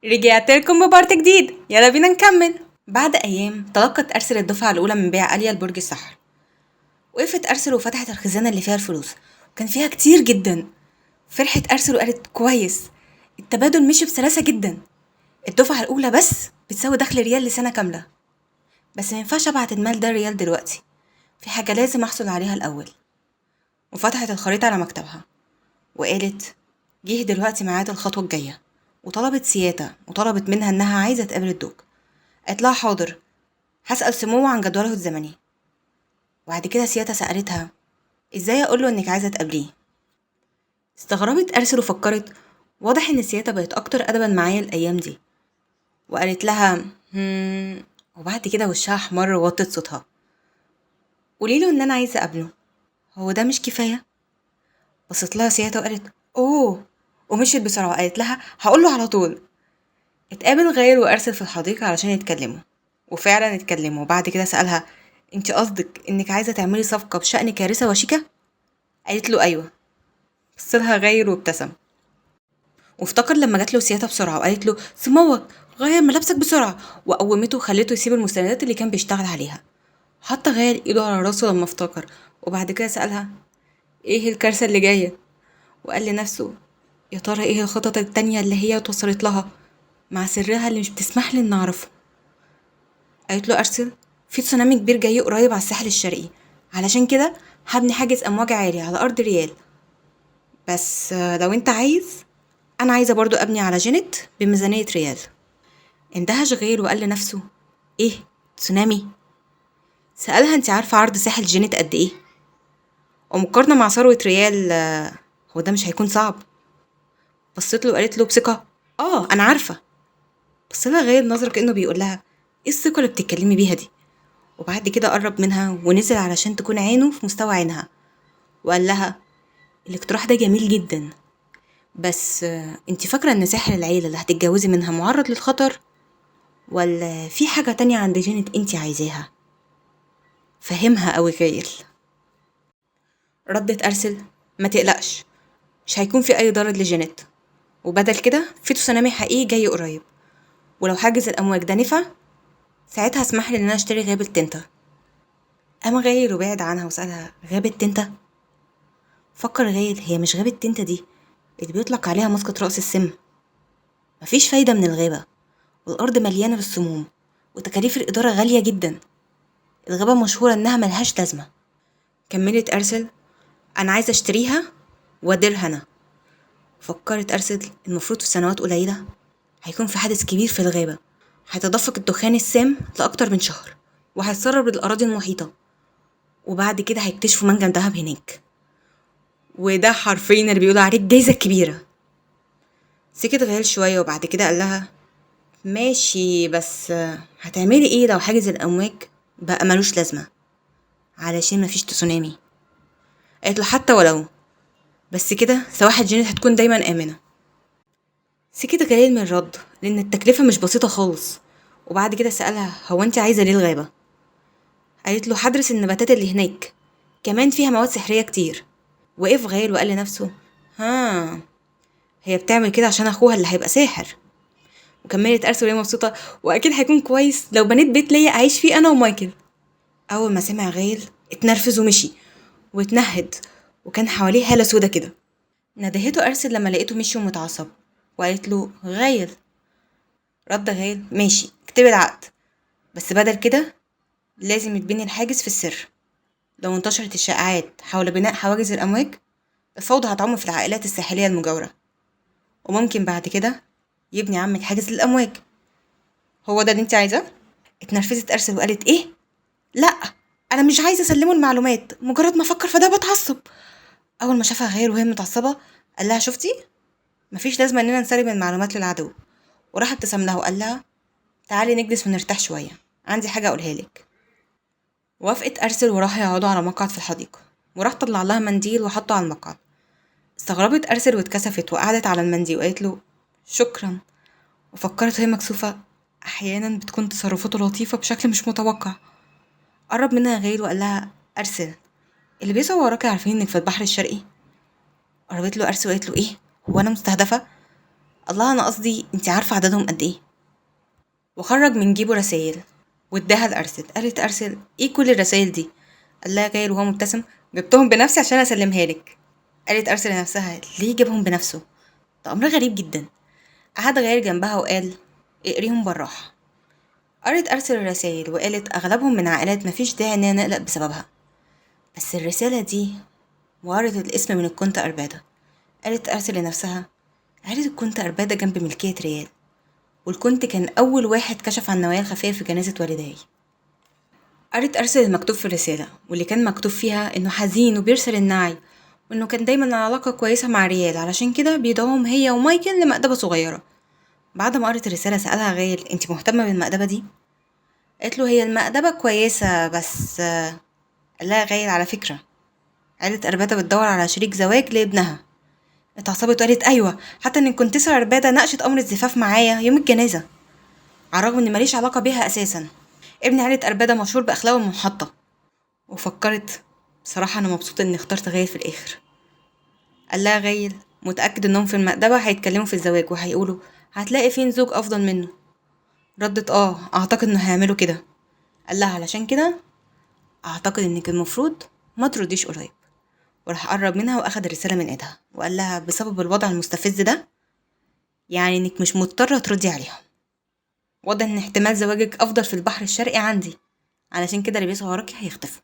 رجعت لكم ب part جديد، يلا بينا نكمل. بعد ايام تلقت ارسل الدفعة الاولى من بيع اليا لبرج السحر. وقفت ارسل وفتحت الخزانة اللي فيها الفلوس، وكان فيها كتير جدا. فرحت ارسل وقالت كويس، التبادل مشي بسلاسة جدا. الدفعة الاولى بس بتساوي دخل ريال لسنه كاملة، بس ما ينفعش ابعت المال ده ريال دلوقتي، في حاجة لازم احصل عليها الاول. وفتحت الخريطة على مكتبها وقالت جه دلوقتي ميعاد الخطوة الجاية، وطلبت سياتا وطلبت منها انها عايزه تقابل الدوق. قالت لها حاضر، هسأل سموه عن جدوله الزمني. وبعد كده سياتا سألتها ازاي اقوله انك عايزه تقابليه. استغربت ارسل وفكرت واضح ان سياتا بقت اكتر ادبا معايا الايام دي، وقالت لها وبعد كده وشها احمر ووطت صوتها، قوليله ان انا عايزه اقابله، هو ده مش كفاية؟ بصت لها سياتا وقالت اوه، ومشيت بسرعة. قالت لها هقوله على طول. اتقابل غايل وارسل في الحديقة علشان يتكلموا، وفعلا اتكلموا. وبعد كده سألها انت قصدك انك عايزه تعملي صفقة بشأن كارثة وشيكه؟ قالت له ايوه. بصلها غايل وابتسم، وافتكر لما جات له سياتا بسرعة وقالت له سموك غير ملابسك بسرعة، وقومته وخلته يسيب المستندات اللي كان بيشتغل عليها. حط غايل ايده على راسه لما افتكر، وبعد كده سألها ايه الكارثة اللي جاية، وقال لنفسه يا ترى ايه الخطط التانية اللي هي توصلت لها مع سرها اللي مش بتسمح لي ان اعرفه. قالت له ارسل في تسونامي كبير جاي قريب على الساحل الشرقي، علشان كده هبني حاجز امواج عالي على ارض ريال، بس لو انت عايز انا عايزه برضو ابني على جينيت بميزانيه ريال. اندهش غير وقال لنفسه ايه تسونامي؟ سألها انت عارفه عرض ساحل جينيت قد ايه؟ ومقارنة مع ثروة ريال هو ده مش هيكون صعب؟ بصيت له وقالت له بثقة اه انا عارفه. بص لها غير نظره كانه بيقول لها ايه الثقة اللي بتتكلمي بيها دي. وبعد كده قرب منها ونزل علشان تكون عينه في مستوى عينها، وقال لها الاقتراح ده جميل جدا، بس انت فاكره ان ساحل العيلة اللي هتتجوزي منها معرض للخطر، ولا في حاجة تانية عند جينيت انت عايزاها؟ فهمها قوي غايل. ردت ارسل ما تقلقش، مش هيكون في اي ضرر لجينيت، وبدل كده في تسونامي حقيقي جاي قريب، ولو حاجز الامواج ده نفع ساعتها اسمح لي ان انا اشتري غابة تنتا. قام غايل وبعد عنها وسألها غابة تنتا؟ فكر غايل هي مش غابة تنتا دي اللي بيطلق عليها مسقط رأس السم؟ مفيش فايدة من الغابة، والأرض مليانة بالسموم، وتكاليف الإدارة غالية جدا، الغابة مشهورة إنها ملهاش لازمة. كملت أرسل أنا عايزة أشتريها وأديرها أنا. فكرت أرسل المفروض في سنوات قليلة هيكون في حادث كبير في الغابة، هيتدفق الدخان السام لأكتر من شهر، وهيتسرب للأراضي المحيطة، وبعد كده هيكتشفوا منجم دهب هناك، وده حرفيا اللي بيقولوا عليه الجايزة الكبيرة. سكت غيال شوية وبعد كده قال لها ماشي، بس هتعملي ايه لو حاجز الأمواج بقى ملوش لازمة علشان مفيش تسونامي؟ قالت له حتى ولو، بس كده سواحل جينيت هتكون دايما آمنة. سكت غايل من الرد لأن التكلفة مش بسيطة خالص. وبعد كده سألها هو انت عايزة ليه الغابة؟ قالت له هدرس النباتات اللي هناك، كمان فيها مواد سحرية كتير. وقف غايل وقال لنفسه ها هي بتعمل كده عشان اخوها اللي هيبقى ساحر. وكملت ارسل وهي مبسوطة واكيد هيكون كويس لو بنيت بيت ليا اعيش فيه انا ومايكل. اول ما سمع غايل اتنرفز ومشي واتنهد، وكان حواليه هالة سودا كده. ندهته ارسل لما لقيته مشي ومتعصب، وقالت له غايل. رد غايل ماشي اكتبي العقد، بس بدل كده لازم يتبني الحاجز في السر، لو انتشرت الشائعات حول بناء حواجز الأمواج الفوضى هتعم في العائلات الساحلية المجاورة، وممكن بعد كده يبني عمك حاجز للأمواج. هو ده اللي انت عايزاه؟ اتنرفزت أرسل وقالت ايه؟ لا انا مش عايزه اسلمه المعلومات، مجرد ما افكر في ده بتعصب. اول ما شافها غير وهي متعصبه قال لها شفتي مفيش لازمه اننا نسلم المعلومات للعدو، وراح ابتسم لها وقال لها تعالي نجلس ونرتاح شوية، عندي حاجة اقولها لك. وافقت ارسل وراح يقعدوا على مقعد في الحديقة، وراح طلع لها منديل وحطه على المقعد. استغربت ارسل واتكسفت وقعدت على المنديل وقالت له شكرا، وفكرت وهي مكسوفه احيانا بتكون تصرفاته لطيفة بشكل مش متوقع. قرب منها غير وقال لها ارسل اللي بيسعوا وراكي عارفين انك في البحر الشرقي؟ قربت له ارسل وقالت له ايه هو انا مستهدفه؟ الله أنا قصدي أنت عارفة عددهم قد إيه؟ وخرج من جيبه رسائل واداها لأرسل. قالت أرسل إيه كل الرسائل دي؟ قال لها غايل وهو مبتسم جبتهم بنفسي عشان أسلمها لك. قالت أرسل لنفسها ليه جابهم بنفسه؟ ده أمر غريب جدا. قعد غايل جنبها وقال اقريهم بالراحة. قرت أرسل الرسائل وقالت أغلبهم من عائلات مفيش داعي إننا نقلق بسببها، بس الرسالة دي وقرت الاسم من الكونت أربادة. قالت أرسل لنفسها عائلة الكونت أربادة جنب ملكية ريال، والكونت كان أول واحد كشف عن النوايا الخفية في جنازة والداي. قرت أرسل المكتوب في الرسالة، واللي كان مكتوب فيها إنه حزين وبيرسل النعي، وإنه كان دايما على علاقة كويسة مع ريال، علشان كده بيدعوهم هي ومايكل لمأدبة صغيرة. بعد ما قرت الرسالة سألها غايل انت مهتمة بالمأدبة دي؟ قالت له هي المأدبة كويسة بس. قال لها غايل على فكرة عائلة أربادة بتدور على شريك زواج لابنها. اتعصبت وقالت أيوة، حتى إن الكونتيسة أربادة ناقشت أمر الزفاف معايا يوم الجنازة، على الرغم إن ماليش علاقة بيها أساسا. ابن عائلة أربادة مشهور بأخلاقه المنحطة. وفكرت بصراحة أنا مبسوطة إني اخترت غايل في الآخر. قال لها غايل متأكد إنهم في المأدبة هيتكلموا في الزواج وهيقولوا هتلاقي فين زوج أفضل منه. ردت أعتقد إنه هيعملوا كده. قال لها علشان كده أعتقد إنك المفروض ما ترديش قريب. وراح قرب منها وأخد الرسالة من إيدها وقال لها بسبب الوضع المستفز ده يعني إنك مش مضطرة تردي عليهم، واضح إن احتمال زواجك أفضل في البحر الشرقي عندي، علشان كده اللي بيسعوا وراكي هيختفوا.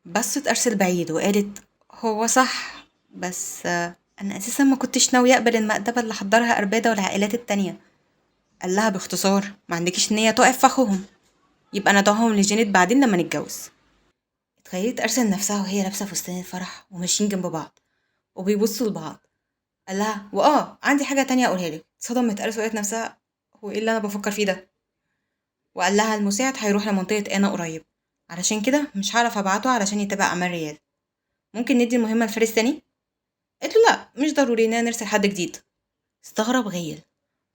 بصت أرسل بعيد وقالت هو صح، بس أنا أساسا ما كنتش ناوية أقبل المأدبة اللي حضرها أربادة والعائلات التانية. قال لها باختصار ما عندكيش نية تقف في أخوهم، يبقى ندعوهم لجينيت بعدين لما نتجوز. اتخيلت أرسل نفسها وهي لابسة فستان الفرح وماشيين جنب بعض وبيبصوا لبعض. قال لها وآه عندي حاجة تانية أقولها لك. اتصدمت أرسل وقالت نفسها هو إيه اللي أنا بفكر فيه ده؟ وقال لها المساعد هيروح لمنطقة أنا قريب، علشان كده مش هعرف أبعته علشان يتابع أعمال ريال، ممكن ندي المهمة لفارس تاني؟ قالت له لا مش ضروري إننا نرسل حد جديد. استغرب غايل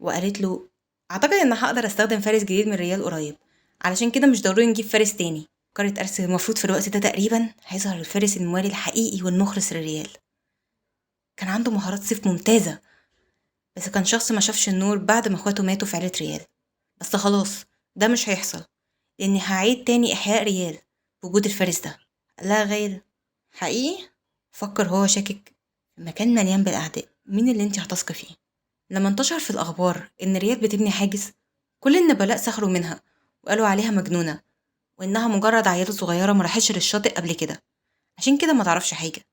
وقالت له أعتقد إن هقدر أستخدم فارس جديد من ريال قريب، علشان كده مش ضروري نجيب فارس تاني. فكرت أرسل المفروض في الوقت ده تقريبا هيظهر الفارس الموالي الحقيقي والمخلص للريال. كان عنده مهارات صيف ممتازة، بس كان شخص ما شافش النور بعد ما اخواته ماتوا في عيلة ريال. بس خلاص ده مش هيحصل، لأني هعيد تاني إحياء ريال بوجود الفارس ده. قال لها غايل حقيقي؟ فكر هو شاكك مكان مليان بالأعداء، مين اللي انت هتثقي فيه؟ لما انتشر في الأخبار إن ريال بتبني حاجز، كل النبلاء سخروا منها وقالوا عليها مجنونة وإنها مجرد عيال صغيرة ما راحتش للشاطئ قبل كده، عشان كده ما تعرفش حاجة.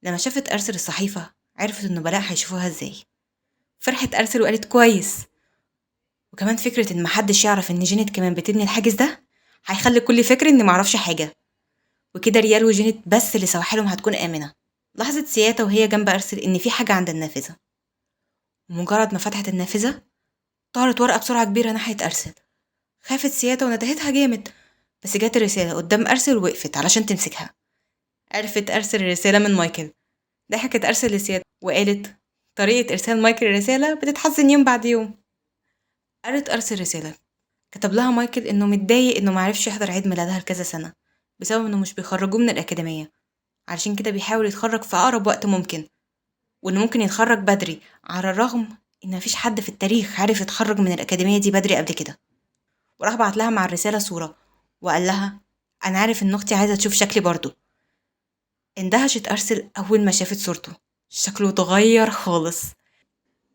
لما شافت أرسل الصحيفة عرفت النبلاء هيشوفوها ازاي. فرحت أرسل وقالت كويس، وكمان فكرة إن محدش يعرف إن جينيت كمان بتبني الحاجز ده هيخلي كل فكر إني معرفش حاجة، وكده ريال وجينيت بس اللي سواحلهم هتكون آمنة. لاحظت سياتا وهي جنب أرسل إن في حاجة عند النافذة، ومجرد ما فتحت النافذة طارت ورقة بسرعة كبيرة ناحية أرسل. خافت سياتا وندهتها جامد، بس جت الرسالة قدام أرسل ووقفت علشان تمسكها. عرفت أرسل الرسالة من مايكل. ضحكت أرسل لسياتا وقالت طريقة إرسال مايكل الرسالة بتتحسن يوم بعد يوم. قرت أرسل رسالة كتب لها مايكل إنه متضايق إنه معرفش يحضر عيد ميلادها لكذا سنة بسبب إنه مش بيخرجوه من الأكاديمية، علشان كده بيحاول يتخرج في أقرب وقت ممكن، وإنه ممكن يتخرج بدري على الرغم إن مفيش حد في التاريخ عرف يتخرج من الأكاديمية دي بدري قبل كده. وراح بعت لها مع الرسالة صورة وقال لها أنا عارف إن أختي عايزة تشوف شكلي برضو. اندهشت أرسل أول ما شافت صورته، شكله اتغير خالص.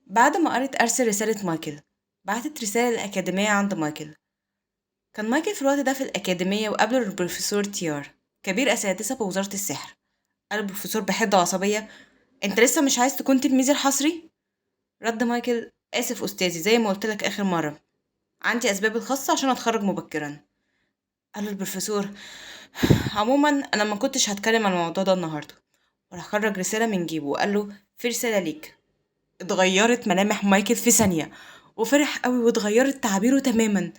بعد ما قرت أرسل رسالة مايكل بعتت رسالة للأكاديمية عند مايكل. كان مايكل في الوقت ده في الأكاديمية وقابله البروفيسور تيار كبير أساتذة بوزارة السحر. قال البروفيسور بحدة وعصبية أنت لسه مش عايز تكون تلميذي الحصري؟ رد مايكل آسف أستاذي، زي ما قلت لك آخر مرة عندي أسباب الخاصة عشان أتخرج مبكرا. قال البروفيسور عموما أنا ما كنتش هتكلم عن الموضوع ده النهاردة. وراح خرج رسالة من جيبه وقال له في رسالة ليك. اتغيرت ملامح مايكل في ثانية وفرح قوي واتغيرت تعابيره تماما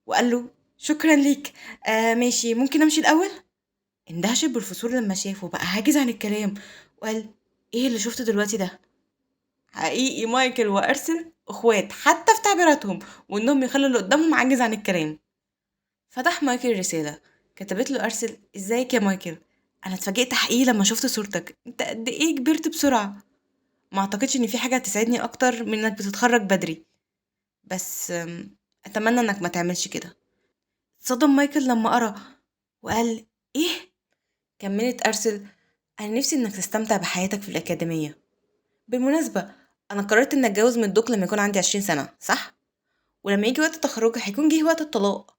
وقال له شكرا ليك، ماشي ممكن امشي الاول؟ اندهش البروفيسور لما شافه بقى عاجز عن الكلام وقال ايه اللي شفته دلوقتي ده؟ حقيقي مايكل وارسل اخوات حتى في تعبيراتهم وانهم يخلوا اللي قدامهم عاجز عن الكلام. فتح مايكل الرسالة، كتبت له ارسل ازيك يا مايكل، انا اتفاجئت حقيقي لما شفت صورتك، انت قد ايه كبرت بسرعة. ما اعتقدش ان في حاجة هتسعدني اكتر من انك بتتخرج بدري، بس اتمنى انك ما تعملش كده. اتصدم مايكل لما قرا وقال ايه؟ كملت أرسل انا نفسي انك تستمتع بحياتك في الأكاديمية. بالمناسبة انا قررت ان اتجوز من الدوق لما يكون عندي 20 سنة، صح؟ ولما يجي وقت التخرج هيكون جه وقت الطلاق،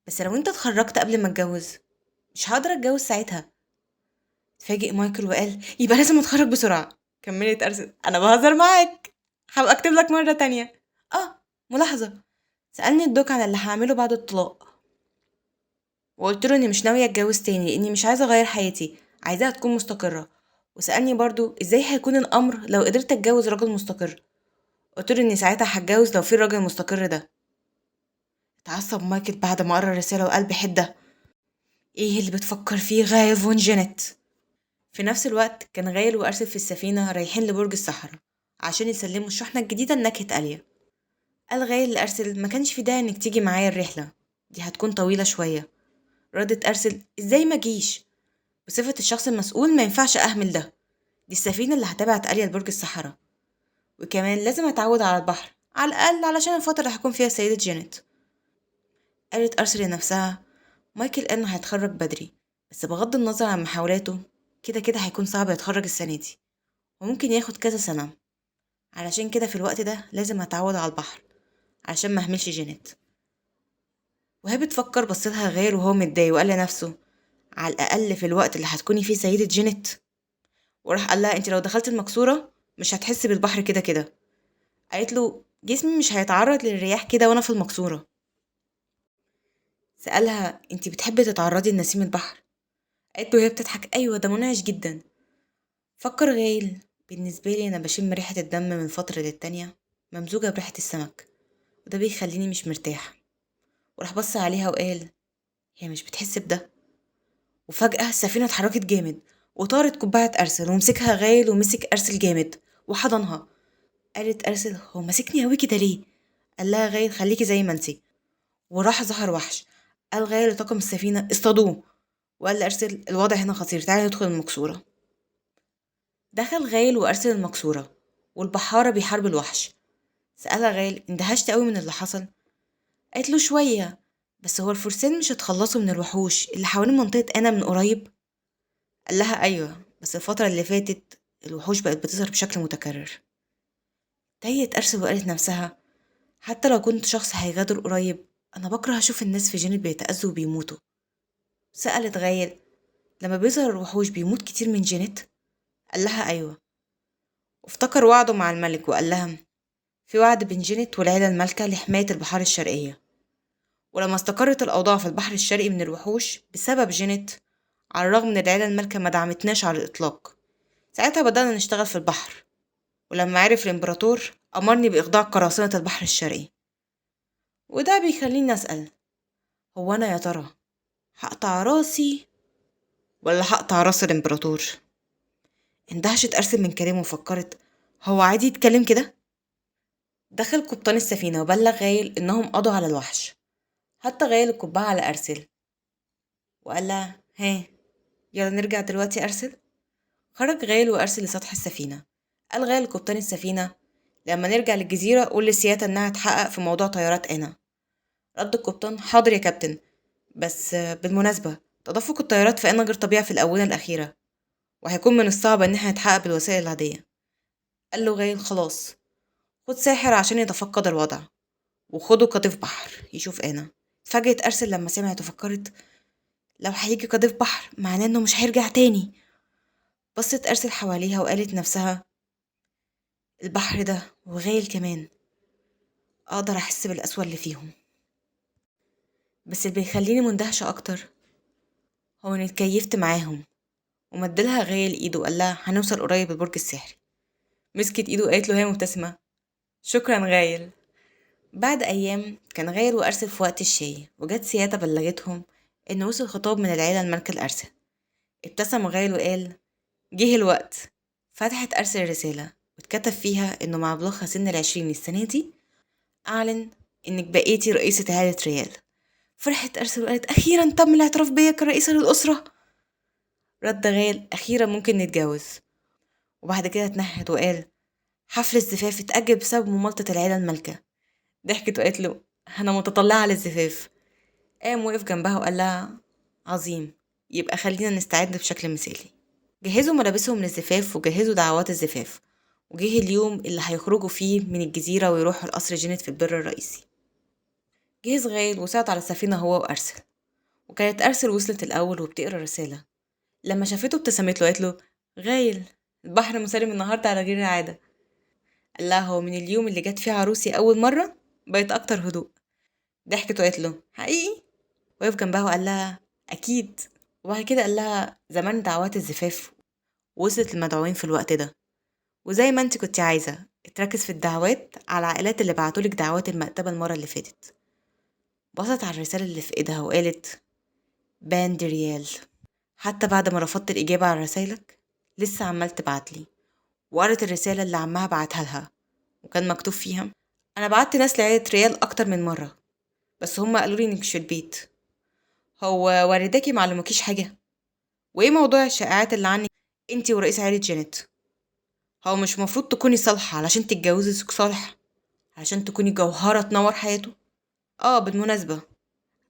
بس لو انت اتخرجت قبل ما اتجوز مش هقدر اتجوز ساعتها. اتفاجئ مايكل وقال يبقى لازم اتخرج بسرعة. كملت أرسل انا بهزر معاك، هبقى اكتب لك مرة تانية. ملاحظة، سألني الدوق عن اللي هعمله بعد الطلاق وقلت له اني مش ناوية اتجوز تاني لاني مش عايزة اغير حياتي، عايزاها تكون مستقرة. وسألني برضو ازاي هيكون الامر لو قدرت اتجوز راجل مستقر، قلت له اني ساعتها هتجوز لو في الراجل المستقر ده. اتعصب مايكل بعد ما قرا الرسالة وقال بحدة ايه اللي بتفكر فيه غايل فون جينيت؟ في نفس الوقت كان غايل وأرسل في السفينة رايحين لبرج الصحراء عشان يسلموا الشحنة الجديدة لنكهة آليا. قال غايل لأرسل ما كانش في داعي انك تيجي معايا الرحلة دي، هتكون طويلة شوية. ردت أرسل ازاي ما جيش؟ بصفة الشخص المسؤول ما ينفعش أهمل ده، دي السفينة اللي هتبعت آليا لبرج الصحراء، وكمان لازم أتعود على البحر على الأقل علشان الفترة اللي هكون فيها سيدة جينيت. قالت أرسل لنفسها مايكل قال إنه هيتخرج بدري، بس بغض النظر عن محاولاته كده كده هيكون صعب يتخرج السنة دي وممكن ياخد كذا سنة، علشان كده في الوقت ده لازم أتعود على البحر علشان ما أهملش جينيت. وهي بتفكر بصيلها غير وهو متضايق وقال لنفسه على الأقل في الوقت اللي هتكوني فيه سيدة جينيت. وراح قال لها انت لو دخلت المقصورة مش هتحسي بالبحر كده كده. قالت له جسمي مش هيتعرض للرياح كده وانا في المقصورة. سألها انت بتحبي تتعرضي لنسيم البحر؟ قالت له وهي بتضحك ايوه ده منعش جدا. فكر غايل بالنسبة لي انا بشم ريحة الدم من فترة للتانية ممزوجة بريحة السمك وده بيخليني مش مرتاح. وراح بص عليها وقال هي مش بتحس بده. وفجأة السفينة اتحركت جامد وطارت قبعة أرسل ومسكها غايل ومسك أرسل جامد وحضنها. قالت أرسل هو ماسكني قوي كده ليه؟ قال لها غايل خليكي زي ما انتي. وراح ظهر وحش. قال غايل لطاقم السفينة اصطادوه، وقال لأرسل الوضع هنا خطير تعالي ندخل المقصورة. دخل غايل وأرسل المقصورة والبحارة بيحاربوا الوحش. سألها غايل اندهشت قوي من اللي حصل؟ قالت له شوية، بس هو الفرسان مش هتخلصوا من الوحوش اللي حوالين منطقة أنا من قريب؟ قال لها أيوة، بس الفترة اللي فاتت الوحوش بقت بتظهر بشكل متكرر. تايت أرسل وقالت نفسها حتى لو كنت شخص هيغادر قريب أنا بكره أشوف الناس في جينيت بيتأذوا وبيموتوا. سألت غايل لما بيظهر الوحوش بيموت كتير من جينيت؟ قال لها أيوة. وافتكر وعده مع الملك وقال لها في وعد بين جينيت والعيلة المالكة لحماية البحار الشرقية، ولما استقرت الأوضاع في البحر الشرقي من الوحوش بسبب جينيت على الرغم من العيلة المالكة ما دعمتناش على الإطلاق، ساعتها بدأنا نشتغل في البحر. ولما عرف الإمبراطور أمرني بإخضاع قراصنة البحر الشرقي. وده بيخليني أسأل هو أنا يا ترى هقطع راسي ولا هقطع راس الإمبراطور؟ اندهشت أرسل من كلامه وفكرت هو عادي يتكلم كده؟ دخل قبطان السفينة وبلغ غايل إنهم قضوا على الوحش. حط غايل القبعة على أرسل وقال لها ها يلا نرجع دلوقتي أرسل. خرج غايل وأرسل لسطح السفينة. قال غايل لقبطان السفينة لما نرجع للجزيرة قول لسيادة إنها تحقق في موضوع طيارات أنا. رد القبطان حاضر يا كابتن، بس بالمناسبة تدفق الطيارات في أنا غير طبيعي في الآونة الأخيرة وهيكون من الصعب إن احنا نتحقق بالوسائل العادية. قال له غايل خلاص خد ساحر عشان يتفقد الوضع وخده قاذف بحر يشوف أنا. اتفاجئت أرسل لما سمعت وفكرت لو هيجي قاذف بحر معناه إنه مش هيرجع تاني. بصت أرسل حواليها وقالت نفسها البحر ده وغايل كمان أقدر أحس بالقسوة اللي فيهم، بس اللي بيخليني مندهشة أكتر هو إني اتكيفت معاهم. ومدلها غايل إيده وقال لها هنوصل قريب البرج السحري. مسكت إيده وقالت له هي مبتسمة شكرا غايل. بعد أيام كان غايل وأرسل في وقت الشاي وجت سيادة بلغتهم إن وصل خطاب من العيلة المالكة لأرسل. ابتسم غايل وقال جه الوقت. فتحت أرسل الرسالة واتكتب فيها إنه مع بلوغها سن 20 السنة دي أعلن إنك بقيتي رئيسة عائلة ريال. فرحت أرسل وقالت أخيرا تم الاعتراف بيا كرئيسة للأسرة. رد غايل أخيرا ممكن نتجوز. وبعد كده اتنهد وقال حفل الزفاف اتأجل بسبب ممالطة العيلة المالكة. ضحكت وقالت له أنا متطلعة للزفاف. قام وقف جنبها وقال لها عظيم، يبقى خلينا نستعد بشكل مثالي. جهزوا ملابسهم للزفاف وجهزوا دعوات الزفاف، وجه اليوم اللي هيخرجوا فيه من الجزيرة ويروحوا لقصر جينيت في البر الرئيسي. جهز غايل وصعد على السفينة هو وأرسل، وكانت أرسل وصلت الأول وبتقرا رسالة. لما شافته ابتسمت له وقالت له غايل البحر مسالم النهاردة على غير العادة. قال لها هو من اليوم اللي جت فيه عروسي أول مرة بقت أكتر هدوء. ضحكت وقالت له حقيقي؟ وقف جنبها وقال لها أكيد. وبعد كده قال لها زمان دعوات الزفاف وصلت للمدعوين في الوقت ده، وزي ما انت كنت عايزة اتركز في الدعوات على العائلات اللي بعتولك دعوات المأتبة المرة اللي فاتت. بصت على الرسالة اللي في ايدها وقالت باندريال، حتى بعد ما رفضت الإجابة على رسايلك لسه عمال تبعتلي. وقرت الرسالة اللي عمها بعتها لها وكان مكتوب فيها أنا بعت ناس لعيلة ريال أكتر من مرة، بس هم قالوا لي إنك مش في البيت. هو والداكي معلمكيش حاجة؟ وإيه موضوع الشائعات اللي عنك انتي ورئيس عيلة جينيت؟ هو مش مفروض تكوني صالحة علشان تتجوزي زوج صالح، علشان تكوني جوهرة تنور حياته؟ بالمناسبة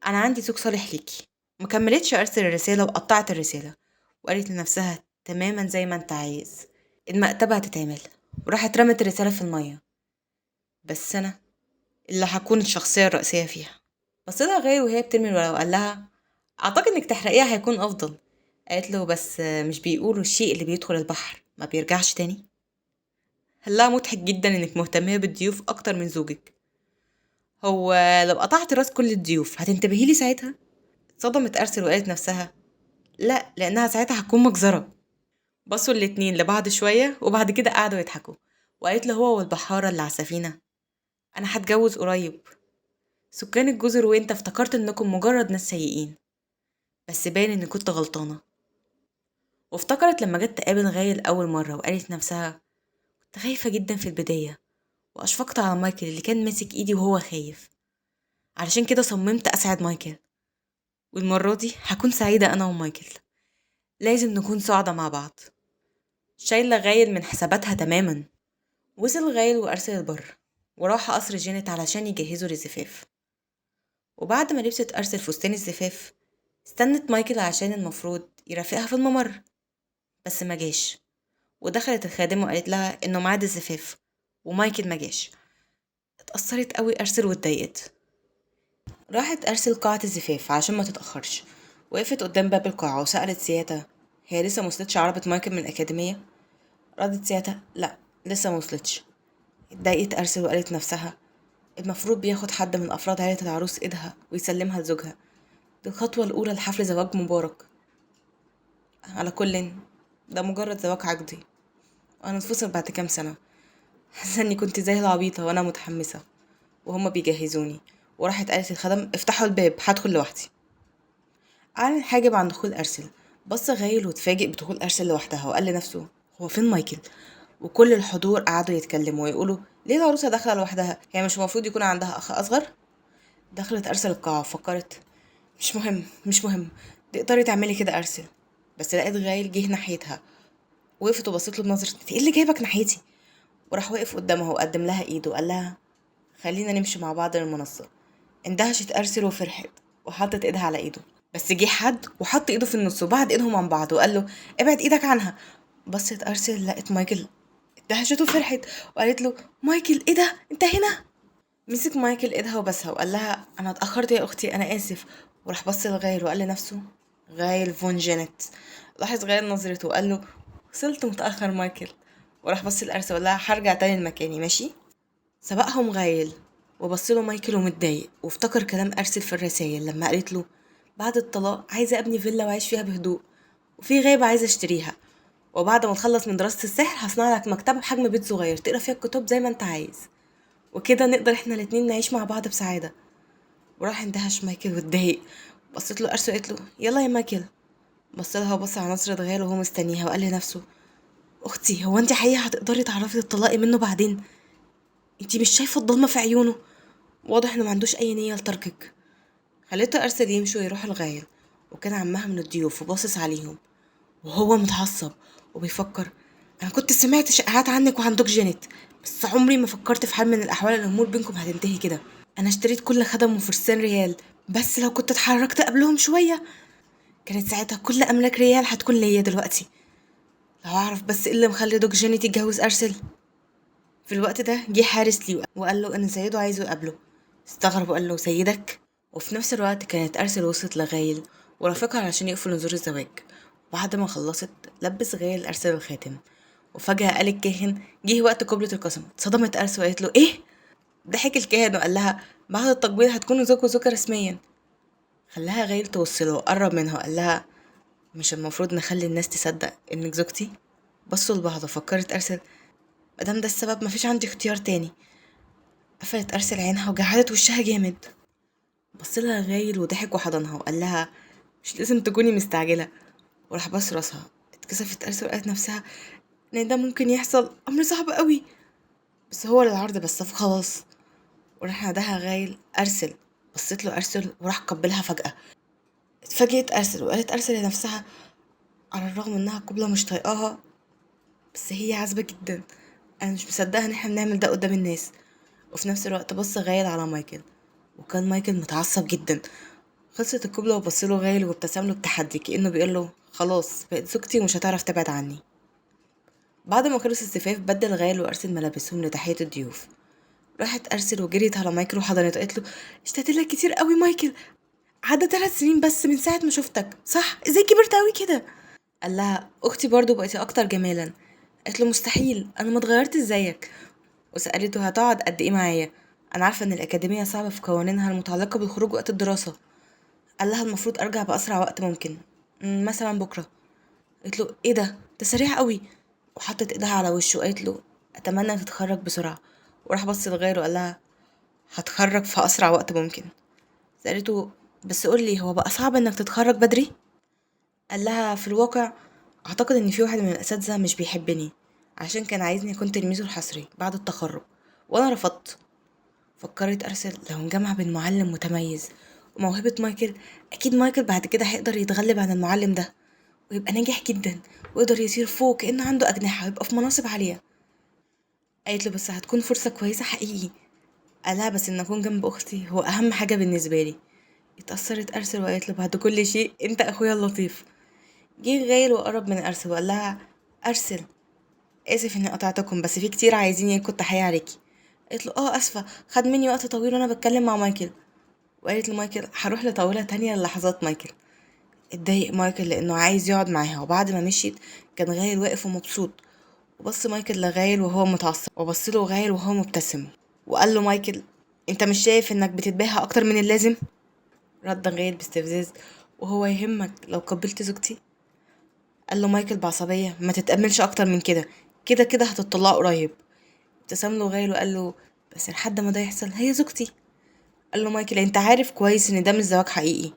أنا عندي زوج صالح ليكي. مكملتش أرسل الرسالة وقطعت الرسالة وقالت لنفسها تماما زي ما انت عايز، المأتبة هتتعمل. وراحت رمت الرسالة في المية، بس أنا اللي هكون الشخصية الرئيسية فيها. بصيلها غير وهي بترمي الورقة وقال لها أعتقد إنك تحرقيها هيكون أفضل. قالت له بس مش بيقولوا الشيء اللي بيدخل البحر ما بيرجعش تاني؟ قال لها مضحك جدا إنك مهتمية بالضيوف أكتر من زوجك، هو لو قطعت راس كل الضيوف هتنتبهي لي ساعتها؟ اتصدمت أرسل وقالت نفسها لا، لأنها ساعتها هتكون مجزرة. بصوا الاتنين لبعض شوية وبعد كده قعدوا يضحكوا، وقالت له هو والبحارة اللي على السفينة أنا هتجوز قريب. سكان الجزر وانت افتكرت انكم مجرد ناس سيئين، بس باين اني كنت غلطانة. وافتكرت لما جت تقابل غايل أول مرة وقالت نفسها كنت خايفة جدا في البداية، وأشفقت على مايكل اللي كان ماسك إيدي وهو خايف، علشان كده صممت أسعد مايكل، والمرة دي هكون سعيدة أنا ومايكل، لازم نكون سعدة مع بعض. شايلة غايل من حساباتها تماما. وصل غايل وأرسل البر وراح قصر جينيت علشان يجهزوا للزفاف. وبعد ما لبست أرسل فستان الزفاف استنت مايكل عشان المفروض يرافقها في الممر، بس ما جاش. ودخلت الخادمة وقالت لها إنه ميعاد الزفاف ومايكل ما جاش. اتأثرت قوي أرسل واتضايقت. راحت أرسل قاعة الزفاف عشان ما تتأخرش. وقفت قدام باب القاعة وسألت سياتا هي لسه موصلتش عربة مايكل من الأكاديمية؟ ردت سياتا لا لسه موصلتش. اتضايقت أرسل وقالت نفسها المفروض بياخد حد من أفراد عائلة العروس إيدها ويسلمها لزوجها، دي الخطوة الأولى لحفل زواج مبارك. على كل ده مجرد زواج عقدي وأنا انفصل بعد كام سنة. حاسة إني كنت زي العبيطة وأنا متحمسة وهما بيجهزوني. وراحت قالت للخدم افتحوا الباب هدخل لوحدي. أعلن حاجب عن دخول أرسل. بص غايل واتفاجئ بدخول أرسل لوحدها وقال لنفسه هو فين مايكل؟ وكل الحضور قعدوا يتكلموا ويقولوا ليه العروسة داخلة لوحدها، هي مش المفروض يكون عندها أخ أصغر؟ دخلت أرسل القاعة وفكرت مش مهم مش مهم تقدري تعملي كده أرسل. بس لقيت غايل جه ناحيتها، وقفت وبصت له بنظرة انت ايه اللي جايبك ناحيتي؟ وراح وقف قدامها وقدم لها ايده وقال لها خلينا نمشي مع بعض للمنصة. اندهشت أرسل وفرحت وحطت ايدها على ايده، بس جه حد وحط ايده في النص وبعد ايدهم عن بعض وقال له ابعد ايدك عنها. بصت أرسل لقت مايكل، اندهشت وفرحت وقالت له مايكل ايه ده انت هنا؟ مسك مايكل ايدها وبسها وقال لها انا اتاخرت يا اختي انا اسف. وراح بص لغايل وقال لنفسه غايل فون جينيت. لاحظ غايل نظرته وقال له وصلت متاخر مايكل. وراح بص لأرسل وقال لها هرجع تاني لمكاني ماشي. سبقهم غايل وبص له مايكل ومتضايق، وافتكر كلام أرسل في الرسائل لما قالت له بعد الطلاق عايزه ابني فيلا واعيش فيها بهدوء، وفي غابه عايزه اشتريها، وبعد ما تخلص من دراسه السحر هصنع لك مكتبه بحجم بيت صغير تقرا فيها الكتب زي ما انت عايز، وكده نقدر احنا الاتنين نعيش مع بعض بسعاده. وراح اندهش مايكل واتضايق. بصيت له أرسل وقالت له يلا يا مايكل. بص لها وبص على نظره غايل وهو مستنيها وقال لنفسه اختي هو انت حقيقه هتقدري تعرفي تطلقي منه بعدين؟ انت مش شايفه الضلمه في عيونه؟ واضح انه ما عندوش اي نيه لتركك. خليته أرسل يمشي ويروح الغايل، وكان عمها من الضيوف وباصص عليهم وهو متعصب وبيفكر انا كنت سمعت شائعات عنك وعن دوك جينيت، بس عمري ما فكرت في حال من الاحوال الامور بينكم هتنتهي كده. انا اشتريت كل خدم وفرسان ريال، بس لو كنت اتحركت قبلهم شوية كانت ساعتها كل املاك ريال هتكون ليا دلوقتي. لو اعرف بس ايه اللي مخلي دوك جينيت يتجوز ارسل. في الوقت ده جه حارس ليه وقال له ان سيده عايزه يقابله. استغرب وقال له سيدك؟ وفي نفس الوقت كانت أرسل وصلت لغايل ورافقها علشان يقفوا نزور الزواج. بعد ما خلصت لبس غايل أرسل الخاتم، وفجأة قال الكاهن جه وقت قبلة القسم. اتصدمت أرسل وقالت له ايه؟ ضحك الكاهن وقال لها بعد التقبيل هتكونوا زوج وزوجة رسميا. خلاها غايل توصله وقرب منها وقال لها مش المفروض نخلي الناس تصدق انك زوجتي؟ بصوا لبعض وفكرت أرسل مادام ده السبب مفيش عندي اختيار تاني. قفلت أرسل عينها وجعدت وشها جامد. بصلها غايل وضحك وحضنها وقال لها مش لازم تكوني مستعجلة، وراح بص راسها. اتكسفت أرسل وقالت نفسها ان ده ممكن يحصل، امر صعب قوي، بس هو للعرض بس فخلاص. وراح ناداها غايل أرسل. بصيت له أرسل وراح قبلها فجأة. اتفاجئت أرسل وقالت أرسل لنفسها على الرغم انها قبلة مش طايقاها بس هي عذبة جدا، انا مش مصدقة ان احنا بنعمل ده قدام الناس. وفي نفس الوقت بص غايل على مايكل، وكان مايكل متعصب جدا. خلصت القبلة وبص له غايل وابتسم له بتحدي كأنه بيقول له خلاص بقت زوجتي ومش هتعرف تبعد عني. بعد ما خلص الزفاف بدل غايل وأرسل ملابسهم لتحية الضيوف. راحت أرسل وجريت على مايكل وحضنته قالت له اشتقت لك كتير قوي مايكل، عدى 3 سنين بس من ساعة ما شفتك، صح؟ ازاي كبرت قوي كده؟ قال لها اختي برضو بقيتي اكتر جمالا. قالت له مستحيل انا ما اتغيرت زيك. وسألته هتقعد قد ايه معايا؟ انا عارفه ان الاكاديمية صعبة في قوانينها المتعلقة بالخروج وقت الدراسة. قال لها المفروض ارجع باسرع وقت ممكن، مثلا بكره. قالت له ايه ده سريع قوي، وحطت ايدها على وشه وقالت له اتمنى تتخرج بسرعة. وراح بص لغيره وقال لها هتخرج في اسرع وقت ممكن. سألته بس قولي هو بقى صعب انك تتخرج بدري؟ قال لها في الواقع اعتقد ان في واحد من الاساتذة مش بيحبني عشان كان عايزني اكون تلميذه الحصري بعد التخرج وانا رفضت. فكرت ارسل لو انجمع بين معلم متميز وموهبة مايكل اكيد مايكل بعد كده هيقدر يتغلب عن المعلم ده ويبقى ناجح جدا ويقدر يطير فوق كأنه عنده اجنحة ويبقى في مناصب عالية. قالت له بس هتكون فرصة كويسة حقيقي. قالها بس ان اكون جنب اختي هو اهم حاجة بالنسبة لي. اتأثرت ارسل وقالت له بعد كل شيء انت اخويا اللطيف. جه غايل وقرب من ارسل وقال لها ارسل اسف اني قطعتكم بس في كتير عايزين يلقوا التحية عليكي. قالت له اسفة خد مني وقت طويل وانا بتكلم مع مايكل. وقالت لمايكل هروح لطاولة تانية للحظات مايكل. اتضايق مايكل لانه عايز يقعد معاها. وبعد ما مشيت كان غايل واقف ومبسوط، وبص مايكل لغايل وهو متعصب وبص له غايل وهو مبتسم وقال له مايكل انت مش شايف انك بتتباهى اكتر من اللازم؟ رد غايل باستفزاز وهو يهمك لو قبلت زوجتي؟ قال له مايكل بعصبية ما تتأملش اكتر من كده، كده كده هتطلعوا قريب. ابتسم له غايل وقال له بس لحد ما ده يحصل هي زوجتي. قال له مايكل انت عارف كويس ان ده مش زواج حقيقي،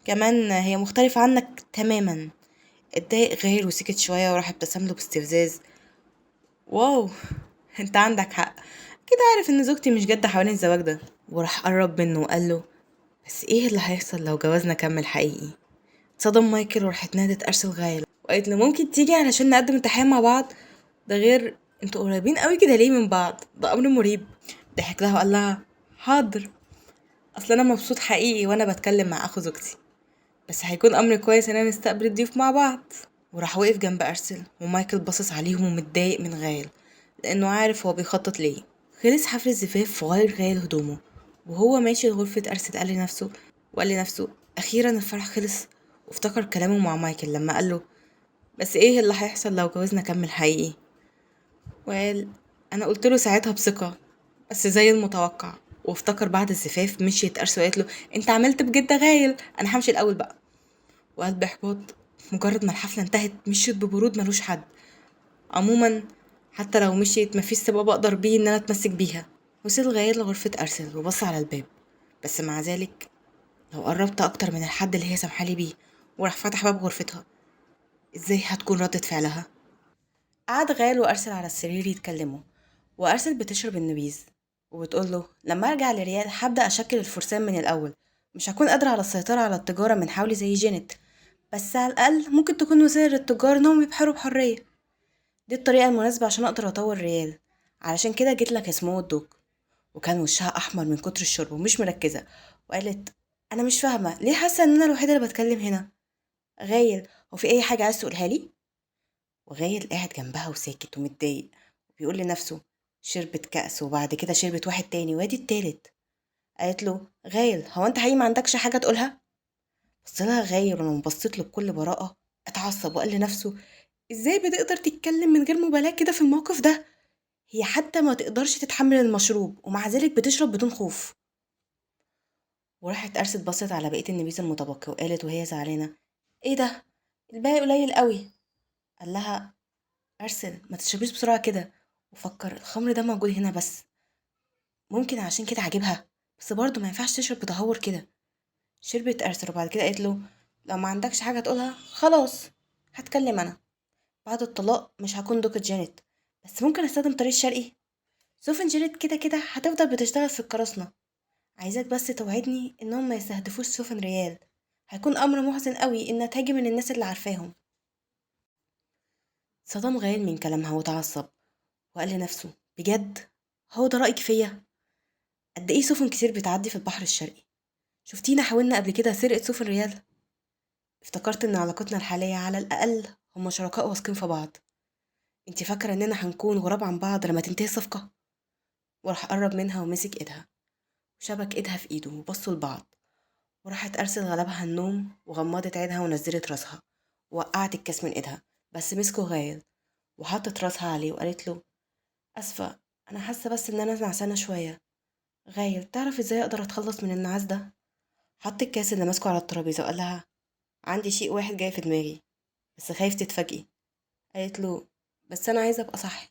كمان هي مختلفة عنك تماما. اتضايق غايل وسكت شوية وراح ابتسم له باستفزاز واو انت عندك حق، كده عارف ان زوجتي مش جادة حوالين الزواج ده. وراح قرب منه وقال له بس ايه اللي هيحصل لو جوازنا كمل حقيقي؟ اتصدم مايكل وراحت نادت ارسل غايل وقالت له ممكن تيجي علشان نقدم التحية مع بعض، ده غير انتوا قريبين قوي كده ليه من بعض، ده امر مريب. ضحك لها وقال لها حاضر اصل انا مبسوط حقيقي وانا بتكلم مع اخو زوجتي، بس هيكون امر كويس اننا نستقبل الضيوف مع بعض. وراح وقف جنب ارسل ومايكل باصص عليهم ومتضايق من غايل لانه عارف هو بيخطط ليه. خلص حفل الزفاف وغير غايل هدومه وهو ماشي لغرفة أرسل قال لنفسه أخيرا الفرح خلص. وافتكر كلامه مع مايكل لما قال له بس ايه اللي هيحصل لو جوازنا كمل حقيقي؟ وقال انا قلت له ساعتها بثقة بس زي المتوقع. وافتكر بعد الزفاف مشيت أرسل وقالت له انت عملت بجد غايل، انا همشي الاول بقى. وقال باحباط مجرد ما الحفلة انتهت مشيت ببرود ملوش حد، عموما حتى لو مشيت مفيش سبب اقدر بيه ان انا اتمسك بيها. وصل غايل لغرفة أرسل وبص على الباب، بس مع ذلك لو قربت اكتر من الحد اللي هي سامحالي بيه، وراح فتح باب غرفتها ازاي هتكون ردة فعلها؟ قعد غايل وأرسل على السرير يتكلموا، وأرسل بتشرب النبيذ وبتقول له لما ارجع لريال هبدأ اشكل الفرسان من الاول، مش هكون قادرة على السيطرة على التجارة من حولي زي جينيت، بس على الاقل ممكن تكون وسيلة للتجار انهم يبحروا بحرية. دي الطريقة المناسبة عشان أقدر أطور ريال، علشان كده جيت لك يا سمو الدوق. وكان وشها أحمر من كتر الشرب ومش مركزة، وقالت أنا مش فاهمة ليه حاسة إن أنا الوحيدة اللي بتكلم هنا. غايل هو في أي حاجة عايز تقولها لي؟ وغايل قاعد جنبها وساكت ومتضايق وبيقول لنفسه شربت كأس وبعد كده شربت واحد تاني وادي التالت. قالت له غايل هو انت حقيقي ما عندكش حاجة تقولها؟ بص لها غايل ولما بصيت له بكل براءة اتعصب وقال لنفسه ازاي بتقدر تتكلم من غير مبالاة كده في الموقف ده؟ هي حتى ما تقدرش تتحمل المشروب ومع ذلك بتشرب بدون خوف. وراحت أرست بصت على بقية النبيذ المتبقي وقالت وهي زعلانة ايه ده الباقي قليل قوي. قال لها أرسل ما تشربيش بسرعة كده، وفكر الخمر ده موجود هنا بس ممكن عشان كده عاجبها، بس برضه ما ينفعش تشرب بتهور كده. شربت أرسل وبعد كده قالت له لو ما عندكش حاجة تقولها خلاص هتكلم أنا. بعد الطلاق مش هكون دوكة جانيت، بس ممكن استخدم طريق الشرقي. سوفن جانيت كده كده هتفضل بتشتغل في القراصنة، عايزاك بس توعدني انهم ما يستهدفوش سوفن ريال، هيكون امر محزن قوي ان تهاجم من الناس اللي عارفاهم. صدم غايل من كلامها وتعصب وقال لنفسه بجد هو ده رأيك فيا؟ قد ايه سفن كتير بتعدي في البحر الشرقي، شفتينا حاولنا قبل كده سرقة سفن ريال؟ افتكرت ان علاقتنا الحالية على الاقل هما شركاء واثقين في بعض، انت فاكرة اننا هنكون غراب عن بعض لما تنتهي الصفقة؟ وراح قرب منها ومسك ايدها وشبك ايدها في ايده وبصوا لبعض، وراحت أرسل غلبها النوم وغمضت عينها ونزلت راسها ووقعت الكاس من ايدها، بس مسكه غايل وحطت راسها عليه وقالت له اسفة انا حاسة بس ان انا نعسانة شوية. غايل تعرف ازاي اقدر اتخلص من النعاس ده؟ حط الكاس اللي ماسكه على الترابيزة وقال لها عندي شيء واحد جاي في دماغي بس خايف تتفاجئي. قالت له بس انا عايزة ابقى صاحية.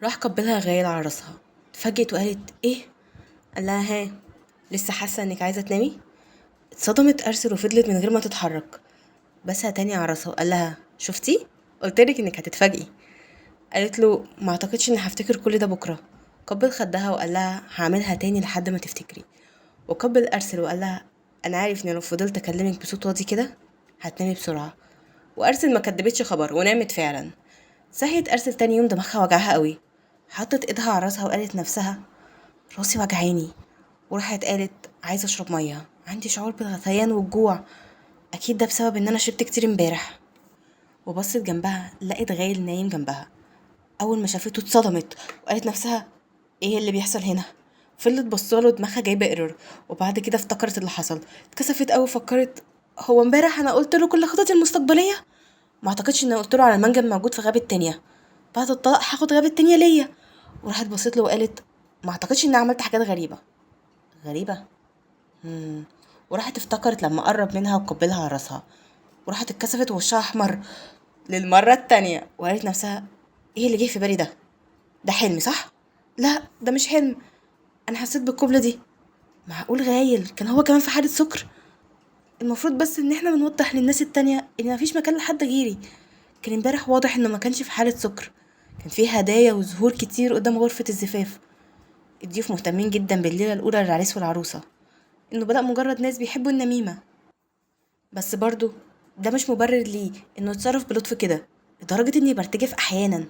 راح قبلها غايل على راسها، اتفاجئت وقالت ايه؟ قال لها ها لسه حاسة انك عايزة تنامي؟ اتصدمت أرسل وفضلت من غير ما تتحرك، بسها تاني على راسها وقال لها شفتي قلتلك انك هتتفاجئي. قالت له ما اعتقدش اني هفتكر كل ده بكره. قبل خدها وقال لها هعملها تاني لحد ما تفتكري. وقبل أرسل وقال لها انا عارف ان لو فضلت اكلمك بصوت واطي كده هتنامي بسرعه. وأرسل ما كدبتش خبر ونامت فعلا. صحيت أرسل تاني يوم دماغها وجعها قوي، حطت ايدها على راسها وقالت نفسها راسي وجعاني، وراحت قالت عايزه اشرب مية، عندي شعور بالغثيان والجوع، اكيد ده بسبب ان انا شربت كتير امبارح. وبصت جنبها لقت غايل نايم جنبها، اول ما شافته اتصدمت وقالت نفسها ايه اللي بيحصل هنا؟ فضلت بصاله دماغها جايبه error، وبعد كده افتكرت اللي حصل، اتكسفت قوي وفكرت هو امبارح انا قلت له كل خططي المستقبلية؟ ما اعتقدش ان قلت له على المنجم موجود في غابه تانية، بعد الطلاق هاخد غابه تانية ليا. وراحت بصيت له وقالت ما اعتقدش ان عملت حاجات غريبة غريبة. وراحت افتكرت لما قرب منها وقبلها على راسها، وراحت اتكسفت ووشها احمر للمرة التانية وقالت نفسها ايه اللي جه في بالي ده؟ ده حلم صح؟ لا ده مش حلم، انا حسيت بالقبله دي. معقول غايل كان هو كمان في حاله سكر؟ المفروض بس ان احنا بنوضح للناس التانية ان مفيش مكان لحد غيري. كان امبارح واضح انه ما كانش في حاله سكر، كان في هدايا وزهور كتير قدام غرفة الزفاف، الضيوف مهتمين جدا بالليله الاولى للعريس والعروسه، انه بدأ مجرد ناس بيحبوا النميمة، بس برضو ده مش مبرر ليه انه يتصرف بلطف كده لدرجة اني برتجف احيانا،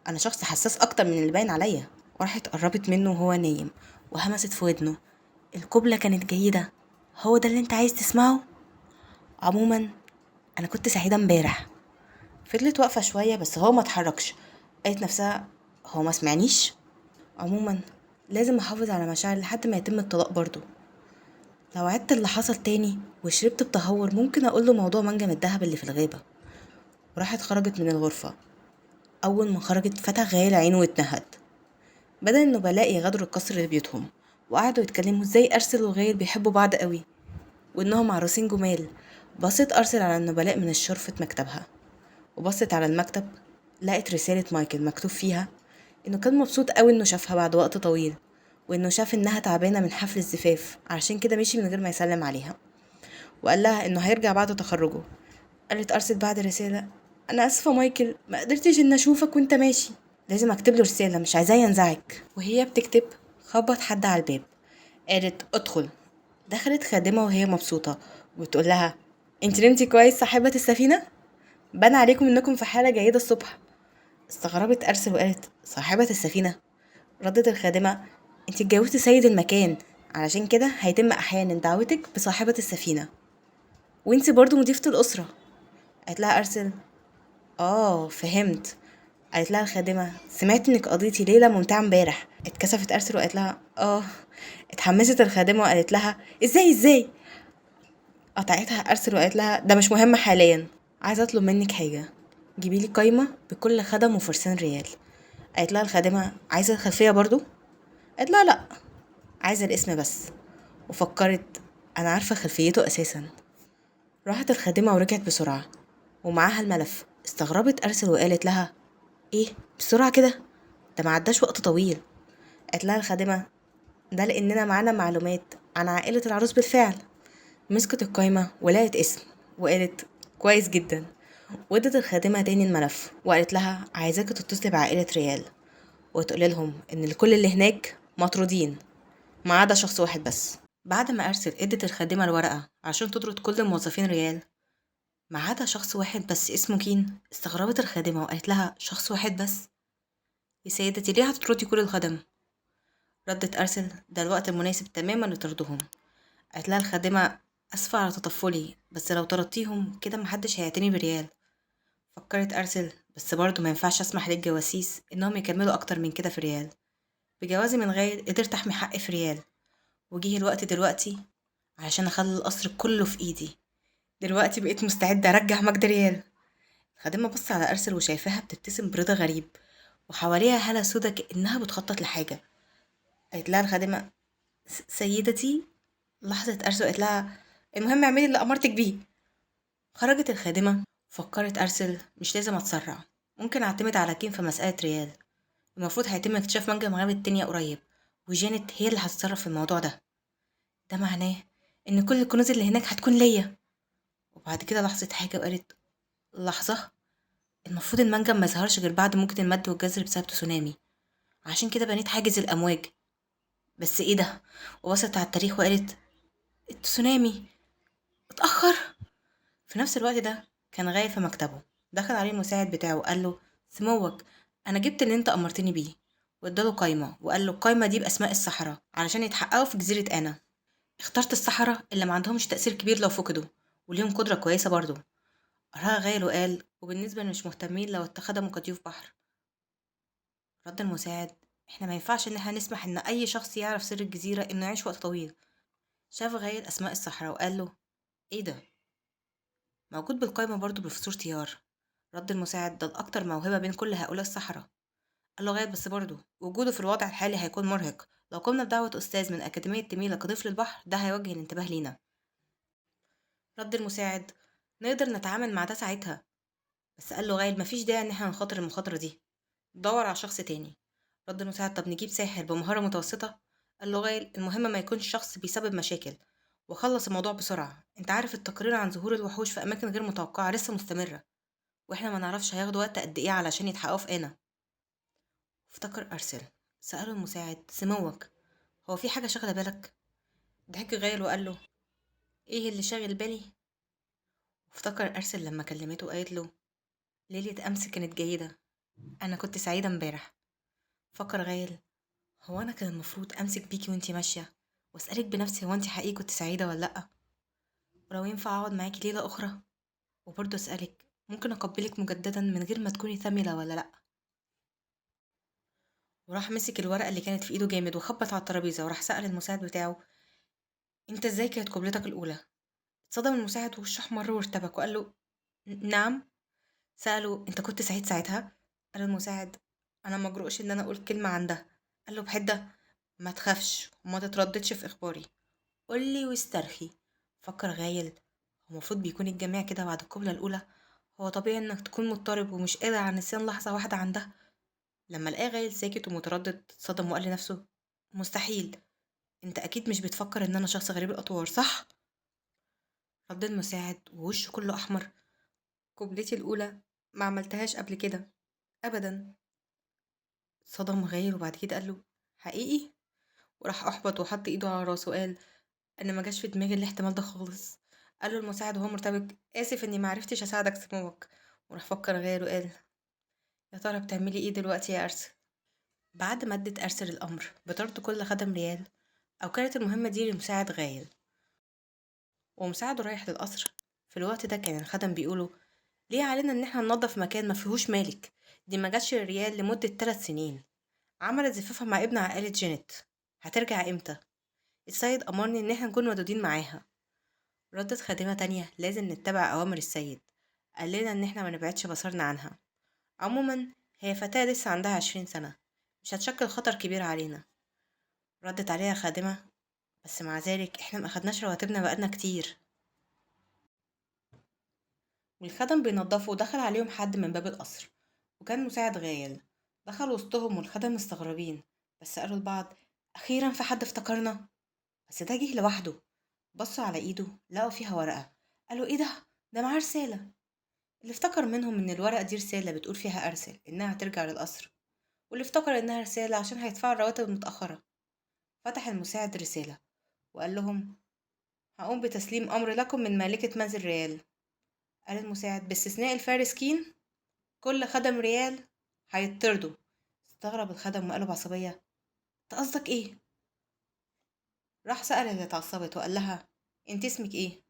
انا شخص حساس اكتر من اللي باين عليا. وراحت قربت منه وهو نايم وهمست في ودنه القبلة كانت جيدة، هو ده اللي انت عايز تسمعه؟ عموما انا كنت سعيدة امبارح. فضلت واقفة شوية بس هو ما اتحركش، قالت نفسها هو ما سمعنيش؟ عموما لازم احافظ على مشاعري لحد ما يتم الطلاق، برضو لو عدت اللي حصل تاني وشربت بتهور ممكن اقوله موضوع منجم الذهب اللي في الغابة. وراحت خرجت من الغرفة، اول ما خرجت فتح غايل عينه واتنهد. بدأ النبلاء يغادروا القصر لبيوتهم وقعدوا يتكلموا ازاي أرسل وغايل بيحبوا بعض قوي وانهم عروسين جمال. بصت أرسل على النبلاء من الشرفة مكتبها، وبصت على المكتب لقت رسالة مايكل مكتوب فيها انه كان مبسوط قوي انه شافها بعد وقت طويل، وانه شاف انها تعبانة من حفل الزفاف علشان كده مشي من غير ما يسلم عليها، وقال لها انه هيرجع بعد تخرجه. قالت أرسل بعد الرسالة انا اسفة مايكل ما قدرتش ان اشوفك وانت ماشي، لازم اكتب له رسالة مش عايزاه ينزعج. وهي بتكتب خبط حد على الباب، قالت ادخل. دخلت خادمة وهي مبسوطة وبتقول لها انت نمتي كويس صاحبة السفينة؟ بان عليكم انكم في حالة جيدة الصبح. استغربت أرسل وقالت صاحبة السفينة؟ ردت الخادمة انت اتجوزتي سيد المكان، علشان كده هيتم احيانا دعوتك بصاحبة السفينة، وانت برضو مضيفة الأسرة. قالت لها أرسل فهمت. قالت لها الخادمة سمعت انك قضيتي ليلة ممتعة امبارح. اتكسفت أرسل وقالت لها اتحمست الخادمة وقالت لها ازاي ازاي؟ قطعتها أرسل وقالت لها ده مش مهم حاليا، عايزة اطلب منك حاجة، جيبي لي قايمة بكل خدم وفرسان ريال. قالت لها الخادمة عايزة الخلفية برضو؟ قالت لها لا، عايزة الاسم بس. وفكرت انا عارفة خلفيته اساسا. راحت الخادمة ورجعت بسرعة ومعاها الملف. استغربت أرسل وقالت لها ايه بسرعة كده؟ ده ما عداش وقت طويل. قالت لها الخادمة ده لأننا معانا معلومات عن عائلة العروس بالفعل. مسكت القايمة ولقت اسم وقالت كويس جدا. وادت الخادمة تاني الملف وقالت لها عايزاك تتصلي بعائلة ريال وتقول لهم ان الكل اللي هناك مطرودين ما عدا شخص واحد بس. بعد ما أرسل ادت الخادمة الورقة عشان تطرد كل موظفين ريال ما عدا شخص واحد بس اسمه كين. استغربت الخادمة وقالت لها شخص واحد بس؟ يا سيدتي ليه هتطردي كل الخدم؟ ردت أرسل ده الوقت المناسب تماما لطردهم. قالت لها الخادمة أسفة على تطفلي، بس لو طردتيهم كده محدش هيعتني بريال. فكرت أرسل بس برضه ما ينفعش أسمح للجواسيس إنهم يكملوا أكتر من كده في ريال. بجوازي من غايل قدرت أحمي حقي في ريال، وجيه الوقت دلوقتي علشان أخلي القصر كله في إيدي. دلوقتي بقيت مستعدة أرجع مجد ريال. الخادمة بص على أرسل وشايفاها بتبتسم برضا غريب وحواليها هالة سودا كأنها بتخطط لحاجة. قالت لها الخادمة سيدتي. لحظة أرسل قالت لها المهم اعملي اللي أمرتك بيه. خرجت الخادمة. فكرت أرسل مش لازم أتسرع، ممكن أعتمد على كين في مسألة ريال. المفروض هيتم اكتشاف منجم غابة التانية قريب، وجانيت هي اللي هتتصرف في الموضوع ده. ده معناه إن كل الكنوز اللي هناك هتكون ليا. وبعد كده لحظة حاجة وقالت لحظة، المفروض المنجم ما يظهرش غير بعد موجة المد والجزر بسبب تسونامي، عشان كده بنيت حاجز الأمواج. بس ايه ده؟ وبصت على التاريخ وقالت التسونامي اتأخر. في نفس الوقت ده كان غايب في مكتبه. دخل عليه المساعد بتاعه وقال له سموك انا جبت اللي انت امرتني بيه، واداله قايمة وقال له القايمة دي بأسماء السحرة علشان يتحققوا في جزيرة انا. اخترت السحرة اللي ما عندهمش تأثير كبير لو فقدوا وليهم قدرة كويسة برضو. قراها غايل وقال وبالنسبة اللي مش مهتمين لو اتخدموا كضيوف بحر. رد المساعد احنا ما ينفعش ان احنا نسمح ان اي شخص يعرف سر الجزيرة انه يعيش وقت طويل. شاف غايل اسماء السحرة وقال له ايه ده؟ موجود بالقايمة برضو بروفيسور تيار. رد المساعد ده الأكتر موهبة بين كل هؤلاء السحرة. قال له غايل بس برضو وجوده في الوضع الحالي هيكون مرهق، لو قمنا بدعوة أستاذ من أكاديمية تميلة كضيف للبحر ده هيوجه الانتباه لينا. رد المساعد نقدر نتعامل مع ده ساعتها. بس قال له غايل مفيش داعي ان احنا نخاطر المخاطرة دي، دور على شخص تاني. رد المساعد طب نجيب ساحر بمهارة متوسطة؟ قال له غايل المهم ما يكونش شخص بيسبب مشاكل وخلص الموضوع بسرعة، انت عارف التقرير عن ظهور الوحوش في أماكن غير متوقعة لسه مستمرة، واحنا ما نعرفش هياخدوا وقت قد ايه علشان يتحققوا في انا. افتكر أرسل. سأله المساعد سموك هو في حاجة شاغلة بالك؟ ضحك غايل وقال له ايه اللي شاغل بالي؟ افتكر أرسل لما كلمته وقالت له ليلة أمس كانت جيدة، أنا كنت سعيدة امبارح. فكر غايل هو أنا كان المفروض أمسك بيكي وانتي ماشية وأسألك بنفسي هو انتي حقيقي كنت سعيدة ولا لأ، ولو ينفع أقعد معاكي ليلة أخرى وبرضه أسألك ممكن أقبلك مجددا من غير ما تكوني ثملة ولا لأ. وراح مسك الورقة اللي كانت في إيده جامد وخبط على الترابيزة وراح سأل المساعد بتاعه انت ازاي كانت قبلتك الأولى؟ اتصدم المساعد ووشه احمر وارتبك وقال له نعم. سأله انت كنت سعيد ساعتها؟ قال المساعد انا ما اجرؤش ان انا اقول كلمة عن ده. قال له بحدة ما تخافش وما تترددش في اخباري، قولي واسترخي. فكر غايل هو المفروض بيكون الجميع كده بعد القبلة الأولى، هو طبيعي انك تكون مضطرب ومش قادر على نسيان لحظة واحدة عن ده. لما لقاه غايل ساكت ومتردد اتصدم وقال لنفسه مستحيل، انت اكيد مش بتفكر ان انا شخص غريب الاطوار صح؟ رد المساعد ووشه كله احمر قبلتي الاولى ما عملتهاش قبل كده ابدا. صدم غايل وبعد كده قال له حقيقي؟ وراح احبط وحط ايده على راسه وقال انا ما جاش في دماغي الاحتمال ده خالص. قال له المساعد وهو مرتبك اسف اني ما عرفتش اساعدك سموك. وراح فكر غايل وقال يا ترى بتعملي ايه دلوقتي يا أرسل؟ بعد ما ادت أرسل الأمر بطرد كل خدم ريال، أو كانت المهمة دي لمساعد غايل، ومساعده رايح للقصر. في الوقت ده كان الخدم بيقولوا ليه علينا ان احنا ننظف مكان ما فيهوش مالك؟ دي ما جاتش الريال لمدة 3 سنين، عملت زفافها مع ابن عائلة جينيت، هترجع امتى؟ السيد أمرني ان احنا نكون ودودين معاها. ردت خادمة تانية لازم نتبع أوامر السيد، قال لنا ان احنا ما نبعدش بصرنا عنها، عموما هي فتاة لسه عندها 20 سنة، مش هتشكل خطر كبير علينا. ردت عليها خادمة بس مع ذلك احنا ما اخدناش رواتبنا بقالنا كتير. والخدم بينظفوا ودخل عليهم حد من باب القصر، وكان مساعد غايل. دخل وسطهم والخدم مستغربين، بس قالوا لبعض اخيرا في حد افتكرنا، بس ده جه لوحده. بصوا على ايده لقوا فيها ورقة، قالوا ايه ده؟ ده معاه رسالة. اللي افتكر منهم ان الورقة دي رسالة بتقول فيها ارسل انها هترجع للقصر، واللي افتكر انها رسالة عشان هيدفعوا الرواتب المتأخرة. فتح المساعد رسالة وقال لهم هقوم بتسليم امر لكم من مالكة منزل ريال. قال المساعد باستثناء الفارس كين كل خدم ريال هيطردوا. استغرب الخدم وقالوا بعصبية انت قصدك ايه؟ راح سأل اللي اتعصبت وقال لها انت اسمك ايه؟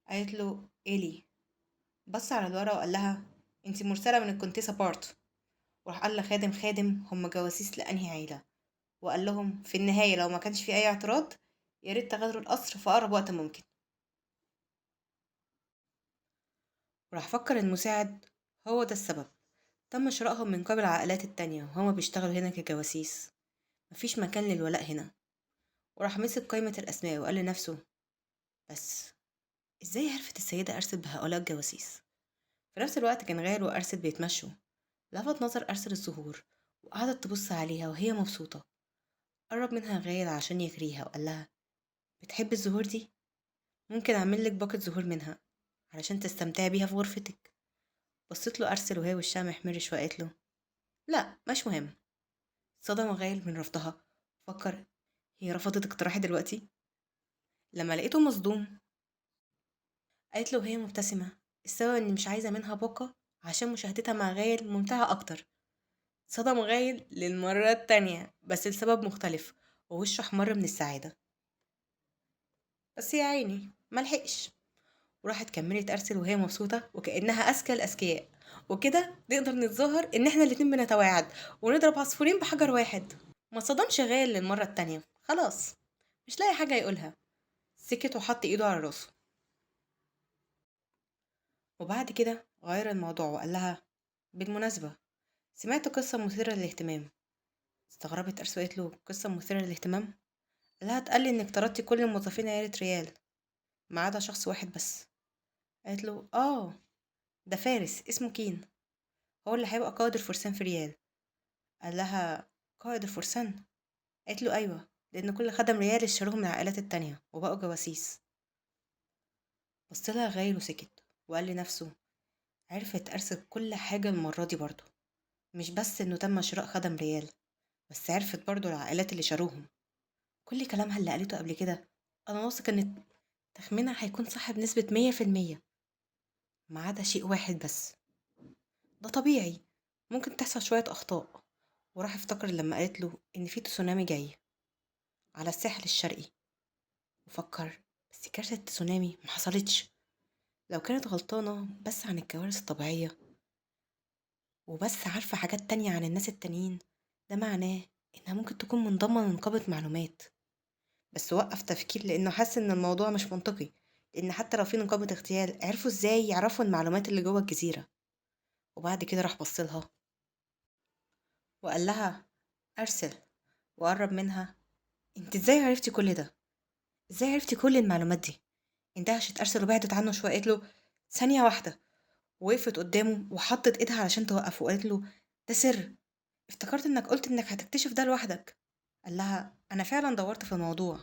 قالت له إيلي. بص على الورقة وقال لها انت مرسلة من الكونتيسة بارت. وراح قال لخادم خادم هم جواسيس لأنهي عيلة، وقال لهم في النهاية لو ما كانش في أي اعتراض يا ريت تغادروا القصر في أقرب وقت ممكن. وراح فكر المساعد هو ده السبب، تم شرائهم من قبل العائلات التانية وهما بيشتغلوا هنا كجواسيس، مفيش مكان للولاء هنا. وراح مسك قائمة الأسماء وقال لنفسه بس ازاي عرفت السيدة أرسل بهؤلاء الجواسيس؟ في نفس الوقت كان غايل وأرسل بيتمشوا، لفت نظر أرسل الزهور وقعدت تبص عليها وهي مبسوطة. قرب منها غايل عشان يغريها وقال لها بتحب الزهور دي؟ ممكن أعمل لك باقة زهور منها علشان تستمتعي بيها في غرفتك. بصيت له أرسل وهي وشها محمرش وقالت له لا مش مهم. صدم غايل من رفضها، فكر هي رفضت اقتراحي دلوقتي؟ لما لقيته مصدوم قالت له وهي مبتسمة السبب اني مش عايزة منها باقة عشان مشاهدتها مع غايل ممتعة أكتر. صدم غايل للمرة التانية بس لسبب مختلف، ووشه احمر من السعادة، بس يا عيني ملحقش. وراحت كملت أرسل وهي مبسوطة وكأنها أذكى الأذكياء، وكده نقدر نتظاهر إن إحنا الاتنين بنتواعد ونضرب عصفورين بحجر واحد. ما صدمش غايل للمرة التانية، خلاص مش لاقي حاجة يقولها، سكت وحط إيده على راسه. وبعد كده غير الموضوع وقال لها بالمناسبة سمعت قصة مثيرة للاهتمام. استغربت أرسل وقالت له قصة مثيرة للاهتمام؟ قال لها اتقال لي إنك طردتي كل موظفين عيلة ريال ما عدا شخص واحد بس. قالت له آه ده فارس اسمه كين، هو اللي هيبقى قائد الفرسان في ريال. قال لها قائد الفرسان؟ قالت له أيوة، لأن كل خدم ريال اشتروهم من العائلات التانية وبقوا جواسيس. بص لها غايل وسكت وقال لنفسه عرفت أرسل كل حاجة المرة دي برضو، مش بس إنه تم شراء خدم ريال، بس عرفت برضو العائلات اللي شروهم. كل كلامها اللي قالته قبل كده أنا واثق إن تخمينها هيكون صح بنسبة 100% ما عدا شيء واحد بس. ده طبيعي ممكن تحصل شوية أخطاء. وراح افتكر لما قالت له إن في تسونامي جاي على الساحل الشرقي، وفكر بس كارثة التسونامي ما حصلتش، لو كانت غلطانة بس عن الكوارث الطبيعية وبس عارفة حاجات تانية عن الناس التانيين، ده معناه إنها ممكن تكون منضمة لنقابة معلومات. بس وقف تفكير لأنه حس إن الموضوع مش منطقي، لأن حتى لو في نقابة اغتيال عرفوا إزاي يعرفوا المعلومات اللي جوه الجزيرة. وبعد كده راح بصلها وقال لها أرسل، وقرب منها انت ازاي عرفتي كل ده؟ ازاي عرفتي كل المعلومات دي؟ اندهشت أرسل وبعدت عنه شوية، قالت له ثانية واحدة. وقفت قدامه وحطت ايدها علشان توقفه وقالت له ده سر، افتكرت انك قلت انك هتكتشف ده لوحدك. قال لها انا فعلا دورت في الموضوع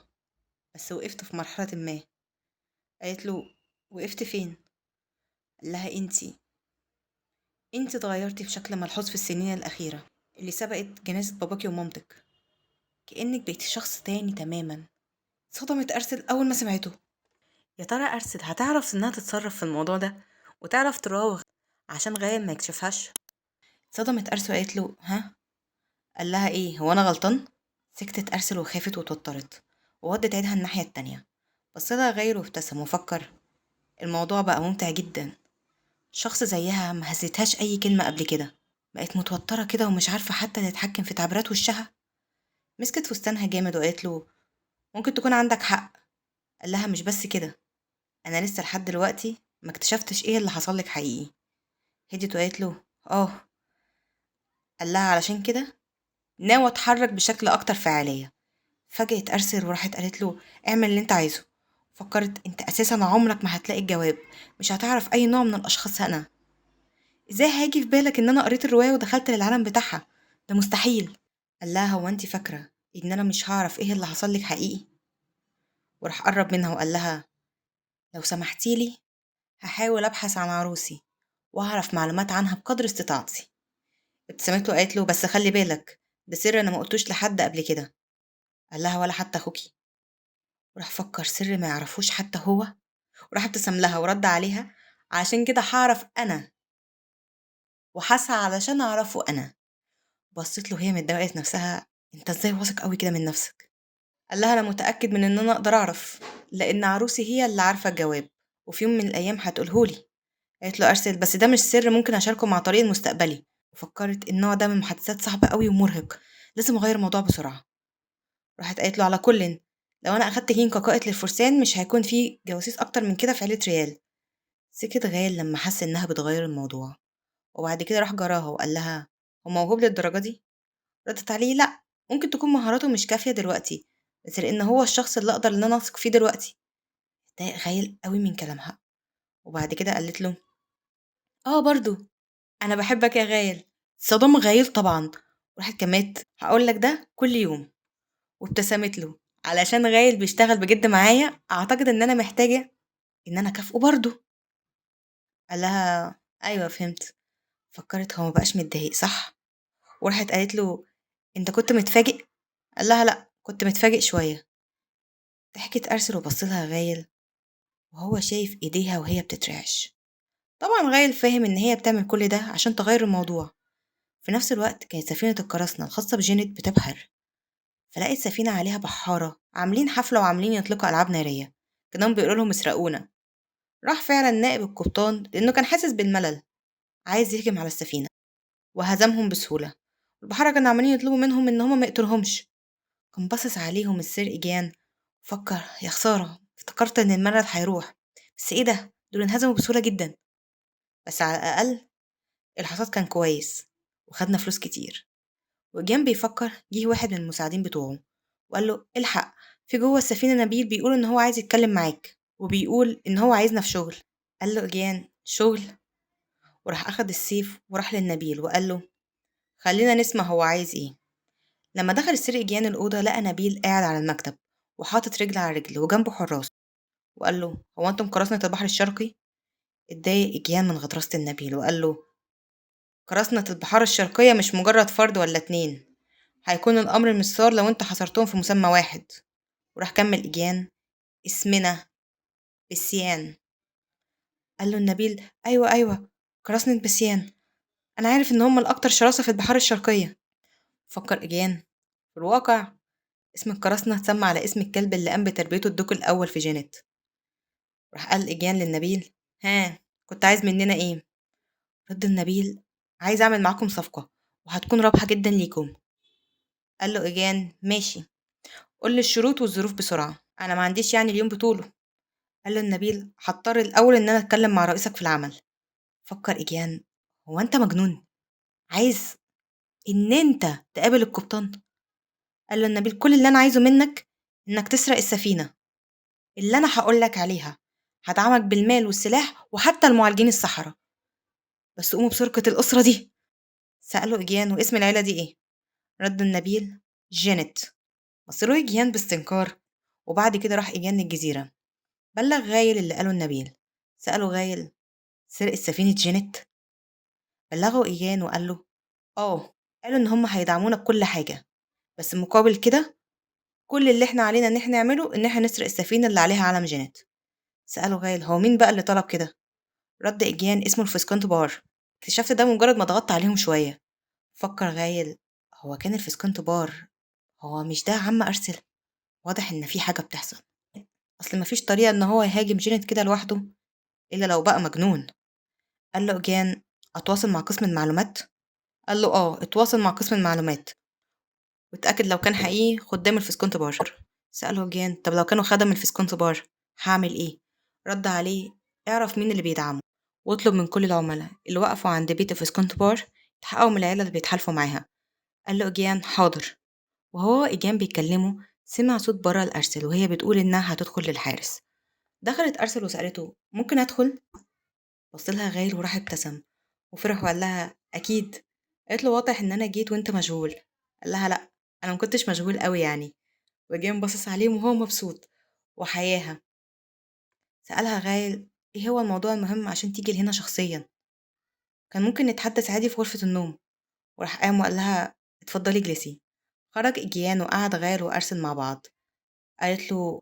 بس وقفت في مرحلة ما. قالت له وقفت فين؟ قال لها انتي اتغيرتي بشكل ملحوظ في السنين الأخيرة اللي سبقت جنازة باباكي ومامتك، كأنك بقيتي شخص تاني تماما. صدمت أرسل أول ما سمعته. يا ترى أرسل هتعرف إنها تتصرف في الموضوع ده وتعرف تراوغ عشان غايل ما يكشفهاش؟ صدمت أرسل وقالت له ها؟ قال لها ايه، هو انا غلطان؟ سكتت أرسل وخافت وتوترت وودت عينها الناحية التانية. بصلها غير وابتسم وفكر الموضوع بقى ممتع جدا. شخص زيها ما هزتهاش اي كلمة قبل كده، بقت متوترة كده ومش عارفة حتى تتحكم في تعبيرات وشها. مسكت فستانها جامد وقالت له ممكن تكون عندك حق. قال لها مش بس كده، انا لسه لحد دلوقتي ما اكتشفتش ايه اللي حصل لك حقيقي. هديت وقالت له اه. قال لها علشان كده ناوي اتحرك بشكل اكتر فعالية. فجأة أرسل وراحت قالت له اعمل اللي انت عايزه. فكرت انت اساسا عمرك ما هتلاقي الجواب، مش هتعرف اي نوع من الاشخاص انا. ازاي هيجي في بالك ان انا قريت الرواية ودخلت للعالم بتاعها؟ ده مستحيل. قال لها هو انت فاكرة ان انا مش هعرف ايه اللي حصل لك حقيقي؟ وراح قرب منها وقال لها لو سمحتيلي هحاول ابحث عن عروسي واعرف معلومات عنها بقدر استطاعتي. ابتسمت له وقالت له بس خلي بالك ده سر انا ما قلتوش لحد قبل كده. قال لها ولا حتى اخوكي. وراح فكر سر ما يعرفوش حتى هو، وراح ابتسم لها ورد عليها عشان كده هعرف انا وحاسه علشان اعرفه انا. بصيت له هي متضايقه نفسها، انت ازاي واثق قوي كده من نفسك؟ قال لها انا متاكد من ان انا اقدر اعرف، لان عروسي هي اللي عارفه الجواب وفي يوم من الايام هتقولهولي. قالت له ارسل بس ده مش سر ممكن اشاركه مع طريق المستقبلي. وفكرت النوع ده من المحادثات صعب قوي ومرهق، لازم اغير الموضوع بسرعه. راحت قالت له على كل لو انا اخدت كين كقائد للفرسان مش هيكون في جواسيس اكتر من كده في عيله ريال. سكت غال لما حس انها بتغير الموضوع، وبعد كده راح جراها وقال لها هو موهوب للدرجه دي؟ ردت عليه لا، ممكن تكون مهاراته مش كافيه دلوقتي، بس لان هو الشخص اللي اقدر ان انا اثق فيه دلوقتي. اتضايق غايل قوي من كلامها، وبعد كده قالت له اه برضو انا بحبك يا غايل. صدم غايل طبعا، وراحت كملت هقول لك ده كل يوم، وابتسمت له علشان غايل بيشتغل بجد معايا، اعتقد ان انا محتاجه ان انا اكافئه برضو. قال لها ايوه فهمت. فكرت هو مبقاش متضايق صح؟ وراحت قالت له انت كنت متفاجئ؟ قال لها لا كنت متفاجئ شويه. ضحكت ارسل وبص لها غايل وهو شايف ايديها وهي بتترعش. طبعا غايل فاهم ان هي بتعمل كل ده عشان تغير الموضوع. في نفس الوقت كانت سفينه القراصنه الخاصه بجينيت بتبحر، فلقت سفينه عليها بحاره عاملين حفله وعاملين يطلقوا العاب ناريه، كانوا بيقولوا لهم اسرقونا. راح فعلا نائب القبطان لانه كان حاسس بالملل، عايز يهجم على السفينه، وهزمهم بسهوله. البحاره كانوا عمالين يطلبوا منهم ان هما ما يقتلهمش. كان باصص عليهم السير إيجان، فكر يا خساره افتكرت ان الملل هيروح، بس ايه ده، دول انهزموا بسهوله جدا، بس على الاقل الحصاد كان كويس وخدنا فلوس كتير. وإيجان بيفكر جه واحد من المساعدين بتوعه وقال له الحق، في جوه السفينه نبيل بيقول ان هو عايز يتكلم معاك وبيقول ان هو عايزنا في شغل. قال له إيجان شغل؟ وراح اخد السيف وراح للنبيل وقال له خلينا نسمع هو عايز ايه. لما دخل السير إيجان الأوضة لقى نبيل قاعد على المكتب وحاطط رجل على رجل وجنبه حراس، وقال له هو انتم قراصنة البحر الشرقي؟ اتضايق إيجان من غطرسة النبيل وقال له قراصنة البحار الشرقية مش مجرد فرد ولا اتنين، هيكون الأمر مش صار لو انت حصرتهم في مسمى واحد. وراح كمل إيجان اسمنا بسيان. قال له النبيل أيوة أيوة قراصنة بسيان، أنا عارف إن هم الأكتر شراسة في البحار الشرقية. فكر إيجان في الواقع اسم القراصنة اتسمى على اسم الكلب اللي قام بتربيته الدوق الأول في جينيت. راح قال إيجان للنبيل ها كنت عايز مننا إيه؟ رد النبيل عايز أعمل معاكم صفقة وهتكون رابحة جدا ليكم. قال له إيجان ماشي، قول لي الشروط والظروف بسرعة، أنا ما عنديش يعني اليوم بطوله. قال له النبيل هضطر الأول إن أنا أتكلم مع رئيسك في العمل. فكر إيجان هو أنت مجنون؟ عايز إن أنت تقابل القبطان؟ قال له النبيل كل اللي أنا عايزه منك إنك تسرق السفينة اللي أنا هقولك عليها، هدعمك بالمال والسلاح وحتى المعالجين السحرة، بس قوموا بسرقة الأسرة دي. سأله إيجان واسم العيلة دي إيه؟ رد النبيل جينيت. بص له إيجان باستنكار، وبعد كده راح إيجان للجزيرة، بلغ غايل اللي قاله النبيل. سأله غايل سرقة سفينة جينيت؟ بلغه إيجان وقال له آه، قالوا إن هم هيدعمونا بكل حاجة، بس مقابل كده كل اللي احنا علينا إن احنا نعمله إن احنا نسرق السفينة اللي عليها علم جينيت. سأله غايل هو مين بقى اللي طلب كده؟ رد إيجان اسمه الفسكونت بار. اكتشفت ده مجرد ما ضغطت عليهم شوية. فكر غايل، هو كان الفسكونت بار هو مش ده عم أرسل؟ واضح إن في حاجة بتحصل، أصل مفيش طريقة إن هو يهاجم جينيت كده لوحده إلا لو بقى مجنون. قال له إيجيان أتواصل مع قسم المعلومات؟ قال له آه اتواصل مع قسم المعلومات واتأكد لو كان حقيقي خدام الفسكونت بار. سأله إيجيان طب لو كانوا خدم الفسكونت بار هعمل إيه؟ رد عليه اعرف مين اللي بيدعمه واطلب من كل العملاء اللي وقفوا عند بيت الفسكونت بار يتحققوا من العيلة اللي بيتحالفوا معاها. قال له إيجيان حاضر. وهو إيجيان بيكلمه سمع صوت برا لأرسل وهي بتقول إنها هتدخل للحارس. دخلت أرسل وسألته ممكن أدخل؟ بصلها غايل وراح ابتسم وفرح وقال لها أكيد. قالت له واضح إن أنا جيت وأنت مشغول. قال لها لأ أنا مكنتش مشغول قوي يعني. وإيجيان باصص عليهم وهو مبسوط وحياها. سألها غايل إيه هو الموضوع المهم عشان تيجي لهنا شخصيا؟ كان ممكن نتحدث عادي في غرفة النوم. وراح قام وقال لها اتفضلي اجلسي. خرج إيجيان وقعد غايل وأرسل مع بعض. قالت له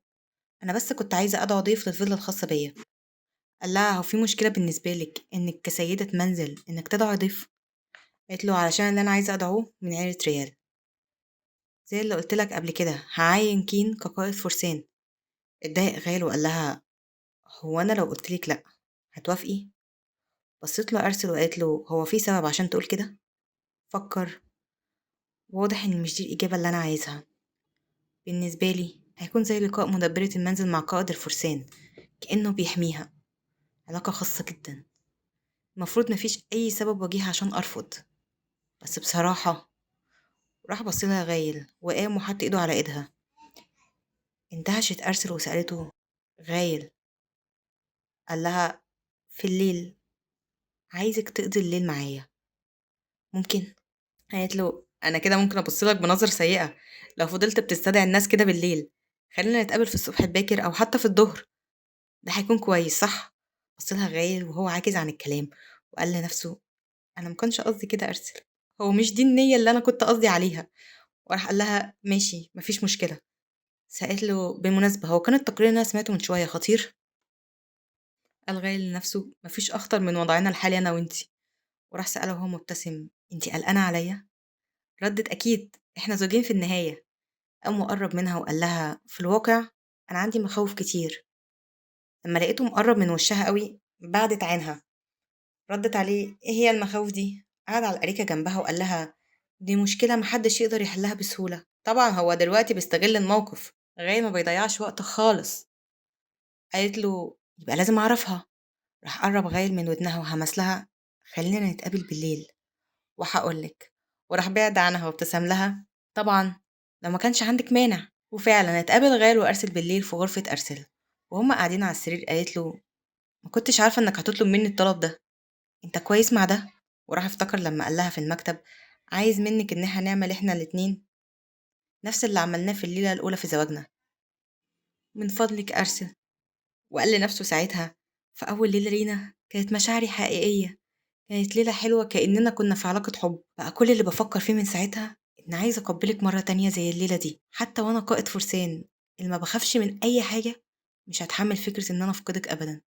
أنا بس كنت عايزة أدعو ضيف للفيلا الخاصة بيا. قال لها هو في مشكلة بالنسبة لك إنك كسيدة منزل إنك تدعو ضيف؟ قالت له علشان اللي أنا عايزة أدعوه من عيلة ريال، زي اللي قلت لك قبل كده هعين كين كقائد فرسان. اتضايق غايل وقال لها هو أنا لو قلت لك لأ هتوافقي؟ بصيت له أرسل وقالت له هو في سبب عشان تقول كده؟ فكر، واضح إن مش دي الإجابة اللي أنا عايزها. بالنسبة لي هيكون زي لقاء مدبرة المنزل مع قائد الفرسان، كأنه بيحميها، علاقة خاصة جدا، المفروض مفيش أي سبب وجيه عشان أرفض، بس بصراحة. راح بصيلها غايل وقام وحط إيده على إيدها. اندهشت أرسل وسألته غايل؟ قال لها في الليل عايزك تقضي الليل معايا ممكن؟ قالت له أنا كده ممكن أبصلك بنظر سيئة لو فضلت بتستدعي الناس كده بالليل، خلينا نتقابل في الصبح الباكر أو حتى في الظهر، ده هيكون كويس صح؟ بصلها غايل وهو عاجز عن الكلام وقال لنفسه أنا مكنش قصدي كده أرسل، هو مش دي النية اللي أنا كنت قصدي عليها. وراح قال لها ماشي مفيش مشكلة. سألت له بالمناسبة هو كان التقرير اللي أنا سمعته من شوية خطير؟ قال غايل لنفسه مفيش أخطر من وضعنا الحالي أنا وإنتي. وراح سأله وهو مبتسم إنتي قلقانة عليا؟ ردت أكيد إحنا زوجين في النهاية. قام وقرب منها وقال لها في الواقع أنا عندي مخاوف كتير. لما لقيته مقرب من وشها قوي بعدت عنها. ردت عليه إيه هي المخاوف دي؟ قعد على الأريكة جنبها وقال لها دي مشكلة محدش يقدر يحلها بسهولة. طبعا هو دلوقتي بيستغل الموقف، غايل ما بيضيعش وقت خالص. قالت له يبقى لازم أعرفها. راح قرب غايل من ودنها وهمس لها خلينا نتقابل بالليل وهقولك. وراح بعد عنها وابتسم لها طبعا لو ما كانش عندك مانع. وفعلا اتقابل غايل وأرسل بالليل في غرفة أرسل وهما قاعدين على السرير. قالت له ما كنتش عارفة انك هتطلب مني الطلب ده، انت كويس مع ده؟ وراح افتكر لما قال لها في المكتب عايز منك ان احنا نعمل احنا الاتنين نفس اللي عملناه في الليلة الأولى في زواجنا، من فضلك أرسل. وقال لنفسه ساعتها في أول ليلة لينا كانت مشاعري حقيقية، كانت ليلة حلوة كأننا كنا في علاقة حب. بقى كل اللي بفكر فيه من ساعتها إن عايز أقبلك مرة تانية زي الليلة دي، حتى وأنا قائد فرسان اللي ما بخافش من أي حاجة مش هتحمل فكرة إن أنا أفقدك أبدا.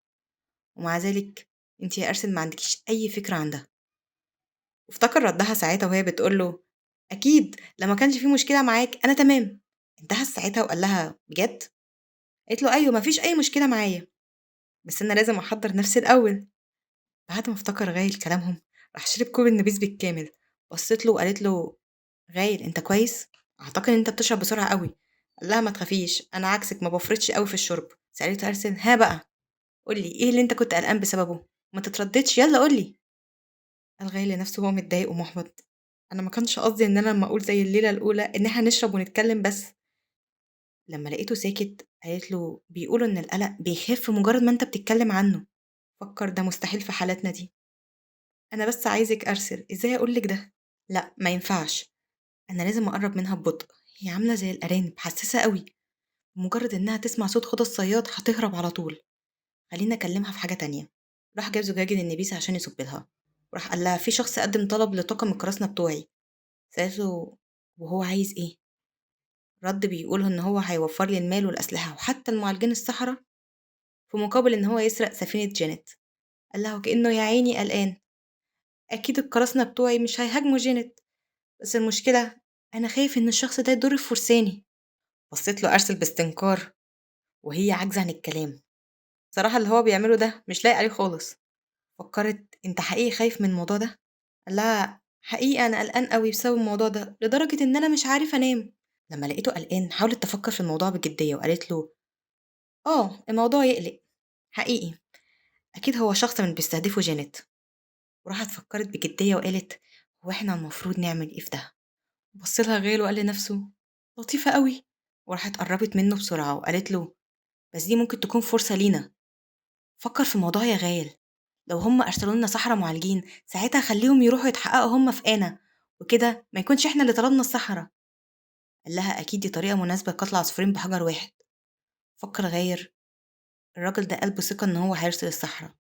ومع ذلك أنت يا أرسل ما عندكيش أي فكرة عن ده. وافتكر ردها ساعتها وهي بتقوله أكيد لما كانش في مشكلة معاك أنا تمام. انتهى ساعتها وقال لها بجد؟ قالت له أيوة مفيش أي مشكلة معايا، بس أنا لازم أحضر نفسي الأول. بعد ما افتكر غايل كلامهم راح شرب كوب النبيذ بالكامل. بصيت له وقالت له غايل انت كويس؟ اعتقد ان انت بتشرب بسرعه قوي. قال لها ما تخافيش انا عكسك ما بفرطش قوي في الشرب. سالته ارسل ها بقى قولي ايه اللي انت كنت قلقان بسببه، ما تترددش يلا قولي. قال غايل لنفسه وهو متضايق ومحبط انا ما كانش قصدي ان انا لما اقول زي الليله الاولى ان احنا نشرب ونتكلم بس. لما لقيته ساكت قالت له بيقولوا ان القلق بيخف مجرد ما انت بتتكلم عنه. فكر ده مستحيل في حالتنا دي، انا بس عايزك ارسل ازاي اقولك ده؟ لا ما ينفعش، انا لازم اقرب منها ببطء، هي عامله زي الارانب حساسه قوي، مجرد انها تسمع صوت خطى الصياد هتهرب على طول، خلينا اكلمها في حاجه تانية. راح جاب زجاجة النبيذ عشان يصب لها، وراح قال لها في شخص قدم طلب لطاقم القراصنه بتوعي. سالته وهو عايز ايه؟ رد بيقول ان هو هيوفر لي المال والاسلحه وحتى المعالجين السحره في مقابل ان هو يسرق سفينه جانيت. قال لها وكانه يا عيني قلقان. أكيد القراصنة بتوعي مش هيهاجموا جينيت، بس المشكلة أنا خايف إن الشخص ده يضر فرساني. بصيت له أرسل باستنكار وهي عاجزة عن الكلام. صراحة اللي هو بيعمله ده مش لايق عليه خالص. فكرت أنت حقيقي خايف من الموضوع ده؟ قال لها حقيقي أنا قلقان قوي بسبب الموضوع ده لدرجة إن أنا مش عارف أنام. لما لقيته قلقان حاولت تفكر في الموضوع بجدية وقالت له الموضوع يقلق حقيقي، أكيد هو شخص من بيستهدفه جينيت. وراحت فكرت بجدية وقالت هو إحنا المفروض نعمل إيه في ده؟ بص لها غيل وقال لنفسه لطيفة قوي، وراحت قربت منه بسرعة وقالت له بس دي ممكن تكون فرصة لينا، فكر في الموضوع يا غايل، لو هم أرسلوا لنا سحرة معالجين ساعتها خليهم يروحوا يتحققوا هم في آنا، وكده ما يكونش إحنا اللي طلبنا السحرة. قال لها أكيد دي طريقة مناسبة لقتل عصفورين بحجر واحد. فكر غاير، الراجل ده قلبه ثقة إن هو هيرسل السحرة،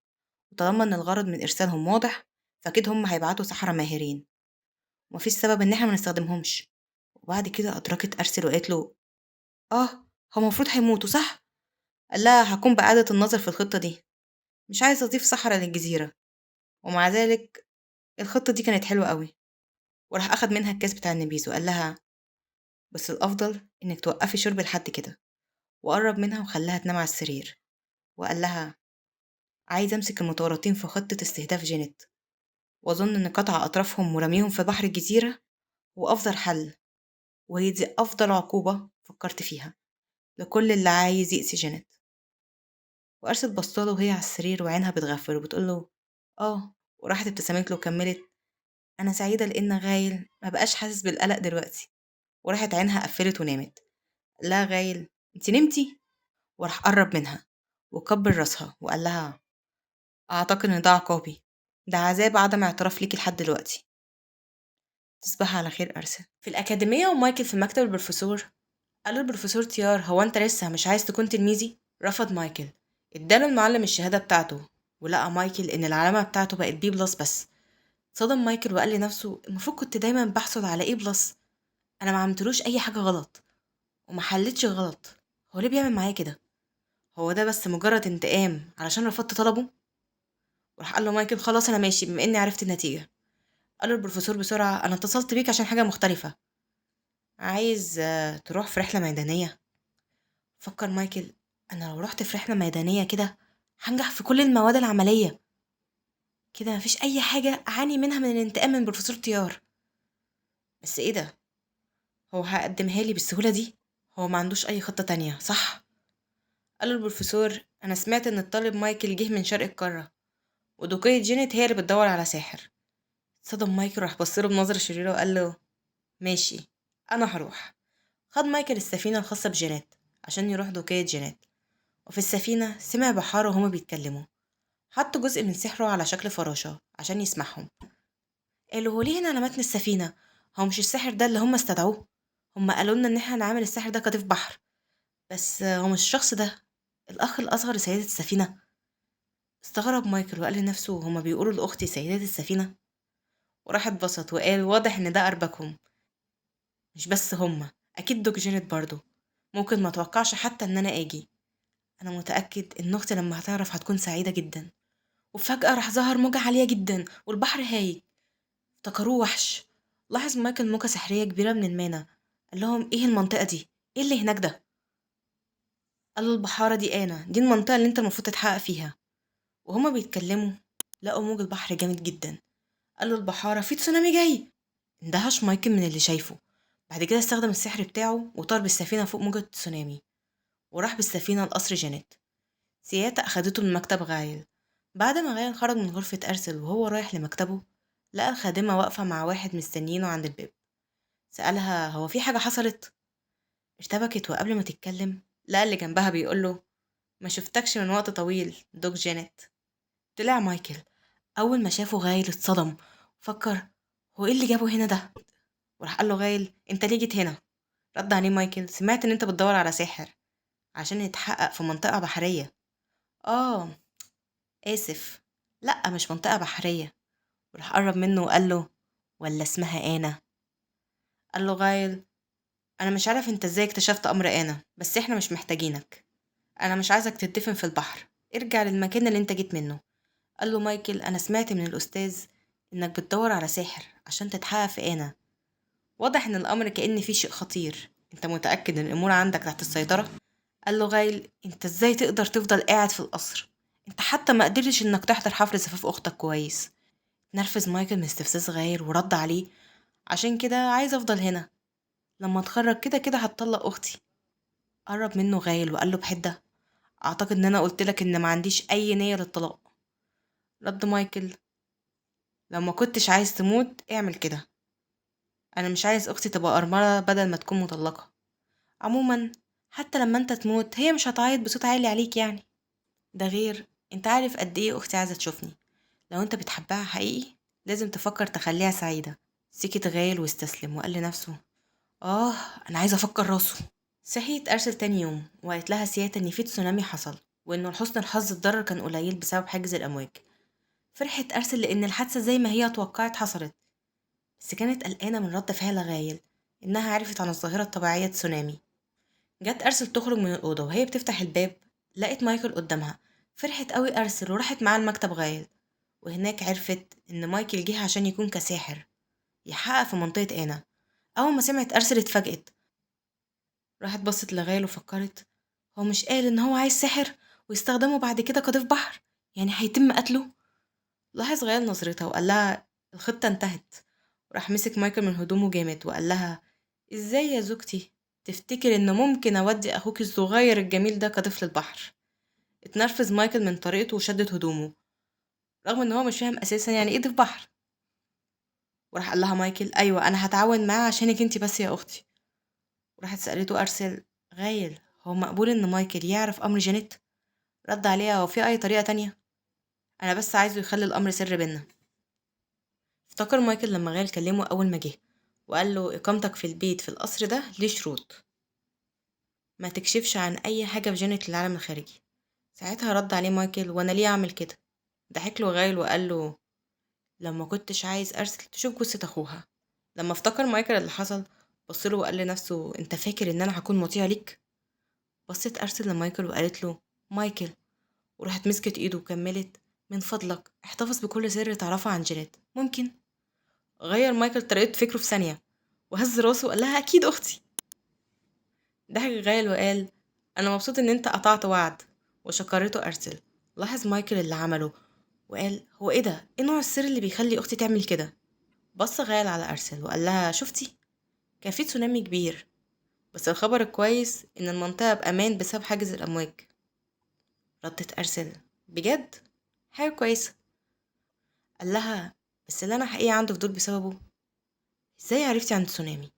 وطالما إن الغرض من إرسالهم واضح فأكيد هم هيبعتوا سحرة ماهرين، ومفيش سبب إن إحنا ما نستخدمهمش. وبعد كده أدركت أرسل وقالت له هو المفروض هيموتوا صح؟ قال لها هكون بإعادة النظر في الخطة دي، مش عايزة أضيف سحرة للجزيرة، ومع ذلك الخطة دي كانت حلوة قوي. وراح أخد منها الكاس بتاع النبيذ وقال لها بس الأفضل إنك توقفي شرب لحد كده، وقرب منها وخلاها تنام على السرير، وقال لها عايز أمسك المتورطين في خطة استهداف جينيت، وأظن إن قطع أطرافهم ورميهم في بحر الجزيرة هو أفضل حل، وهي دي أفضل عقوبة فكرت فيها لكل اللي عايز يأذي جينيت. وأرسل بصاله وهي على السرير وعينها بتغفل وبتقوله وراحت ابتسمت له وكملت أنا سعيدة لأن غايل ما بقاش حاسس بالقلق دلوقتي. وراحت عينها قفلت ونامت. لا غايل انتي نمتي؟ وراح قرب منها وكبر راسها وقال لها أعتقد إن ده عقابي، ده عذاب عدم اعتراف ليكي لحد دلوقتي، تصبحي على خير أرسل. في الأكاديمية ومايكل في مكتب البروفيسور، قال له البروفيسور تيار هو أنت لسه مش عايز تكون تلميذي؟ رفض مايكل. اداله المعلم الشهادة بتاعته، ولقى مايكل إن العلامة بتاعته بقت B plus بس. صدم مايكل وقال لنفسه المفروض كنت دايما بحصل على A plus، أنا ما عملتلوش أي حاجة غلط وما حلتش غلط، هو ليه بيعمل معايا كده؟ هو ده بس مجرد انتقام علشان رفضت طلبه؟ وراح قال له مايكل خلاص أنا ماشي بما إني عرفت النتيجة. قال له البروفيسور بسرعة أنا اتصلت بيك عشان حاجة مختلفة، عايز تروح في رحلة ميدانية؟ فكر مايكل أنا لو رحت في رحلة ميدانية كده هنجح في كل المواد العملية، كده مفيش أي حاجة أعاني منها من الانتقام من بروفيسور تيار. بس إيه ده، هو هقدمها لي بالسهولة دي؟ هو ما عندوش أي خطة تانية صح؟ قال له البروفيسور أنا سمعت إن الطالب مايكل جه من شرق القارة، ودوقية جينيت هي اللي بتدور على ساحر. صدم مايكل راح بصله بنظرة شريرة وقال له ماشي أنا هروح. خد مايكل السفينة الخاصة بجينيت عشان يروح دوقية جينيت، وفي السفينة سمع بحارة وهما بيتكلموا، حط جزء من سحره على شكل فراشة عشان يسمعهم. قالوا هو ليه هنا على متن السفينة؟ هو مش الساحر ده اللي هما استدعوه؟ هما قالوا لنا إن احنا هنعمل الساحر ده كضيف بحر، بس هو مش الشخص ده الأخ الأصغر لسيدة السفينة؟ استغرب مايكل وقال لنفسه هما بيقولوا لأختي سيدة السفينة؟ وراح اتبسط وقال واضح إن ده أربكهم، مش بس هما، أكيد دوك جينيت برضو، ممكن ما توقعش حتى إن أنا آجي، أنا متأكد إن أختي لما هتعرف هتكون سعيدة جدا. وفجأة راح ظهر موجة عالية جدا والبحر هايج، افتكروه وحش. لاحظ مايكل موجة سحرية كبيرة من المانا، قال لهم إيه المنطقة دي؟ إيه اللي هناك ده؟ قال له البحارة دي أنا، دي المنطقة اللي أنت المفروض تتحقق فيها. وهما بيتكلموا لقوا موج البحر جامد جدا، قال له البحارة في تسونامي جاي. اندهش مايكل من اللي شايفه. بعد كده استخدم السحر بتاعه وطار بالسفينة فوق موجة التسونامي، وراح بالسفينة لقصر جينيت. سياتا أخدته من مكتب غايل. بعد ما غايل خرج من غرفة أرسل وهو رايح لمكتبه، لقى الخادمة واقفة مع واحد مستنيينه عند الباب. سألها هو في حاجة حصلت؟ ارتبكت وقبل ما تتكلم لقى اللي جنبها بيقوله ما شفتكش من وقت طويل دوك جينيت. طلع مايكل أول ما شافه غايل اتصدم، فكر هو ايه اللي جابه هنا ده؟ وراح قال له غايل انت ليه جيت هنا؟ رد عليه مايكل سمعت ان انت بتدور على ساحر عشان يتحقق في منطقة بحرية. آسف، لأ مش منطقة بحرية. وراح قرب منه وقال له ولا اسمها آنا؟ قال له غايل أنا مش عارف انت ازاي اكتشفت أمر آنا، بس احنا مش محتاجينك، أنا مش عايزك تدفن في البحر، ارجع للمكان اللي انت جيت منه. قال له مايكل أنا سمعت من الأستاذ إنك بتدور على ساحر عشان تتحقق في أنا. واضح إن الأمر كأن فيه شيء خطير، أنت متأكد إن الأمور عندك تحت السيطرة؟ قال له غايل أنت إزاي تقدر تفضل قاعد في القصر؟ أنت حتى ما قدرتش إنك تحضر حفل زفاف أختك كويس. نرفز مايكل من استفزاز غايل ورد عليه عشان كده عايز أفضل هنا، لما اتخرج كده كده هتطلق أختي. قرب منه غايل وقال له بحدة أعتقد إن أنا قلت لك إن ما عنديش أي نية للطلاق. رد مايكل لو ما كنتش عايز تموت اعمل كده، أنا مش عايز أختي تبقى أرملة بدل ما تكون مطلقة. عموما حتى لما أنت تموت هي مش هتعيط بصوت عالي عليك يعني، ده غير أنت عارف قد إيه أختي عايزة تشوفني، لو أنت بتحبها حقيقي لازم تفكر تخليها سعيدة. سكت غايل واستسلم وقال لنفسه أنا عايزة أفكر راسه. صحيت أرسل تاني يوم وقالت لها سياتا إن في تسونامي حصل، وإنه لحسن الحظ الضرر كان قليل بسبب حاجز الأمواج. فرحت أرسل لأن الحادثة زي ما هي توقعت حصلت، بس كانت قلقانة من رد فعل غايل إنها عرفت عن الظاهرة الطبيعية تسونامي. جت أرسل تخرج من الأوضة وهي بتفتح الباب لقت مايكل قدامها. فرحت قوي أرسل وراحت معاه المكتب غايل، وهناك عرفت إن مايكل جه عشان يكون كساحر يحقق في منطقة أنا. أول ما سمعت أرسل اتفاجئت، راحت بصت لغايل وفكرت هو مش قال إن هو عايز ساحر ويستخدمه بعد كده كضيف بحر، يعني هيتم قتله؟ لاحظ غايل نظرتها وقال لها الخطة انتهت. وراح مسك مايكل من هدومه جامد وقال لها ازاي يا زوجتي تفتكر ان ممكن اودي اخوك الصغير الجميل ده كطفل البحر؟ اتنرفز مايكل من طريقته وشدت هدومه رغم ان هو مش فاهم اساسا يعني ايه ضيف بحر. وراح قال لها مايكل ايوه انا هتعاون معاه عشانك انتي بس يا اختي. وراحت سالته ارسل غايل هو مقبول ان مايكل يعرف امر جانيت؟ رد عليها هو في اي طريقه تانية؟ انا بس عايزه يخلي الامر سر بينا. افتكر مايكل لما غايل كلمه اول ما جه وقال له اقامتك في البيت في القصر ده ليه شروط، ما تكشفش عن اي حاجه في جانيت للعالم الخارجي. ساعتها رد عليه مايكل وانا ليه اعمل كده؟ ضحك له غايل وقال له لما كنتش عايز ارسل تشوف جثه اخوها. لما افتكر مايكل اللي حصل بص له وقال لنفسه انت فاكر ان انا هكون مطيع ليك؟ بصت ارسل لمايكل وقالت له مايكل، وراحت مسكت ايده وكملت من فضلك احتفظ بكل سر تعرفه عن جانيت ممكن؟ غير مايكل طريقة فكره في ثانية وهز راسه وقال لها أكيد أختي. ضحك غايل وقال أنا مبسوط إن أنت قطعت وعد، وشكرته أرسل. لاحظ مايكل اللي عمله وقال هو إيه ده؟ إيه نوع السر اللي بيخلي أختي تعمل كده؟ بص غايل على أرسل وقال لها شفتي كان في تسونامي كبير، بس الخبر الكويس إن المنطقة بأمان بسبب حاجز الأمواج. ردت أرسل بجد؟ حاجة كويسة. قال لها بس اللي أنا حقيقي عنده فضول بسببه ازاي عرفتي عن التسونامي؟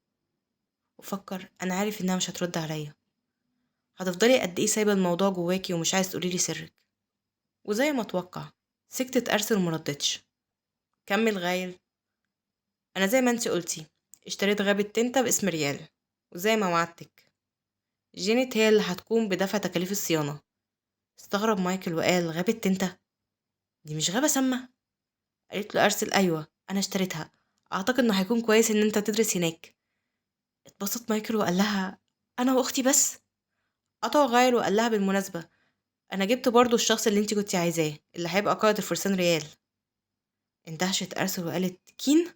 وفكر أنا عارف إنها مش هترد عليا، هتفضلي قد إيه سايبة الموضوع جواكي ومش عايز تقوليلي سرك؟ وزي ما اتوقع سكتت أرسل ومردتش. كمل غايل أنا زي ما انتي قلتي اشتريت غابة تنتا باسم ريال، وزي ما وعدتك جينيت هي اللي هتقوم بدفع تكاليف الصيانة. استغرب مايكل وقال غابة تنتا دي مش غابة سامة؟ قالت له أرسل أيوة أنا اشتريتها، أعتقد إنه هيكون كويس إن أنت تدرس هناك. اتبسط مايكل وقال لها أنا وأختي بس؟ قطع غايل وقال لها بالمناسبة أنا جبت برضو الشخص اللي انتي كنتي عايزاه اللي هيبقى قائد الفرسان ريال. اندهشت أرسل وقالت كين؟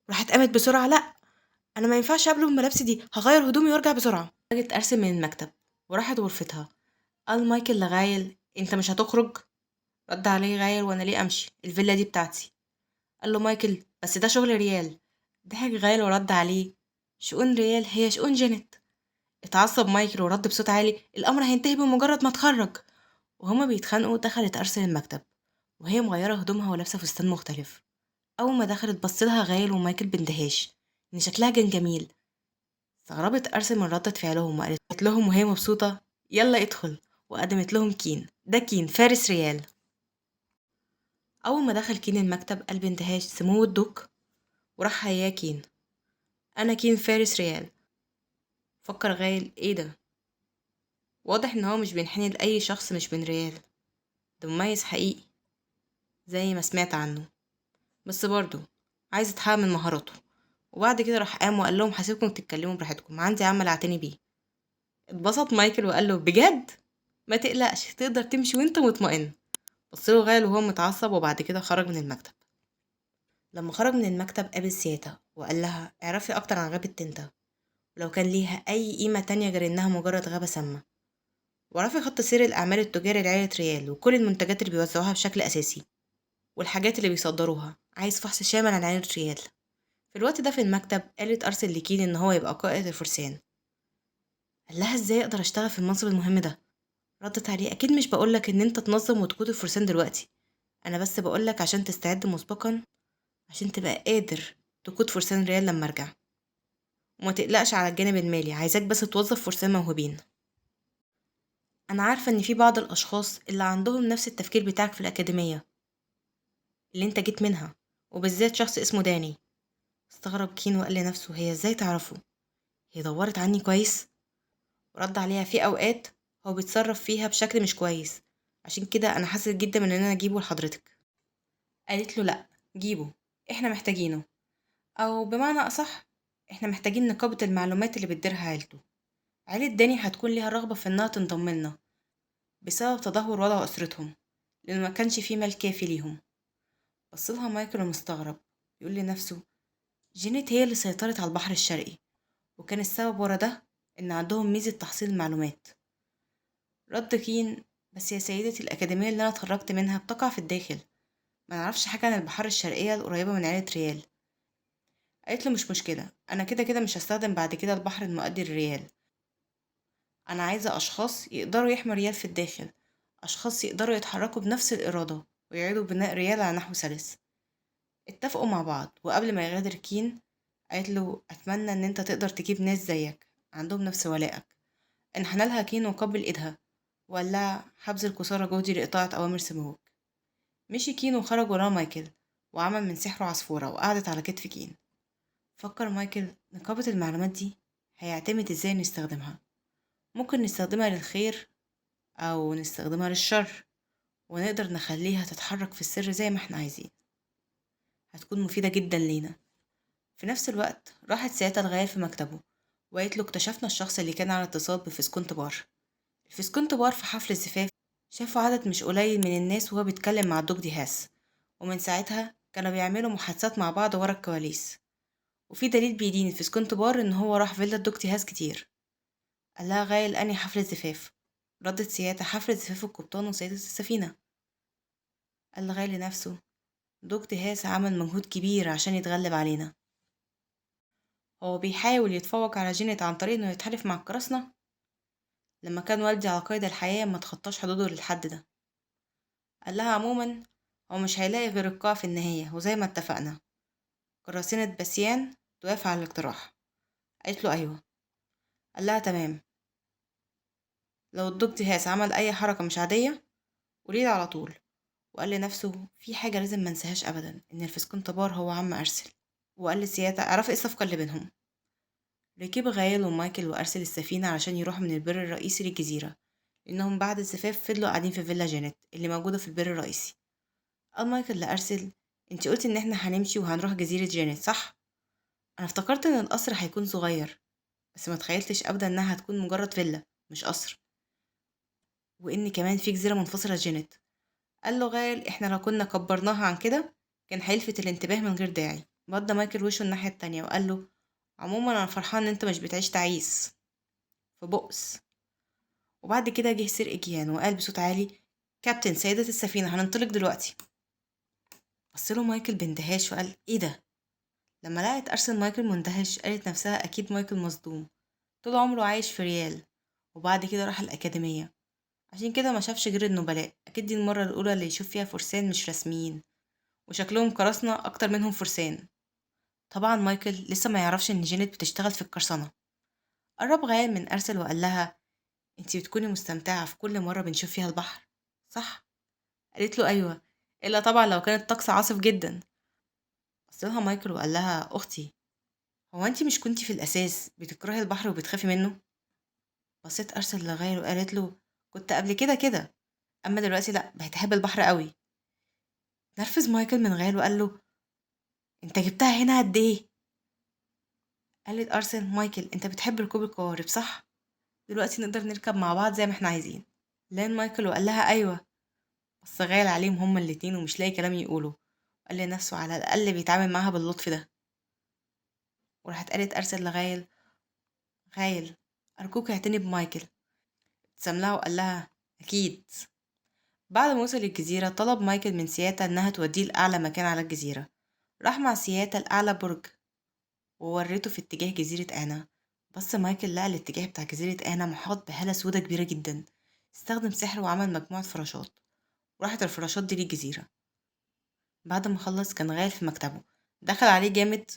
راحت قامت بسرعة لأ أنا ما ينفعش أقابله بملابسي دي، هغير هدومي وارجع بسرعة. خرجت أرسل من المكتب وراحت غرفتها. قال مايكل لغايل انت مش هتخرج؟ رد عليه غايل وانا ليه امشي؟ الفيلا دي بتاعتي. قال له مايكل بس ده شغل ريال. ضحك غايل ورد عليه شؤون ريال هي شؤون جانيت. اتعصب مايكل ورد بصوت عالي الامر هينتهي بمجرد ما اتخرج. وهما بيتخانقوا دخلت ارسل المكتب وهي مغيره هدومها ولابسه فستان مختلف. اول ما دخلت بص لها غايل ومايكل باندهاش ان شكلها كان جميل. استغربت ارسل من ردة فعلهم وقالت لهم وهي مبسوطه يلا ادخل، وقدمت لهم كين. ده كين فارس ريال. أول ما دخل كين المكتب قال باندهاش سمو الدوق، وراح حياه كين أنا كين فارس ريال. فكر غايل إيه ده؟ واضح إن هو مش بينحني لأي شخص مش من ريال، ده مميز حقيقي زي ما سمعت عنه، بس برضه عايز يتحقق من مهاراته. وبعد كده راح قام وقال لهم هسيبكم تتكلموا براحتكم، عندي عمل اعتني بيه. اتبسط مايكل وقال له بجد؟ ما تقلقش تقدر تمشي وانت مطمئن. بص له غايل وهو متعصب وبعد كده خرج من المكتب. لما خرج من المكتب قابل سياتا وقال لها اعرفي أكتر عن غابة تنتا، ولو كان ليها أي قيمة تانية غير إنها مجرد غابة سامة، واعرفي خط سير الأعمال التجاري لعيلة ريال وكل المنتجات اللي بيوزعوها بشكل أساسي والحاجات اللي بيصدروها، عايز فحص شامل عن عيلة ريال. في الوقت ده في المكتب قالت أرسل لكين إن هو يبقى قائد الفرسان. قال لها إزاي أقدر أشتغل في المنصب المهم ده؟ ردت عليه أكيد مش بقولك إن أنت تنظم وتقود الفرسان دلوقتي، أنا بس بقولك عشان تستعد مسبقا عشان تبقى قادر تقود فرسان ريال لما أرجع، وما تقلقش على الجانب المالي، عايزاك بس توظف فرسان موهوبين. أنا عارفة إن في بعض الأشخاص اللي عندهم نفس التفكير بتاعك في الأكاديمية اللي أنت جيت منها، وبالذات شخص اسمه داني. استغرب كين وقال لنفسه هي إزاي تعرفه؟ هي دورت عني كويس؟ ورد عليها في أوقات هو بيتصرف فيها بشكل مش كويس، عشان كده أنا حاسس جدا من إن أنا أجيبه لحضرتك. قالت له لأ جيبه، إحنا محتاجينه، أو بمعنى أصح إحنا محتاجين نقابة المعلومات اللي بتديرها عيلته. عيلة داني هتكون ليها رغبة في إنها تنضم لنا بسبب تدهور وضع أسرتهم، لأنه ما كانش فيه مال كافي ليهم. بصلها مايكل ومستغرب، يقول لنفسه جينيت هي اللي سيطرت على البحر الشرقي، وكان السبب ورا ده إن عندهم ميزة تحصيل المعلومات. رد كين بس يا سيدتي الأكاديمية اللي أنا اتخرجت منها بتقع في الداخل، ما نعرفش حاجة عن البحار الشرقية القريبة من عيلة ريال. قالت له مش مشكلة، أنا كده كده مش هستخدم بعد كده البحر المؤدي للريال، أنا عايزة أشخاص يقدروا يحموا ريال في الداخل، أشخاص يقدروا يتحركوا بنفس الإرادة ويعيدوا بناء ريال على نحو سلس. اتفقوا مع بعض، وقبل ما يغادر كين قالت له أتمنى إن أنت تقدر تجيب ناس زيك عندهم نفس ولائك. انحنى لها كين وقبل إيدها وقال لها هبذل قصارى جهدي لإطاعة أوامر سموك. مشي كين وخرج وراه مايكل وعمل من سحره عصفورة وقعدت على كتف كين. فكر مايكل نقابة المعلومات دي هيعتمد ازاي نستخدمها، ممكن نستخدمها للخير أو نستخدمها للشر، ونقدر نخليها تتحرك في السر زي ما احنا عايزين، هتكون مفيدة جدا لينا. في نفس الوقت راحت سياتا الغاية في مكتبه وقالت له اكتشفنا الشخص اللي كان على اتصال بفسكونت بار. الفسكونت بار في حفل الزفاف شافوا عدد مش قليل من الناس وهو بيتكلم مع الدوق ديهاس، ومن ساعتها كانوا بيعملوا محادثات مع بعض ورا الكواليس، وفي دليل بيدين الفسكونت بار ان هو راح فيلا الدوق ديهاس كتير. قال لها غايل انهي حفلة زفاف؟ ردت سياتا حفلة زفاف القبطان وسيدة السفينة. قال غايل لنفسه دوق ديهاس عمل مجهود كبير عشان يتغلب علينا، هو بيحاول يتفوق على جينيت عن طريق انه يتحالف مع القراصنة. لما كان والدي على قيد الحياة ما تخطاش حدوده للحد ده. قال لها عموما هو مش هيلاقي غير القاع في النهاية، وزي ما اتفقنا قراصنة باسيان توافق على الاقتراح. قالت له ايوه. قال لها تمام، لو الدوق ديهاس عمل اي حركة مش عادية قوليلي على طول. وقال لنفسه في حاجة لازم منساهاش ابدا، ان الفسكونت بار هو عم ارسل. وقال لسياتا اعرفي ايه الصفقة اللي بينهم. ركب غايل ومايكل وأرسل السفينة علشان يروحوا من البر الرئيسي للجزيرة، لأنهم بعد الزفاف فضلوا قاعدين في فيلا جانيت اللي موجودة في البر الرئيسي. قال مايكل لأرسل انتي قلتي ان احنا هنمشي وهنروح جزيرة جانيت صح؟ انا افتكرت ان القصر هيكون صغير، بس ما تخيلتش ابدا انها هتكون مجرد فيلا مش قصر، وان كمان في جزيرة منفصلة جانيت. قال له غايل احنا لو كنا كبرناها عن كده كان هيلفت الانتباه من غير داعي. مضى مايكل وشه الناحية التانية وقال له عموما انا فرحان ان انت مش بتعيش تعيس في بؤس. وبعد كده جه سير إيجيان وقال بصوت عالي كابتن سيدة السفينة هننطلق دلوقتي. بصله مايكل باندهاش وقال ايه ده؟ لما لقت أرسل مايكل مندهش قالت نفسها اكيد مايكل مصدوم، طول عمره عايش في ريال وبعد كده راح الأكاديمية، عشان كده ما شافش غير النبلاء، اكيد دي المرة الأولى اللي يشوف فيها فرسان مش رسميين وشكلهم قراصنة اكتر منهم فرسان. طبعا مايكل لسه ما يعرفش ان جينيت بتشتغل في القرصنة. قرب غايل من أرسل وقال لها انتي بتكوني مستمتعة في كل مرة بنشوف فيها البحر صح؟ قالت له ايوه، الا طبعا لو كانت الطقس عاصف جدا. بصلها مايكل وقال لها اختي هو انتي مش كنتي في الاساس بتكرهي البحر وبتخافي منه؟ بصيت أرسل لغايل وقالت له كنت قبل كده كده، اما دلوقتي لا، بقيت احب البحر قوي. نرفز مايكل من غايل وقال له انت جبتها هنا قد ايه؟ قالت أرسل مايكل انت بتحب ركوب القوارب صح؟ دلوقتي نقدر نركب مع بعض زي ما احنا عايزين. لان مايكل وقال لها ايوه. بس غايل عليهم هما الاتنين ومش لاقي كلام يقوله، قال لنفسه على الأقل بيتعامل معاها باللطف ده. وراحت قالت أرسل لغايل، غايل أرجوك اعتني بمايكل. ابتسم لها وقال لها أكيد. بعد ما وصل الجزيرة طلب مايكل من سياتا إنها توديه لأعلى مكان على الجزيرة. راح مع سياتا لأعلى برج ووريته في اتجاه جزيرة آنا. بس مايكل لقى الاتجاه بتاع جزيرة آنا محاط بهالة سودة كبيرة جدا. استخدم سحر وعمل مجموعة فراشات، وراحت الفراشات دي للجزيرة. بعد ما خلص كان غايل في مكتبه، دخل عليه جامد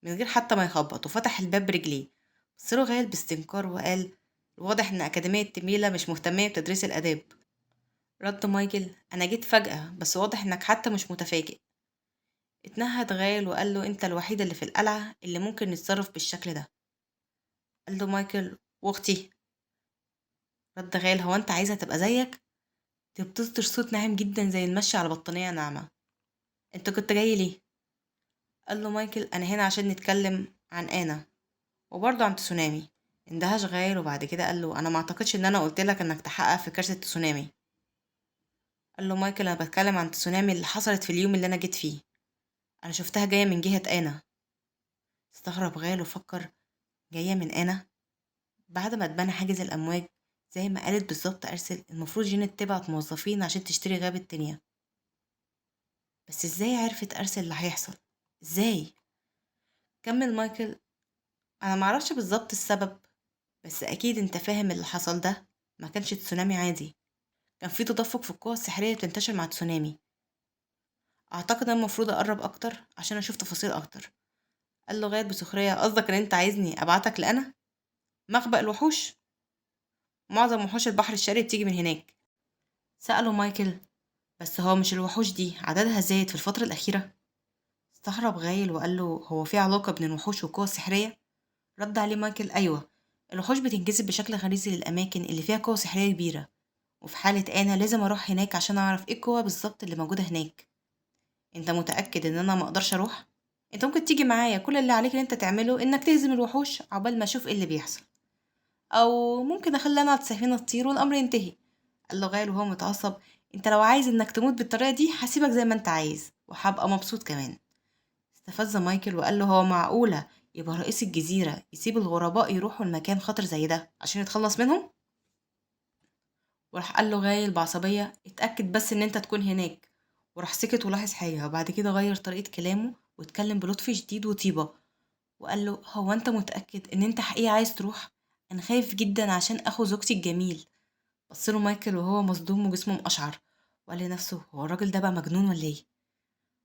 من غير حتى ما يخبط وفتح الباب برجليه. بصله غايل باستنكار وقال واضح ان أكاديمية تميلة مش مهتمية بتدريس الآداب. رد مايكل أنا جيت فجأة بس واضح إنك حتى مش متفاجئ. اتنهد غايل وقال له أنت الوحيد اللي في القلعة اللي ممكن نتصرف بالشكل ده. قال له مايكل واختي. رد غايل هو أنت عايزها تبقى زيك؟ دي بتصدر صوت ناعم جدا زي المشي على بطانية ناعمة. أنت كنت جاي ليه؟ قال له مايكل أنا هنا عشان نتكلم عن آنا وبرضه عن تسونامي. اندهش غايل وبعد كده قال له أنا ما أعتقدش إن أنا قلت لك إنك تحقق في كارثة تسونامي. قال له مايكل أنا بتكلم عن تسونامي اللي حصلت في اليوم اللي أنا جيت فيه، أنا شفتها جاية من جهة آنا. استغرب غايل وفكر جاية من آنا؟ بعد ما اتبنى حاجز الأمواج زي ما قالت بالظبط أرسل، المفروض جينيت تبعت موظفين عشان تشتري غابة تانية، بس ازاي عرفت أرسل اللي هيحصل؟ ازاي؟ كمل مايكل أنا معرفش بالظبط السبب، بس أكيد انت فاهم اللي حصل ده ما كانش تسونامي عادي، كان في تدفق في القوى السحرية بتنتشر مع التسونامي. أعتقد أنا المفروض أقرب أكتر عشان أشوف تفاصيل أكتر. قال له غاية بسخرية قصدك إن أنت عايزني أبعتك لأنا مخبأ الوحوش؟ معظم وحوش البحر الشرقي بتيجي من هناك. سأله مايكل بس هو مش الوحوش دي عددها زايد في الفترة الأخيرة؟ استغرب غايل وقال له هو في علاقة بين الوحوش والقوى السحرية؟ رد عليه مايكل أيوة، الوحوش بتنجذب بشكل غريزي للأماكن اللي فيها قوة سحرية كبيرة، وفي حالة أنا لازم أروح هناك عشان أعرف إيه القوة بالظبط اللي موجودة هناك. أنت متأكد إن أنا مقدرش أروح؟ أنت ممكن تيجي معايا، كل اللي عليك إن أنت تعمله إنك تهزم الوحوش عقبال ما أشوف إيه اللي بيحصل، أو ممكن أخلي أنا السفينة تطير والأمر ينتهي. قال له غايل وهو متعصب أنت لو عايز إنك تموت بالطريقة دي هسيبك زي ما أنت عايز وهبقى مبسوط كمان. استفز مايكل وقال له هو معقولة يبقى رئيس الجزيرة يسيب الغرباء يروحوا المكان خطر زي ده عشان يتخلص منهم؟ وراح قال له غايل بعصبية اتأكد بس ان انت تكون هناك. وراح سكت ولاحظ حاجة، وبعد كده غير طريقة كلامه واتكلم بلطف شديد وطيبة وقال له هو انت متأكد ان انت حقيقي عايز تروح؟ انا خايف جدا عشان اخو زوجتي الجميل. بص له مايكل وهو مصدوم وجسمه مقشعر وقال لنفسه هو الراجل ده بقى مجنون ولا ايه؟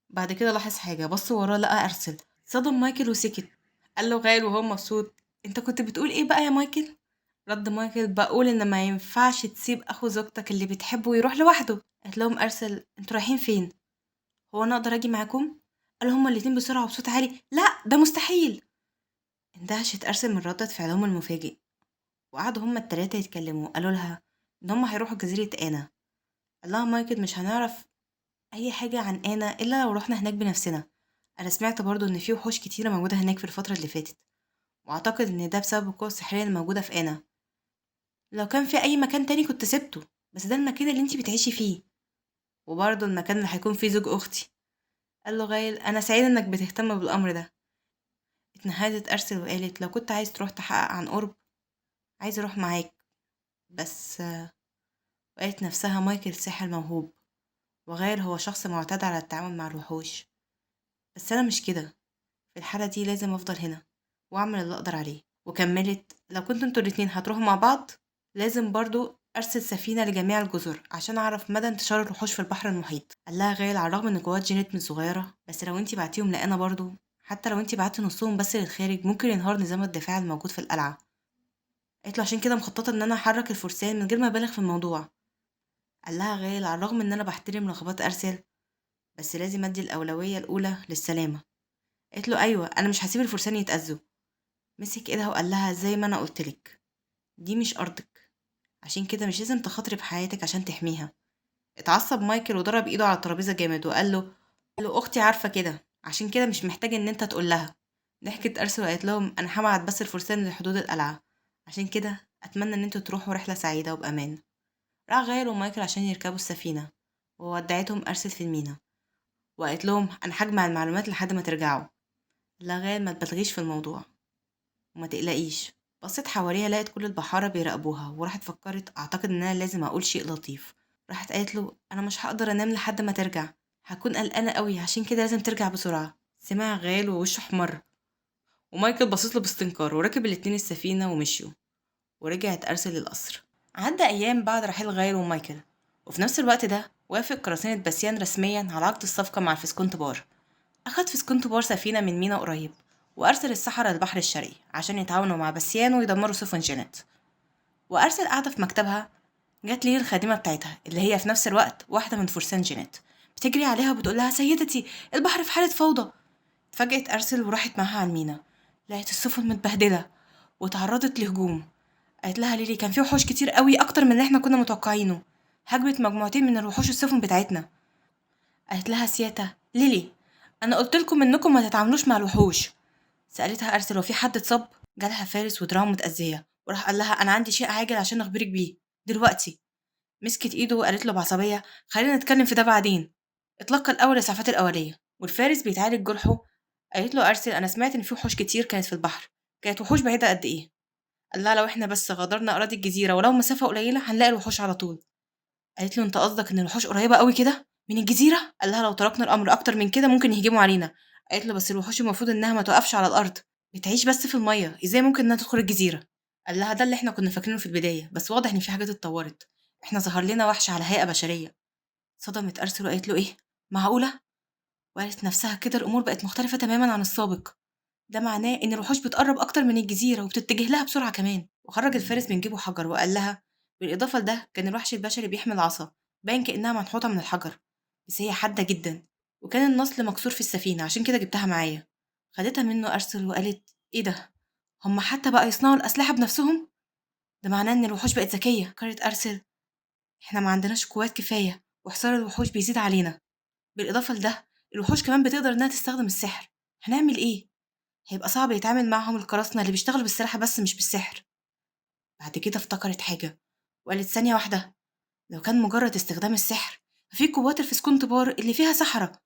بعد كده لاحظ حاجة، بص وراه لقى أرسل. صدم مايكل وسكت. قال له غايل وهو مبسوط انت كنت بتقول ايه بقى يا مايكل؟ رد مايكل بقول ان ما ينفعش تسيب اخو زوجتك اللي بتحبه يروح لوحده. قالت لهم ارسل انتوا رايحين فين؟ هو انا اقدر اجي معاكم؟ قالوا هما الاتنين بسرعه وبصوت عالي لا ده مستحيل. اندهشت ارسل من ردة فعلهم المفاجئ، وقعدوا هما التلاتة يتكلموا. قالوا لها ان هما هيروحوا جزيرة آنا. قال لها مايكل مش هنعرف اي حاجة عن آنا الا لو رحنا هناك بنفسنا. انا سمعت برضو ان في وحوش كتيرة موجودة هناك في الفترة اللي فاتت، واعتقد ان ده بسبب القوة السحرية الموجودة في آنا. لو كان في اي مكان تاني كنت سبته، بس ده المكان اللي انتي بتعيشي فيه، وبرضه المكان اللي هيكون فيه زوج اختي. قال له غايل انا سعيد انك بتهتم بالامر ده. اتنهدت ارسل وقالت لو كنت عايز تروح تحقق عن قرب عايز اروح معاك، بس وقالت نفسها مايكل ساحر موهوب وغايل هو شخص معتاد على التعامل مع الوحوش، بس انا مش كده. في الحالة دي لازم افضل هنا واعمل اللي اقدر عليه. وكملت لو كنتوا انتوا الاتنين هتروحوا مع بعض لازم برضو ارسل سفينة لجميع الجزر عشان اعرف مدى انتشار الوحوش في البحر المحيط. قال لها غايل على الرغم ان قوات جينيت مش صغيرة، بس لو انتي بعتيهم لأنا برضو حتى لو انتي بعتي نصهم بس للخارج ممكن ينهار نظام الدفاع الموجود في القلعة. قالت له عشان كده مخططة ان انا احرك الفرسان من غير ما ابالغ في الموضوع. قال لها غايل على الرغم ان انا بحترم رغبات ارسل، بس لازم ادي الاولوية الاولى للسلامة. قالت له ايوه انا مش هسيب الفرسان يتأذوا. مسك ايدها وقال لها زي ما انا قلتلك دي مش ارضك، عشان كده مش لازم تخاطري بحياتك عشان تحميها. اتعصب مايكل وضرب ايده على الترابيزه جامد وقال له اختي عارفه كده، عشان كده مش محتاج ان انت تقول لها. ضحكت ارسل وقالت لهم انا هبعت بس الفرسان لحدود القلعه، عشان كده اتمنى ان انتوا تروحوا رحله سعيده وبامان. راح غايل ومايكل عشان يركبوا السفينه، وودعتهم ارسل في المينا. وقالت لهم أنا هجمع المعلومات لحد ما ترجعوا. لا غال ما تبالغيش في الموضوع وما تقلقيش. بصت حواليها لقت كل البحارة بيراقبوها، وراحت فكرت أعتقد إن أنا لازم أقول شيء لطيف. راحت قالت له أنا مش هقدر أنام لحد ما ترجع، هكون قلقانة قوي، عشان كده لازم ترجع بسرعة. سمع غال ووشه احمر، ومايكل بصت له باستنكار، وركب الاتنين السفينة ومشيوا. ورجعت أرسل للقصر. عدى أيام بعد رحيل غايل ومايكل، وفي نفس الوقت ده وافق قراصنة باسيان رسميا على عقد الصفقة مع الفسكونت بار. أخد فسكونت بار سفينة من مينا قريب، وأرسل السحرة للبحر الشرقي عشان يتعاونوا مع باسيان ويدمروا سفن جينيت. وأرسل قاعدة في مكتبها، جات ليه الخادمة بتاعتها اللي هي في نفس الوقت واحدة من فرسان جينيت، بتجري عليها وبتقول لها سيدتي البحر في حالة فوضى. اتفاجئت أرسل وراحت معاها على المينا، لقت السفن متبهدلة وتعرضت لهجوم. قالت لها ليلي كان في وحوش كتير قوي أكتر من اللي احنا كنا متوقعينه، هجمت مجموعتين من الوحوش السفن بتاعتنا. قالت لها سياتا ليلي أنا قلت لكم إنكم ما تتعاملوش مع الوحوش. سألتها أرسل وفي حد اتصاب؟ جالها فارس ودراعه متأذية، وراح قال لها أنا عندي شيء عاجل عشان أخبرك بيه دلوقتي. مسكت إيده وقالت له بعصبية خلينا نتكلم في ده بعدين، اتلقى الأول الإسعافات الأولية. والفارس بيتعالج جرحه. قالت له أرسل أنا سمعت إن في وحوش كتير كانت في البحر، كانت وحوش بعيدة قد إيه؟ قال لها لو إحنا بس غادرنا أراضي الجزيرة ولو مسافة قليلة هنلاقي الوحوش على طول. قالت له أنت قصدك إن الوحوش قريبة قوي كده من الجزيرة؟ قال لها لو تركنا الأمر أكتر من كده ممكن يهجموا علينا. قالت له بس الوحوش المفروض إنها ما توقفش على الأرض، بتعيش بس في المية، إزاي ممكن إنها تدخل الجزيرة؟ قال لها ده اللي إحنا كنا فاكرينه في البداية، بس واضح إن في حاجات اتطورت، إحنا ظهر لنا وحش على هيئة بشرية. صدمت أرسل وقالت له إيه؟ معقولة؟ وقالت نفسها كده الأمور بقت مختلفة تماما عن السابق، ده معناه إن الوحوش بتقرب أكتر من الجزيرة وبتتجه لها بسرعة كمان. وخرج الفارس من جيبه حجر وقال لها بالإضافة لده كان الوحش البشري بيحمل عصا باين كأنها منحوتة من الحجر، بس هي حادة جدا، وكان النصل مكسور في السفينة عشان كده جبتها معايا. خدتها منه أرسل وقالت إيه ده؟ هم حتى بقى يصنعوا الأسلحة بنفسهم؟ ده معناه إن الوحوش بقت ذكية. قالت أرسل إحنا ما عندناش قوات كفاية وحصار الوحوش بيزيد علينا، بالإضافة لده الوحوش كمان بتقدر إنها تستخدم السحر، هنعمل إيه؟ هيبقى صعب يتعامل معهم القراصنة اللي بيشتغلوا بالسلاح بس مش بالسحر. بعد كده افتكرت حاجة وقالت ثانية واحدة، لو كان مجرد استخدام السحر ففي قوات الفسكونت بار اللي فيها سحرة.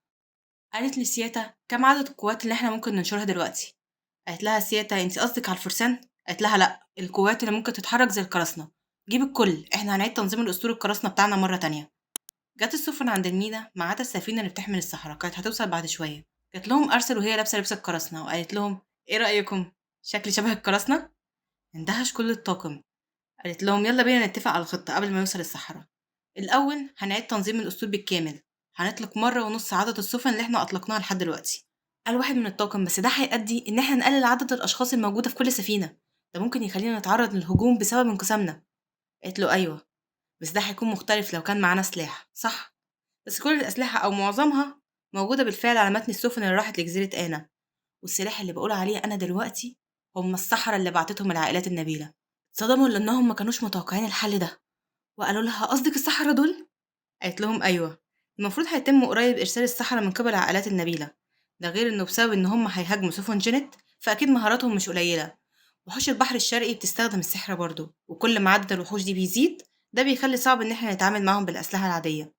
قالت لسياتا كم عدد القوات اللي احنا ممكن ننشرها دلوقتي؟ قالت لها سياتا انت قصدك على الفرسان؟ قالت لها لا، القوات اللي ممكن تتحرك زي القراصنة، جيب الكل، احنا هنعيد تنظيم الأسطول القراصنة بتاعنا مرة تانية. جت السفن عند المينا ما عدا السفينة اللي بتحمل السحرة، كانت هتوصل بعد شوية. جات لهم أرسل وهي لابسة لبس القراصنة وقالت لهم ايه رأيكم؟ شكلي شبه القراصنة؟ اندهش كل الطاقم. قالت لهم يلا بينا نتفق على الخطة قبل ما يوصل السحرة. الأول هنعيد تنظيم الأسطول بالكامل، هنطلق 1.5 عدد السفن اللي احنا أطلقناها لحد دلوقتي. قال واحد من الطاقم بس ده هيؤدي إن احنا نقلل عدد الأشخاص الموجودة في كل سفينة، ده ممكن يخلينا نتعرض للهجوم بسبب انقسامنا. قالت له أيوه بس ده هيكون مختلف لو كان معانا سلاح، صح؟ بس كل الأسلحة أو معظمها موجودة بالفعل على متن السفن اللي راحت لجزيرة آنا، والسلاح اللي بقول عليه أنا دلوقتي هم السحرة اللي بعتتهم العائلات النبيلة. اتصدموا لأنهم ما كانوش متوقعين الحل ده، وقالوا لها قصدك السحرة دول؟ قالت لهم أيوه، المفروض هيتم قريب إرسال السحرة من قبل العائلات النبيلة، ده غير إنه بسبب إن هم هيهاجموا سفن جينيت فأكيد مهاراتهم مش قليلة. وحوش البحر الشرقي بتستخدم السحر برضه، وكل ما عدد الوحوش دي بيزيد ده بيخلي صعب إن احنا نتعامل معاهم بالأسلحة العادية،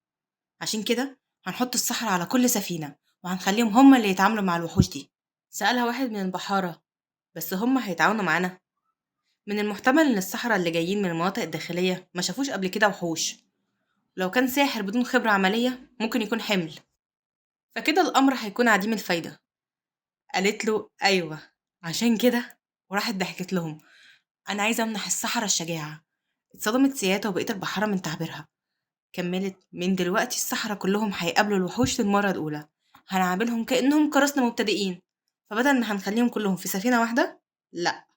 عشان كده هنحط السحرة على كل سفينة وهنخليهم هم اللي يتعاملوا مع الوحوش دي. سألها واحد من البحارة بس هم هيتعاونوا معانا؟ من المحتمل إن السحرة اللي جايين من المناطق الداخلية ما شافوش قبل كده وحوش، لو كان ساحر بدون خبرة عملية ممكن يكون حمل، فكده الأمر هيكون عديم الفايدة. قالت له أيوة عشان كده، وراحت ضحكت لهم أنا عايزة أمنح السحرة الشجاعة. اتصدمت سياتا وبقية البحارة من تعبيرها. كملت من دلوقتي السحرة كلهم هيقابلوا الوحوش للمرة الأولى، هنعاملهم كأنهم قراصنة مبتدئين، فبدل ما هنخليهم كلهم في سفينة واحدة، لأ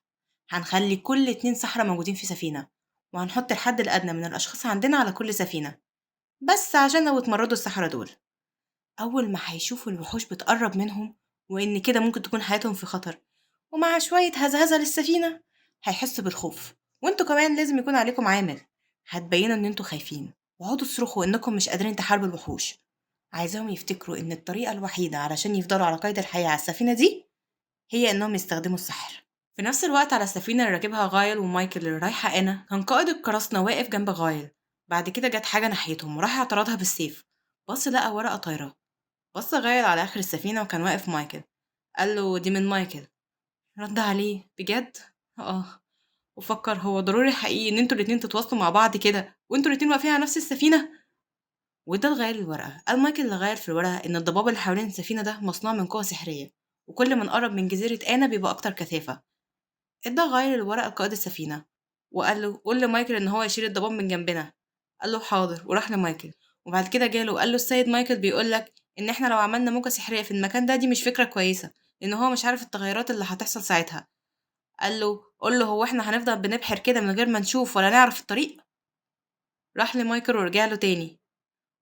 هنخلي كل 2 سحرة موجودين في سفينة، وهنحط الحد الأدنى من الأشخاص عندنا على كل سفينة، بس عشان لو اتمردوا السحرة دول أول ما هيشوفوا الوحوش بتقرب منهم وإن كده ممكن تكون حياتهم في خطر، ومع شوية هزهزة للسفينة هيحسوا بالخوف. وانتوا كمان لازم يكون عليكم عامل، هتبينوا إن انتوا خايفين وقعدوا تصرخوا إنكم مش قادرين تحاربوا الوحوش. عايزاهم يفتكروا إن الطريقة الوحيدة علشان يفضلوا على قيد الحياة على السفينة دي هي إنهم يستخدموا السحر. في نفس الوقت على السفينة اللي راكبها غايل ومايكل اللي رايحة أنا، كان قائد القراصنة واقف جنب غايل. بعد كده جت حاجة ناحيتهم وراح اعترضها بالسيف، بص لقى ورقة طايرة، بص غايل على آخر السفينة وكان واقف مايكل، قال له دي من مايكل. رد عليه بجد؟ آه. وفكر هو ضروري حقيقي إن انتوا الاتنين تتواصلوا مع بعض كده وانتوا الاتنين واقفين على نفس السفينة؟ وده لغايل الورقة. قال مايكل لغايل في الورقة إن الضباب اللي حوالين السفينة ده مصنوع من قوة سحرية، وكل ما نقرب من جزيرة آنا بيبقى أكتر كثافة. ادى غايل الورقة لقائد السفينة وقال له قول لمايكل إن هو يشيل الضباب من جنبنا. قال له حاضر، وراح لمايكل. وبعد كده جاله وقال له السيد مايكل بيقول لك إن إحنا لو عملنا موجة سحرية في المكان ده دي مش فكرة كويسة، لأن هو مش عارف التغيرات اللي هتحصل ساعتها. قال له قول له هو إحنا هنفضل بنبحر كده من غير ما نشوف ولا نعرف الطريق؟ راح لمايكل ورجع له تاني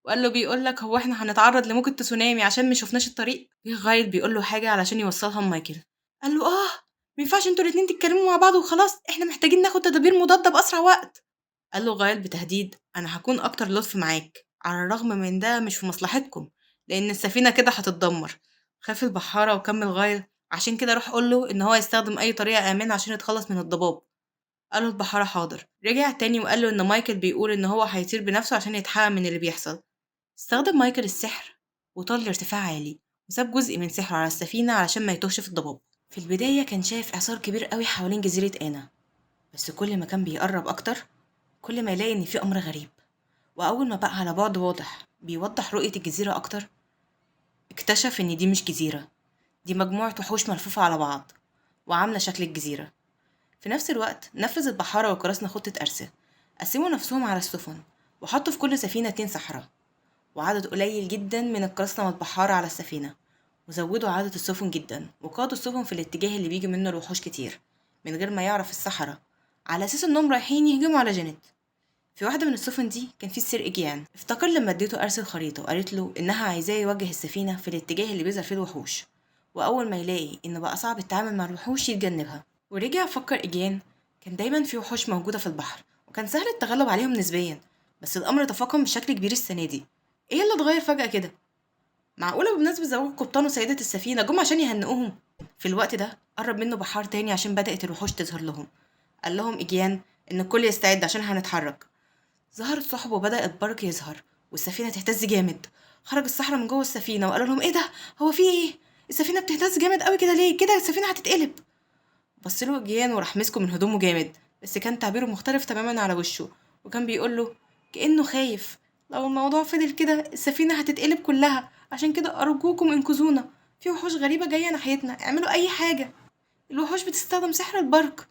وقال له بيقول لك هو إحنا هنتعرض لموجة تسونامي عشان ما شفناش الطريق؟ جه غايل بيقول له حاجة علشان يوصلها لمايكل. قال له ما ينفعش انتوا الاتنين تتكلموا مع بعض وخلاص، إحنا محتاجين ناخد تدابير مضادة بأسرع وقت. قال له غايل بتهديد أنا هكون أكتر لطف معاك، على الرغم من ده مش في مصلحتكم لأن السفينة كده هتتدمر. خاف البحارة وكمل غايل عشان كده روح قول له إن هو يستخدم أي طريقة آمنة عشان يتخلص من الضباب. قال له البحارة حاضر. رجع تاني وقال له إن مايكل بيقول إن هو هيطير بنفسه عشان يتحقق من اللي بيحصل. استخدم مايكل السحر وطار لارتفاع عالي وساب جزء من سحره على السفينة علشان ما يتوهش في الضباب. في البداية كان شايف إعصار كبير قوي حوالين جزيرة آنا، بس كل ما كان بيقرب أكتر كل ما يلاقي إن في أمر غريب. وأول ما بقى على بعد واضح بيوضح رؤية الجزيرة أكتر، اكتشف إن دي مش جزيرة، دي مجموعة وحوش ملفوفة على بعض وعاملة شكل الجزيرة. في نفس الوقت نفذ البحارة والقراصنة خطة أرسل، قسموا نفسهم على السفن وحطوا في كل سفينة 2 سحرة وعدد قليل جدا من القراصنة والبحارة على السفينة، وزودوا عدد السفن جدا وقادوا السفن في الاتجاه اللي بيجي منه الوحوش كتير من غير ما يعرف السحرة، على أساس إنهم رايحين يهجموا على جينيت. في واحدة من السفن دي كان في السير إيجيان. افتكر لما اديته أرسل خريطة وقالت له إنها عايزاه يوجه السفينة في الاتجاه اللي بيظهر فيه الوحوش، وأول ما يلاقي إنه بقى صعب التعامل مع الوحوش يتجنبها. ورجع فكر إيجيان كان دايما في وحوش موجودة في البحر وكان سهل التغلب عليهم نسبيا، بس الأمر تفاقم بشكل كبير السنة دي. إيه اللي اتغير فجأة كده؟ معقولة بمناسبة زواج القبطان وسيدة السفينة جم عشان يهنئوهم؟ في الوقت ده قرب منه بحار تاني عشان بدأت الوحوش تظهر لهم. قال لهم إيجيان إن الكل يستعد عشان هنتحرك. ظهرت سحب وبدأ البرق يظهر والسفينة تهتز جامد. خرج السحرة من جوه السفينة وقالوا لهم إيه ده؟ هو في إيه؟ السفينة بتهتز جامد قوي كده ليه؟ كده السفينة هتتقلب. بص له إيجيان وراح مسكه من هدومه جامد، بس كان تعبيره مختلف تماما على وشه، وكان بيقول له كأنه خايف لو الموضوع فضل كده السفينة هتتقلب كلها، عشان كده أرجوكم انقذونا، في وحوش غريبة جاية ناحيتنا، اعملوا أي حاجة، الوحوش بتستخدم سحر البرق.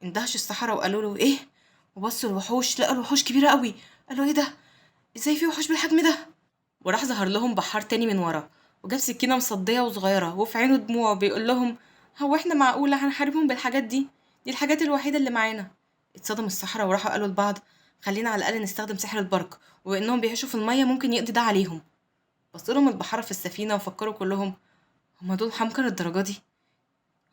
اندهش السحرة وقالوا له إيه؟ وبصوا الوحوش لقوا الوحوش كبيرة قوي، قالوا إيه ده؟ إزاي في وحوش بالحجم ده؟ وراح ظهر لهم بحار تاني من ورا وجاب سكينة مصدية وصغيرة وفي عينه دموع بيقول لهم هو إحنا معقولة هنحاربهم بالحاجات دي؟ دي الحاجات الوحيدة اللي معانا. اتصدم السحرة وراحوا قالوا لبعض خلينا على الأقل نستخدم سحر البرق، وإنهم بيعيشوا في المية ممكن يقضي ده عليهم. بصوا لهم البحارة في السفينة وفكروا كلهم هما دول حمقى للدرجة دي؟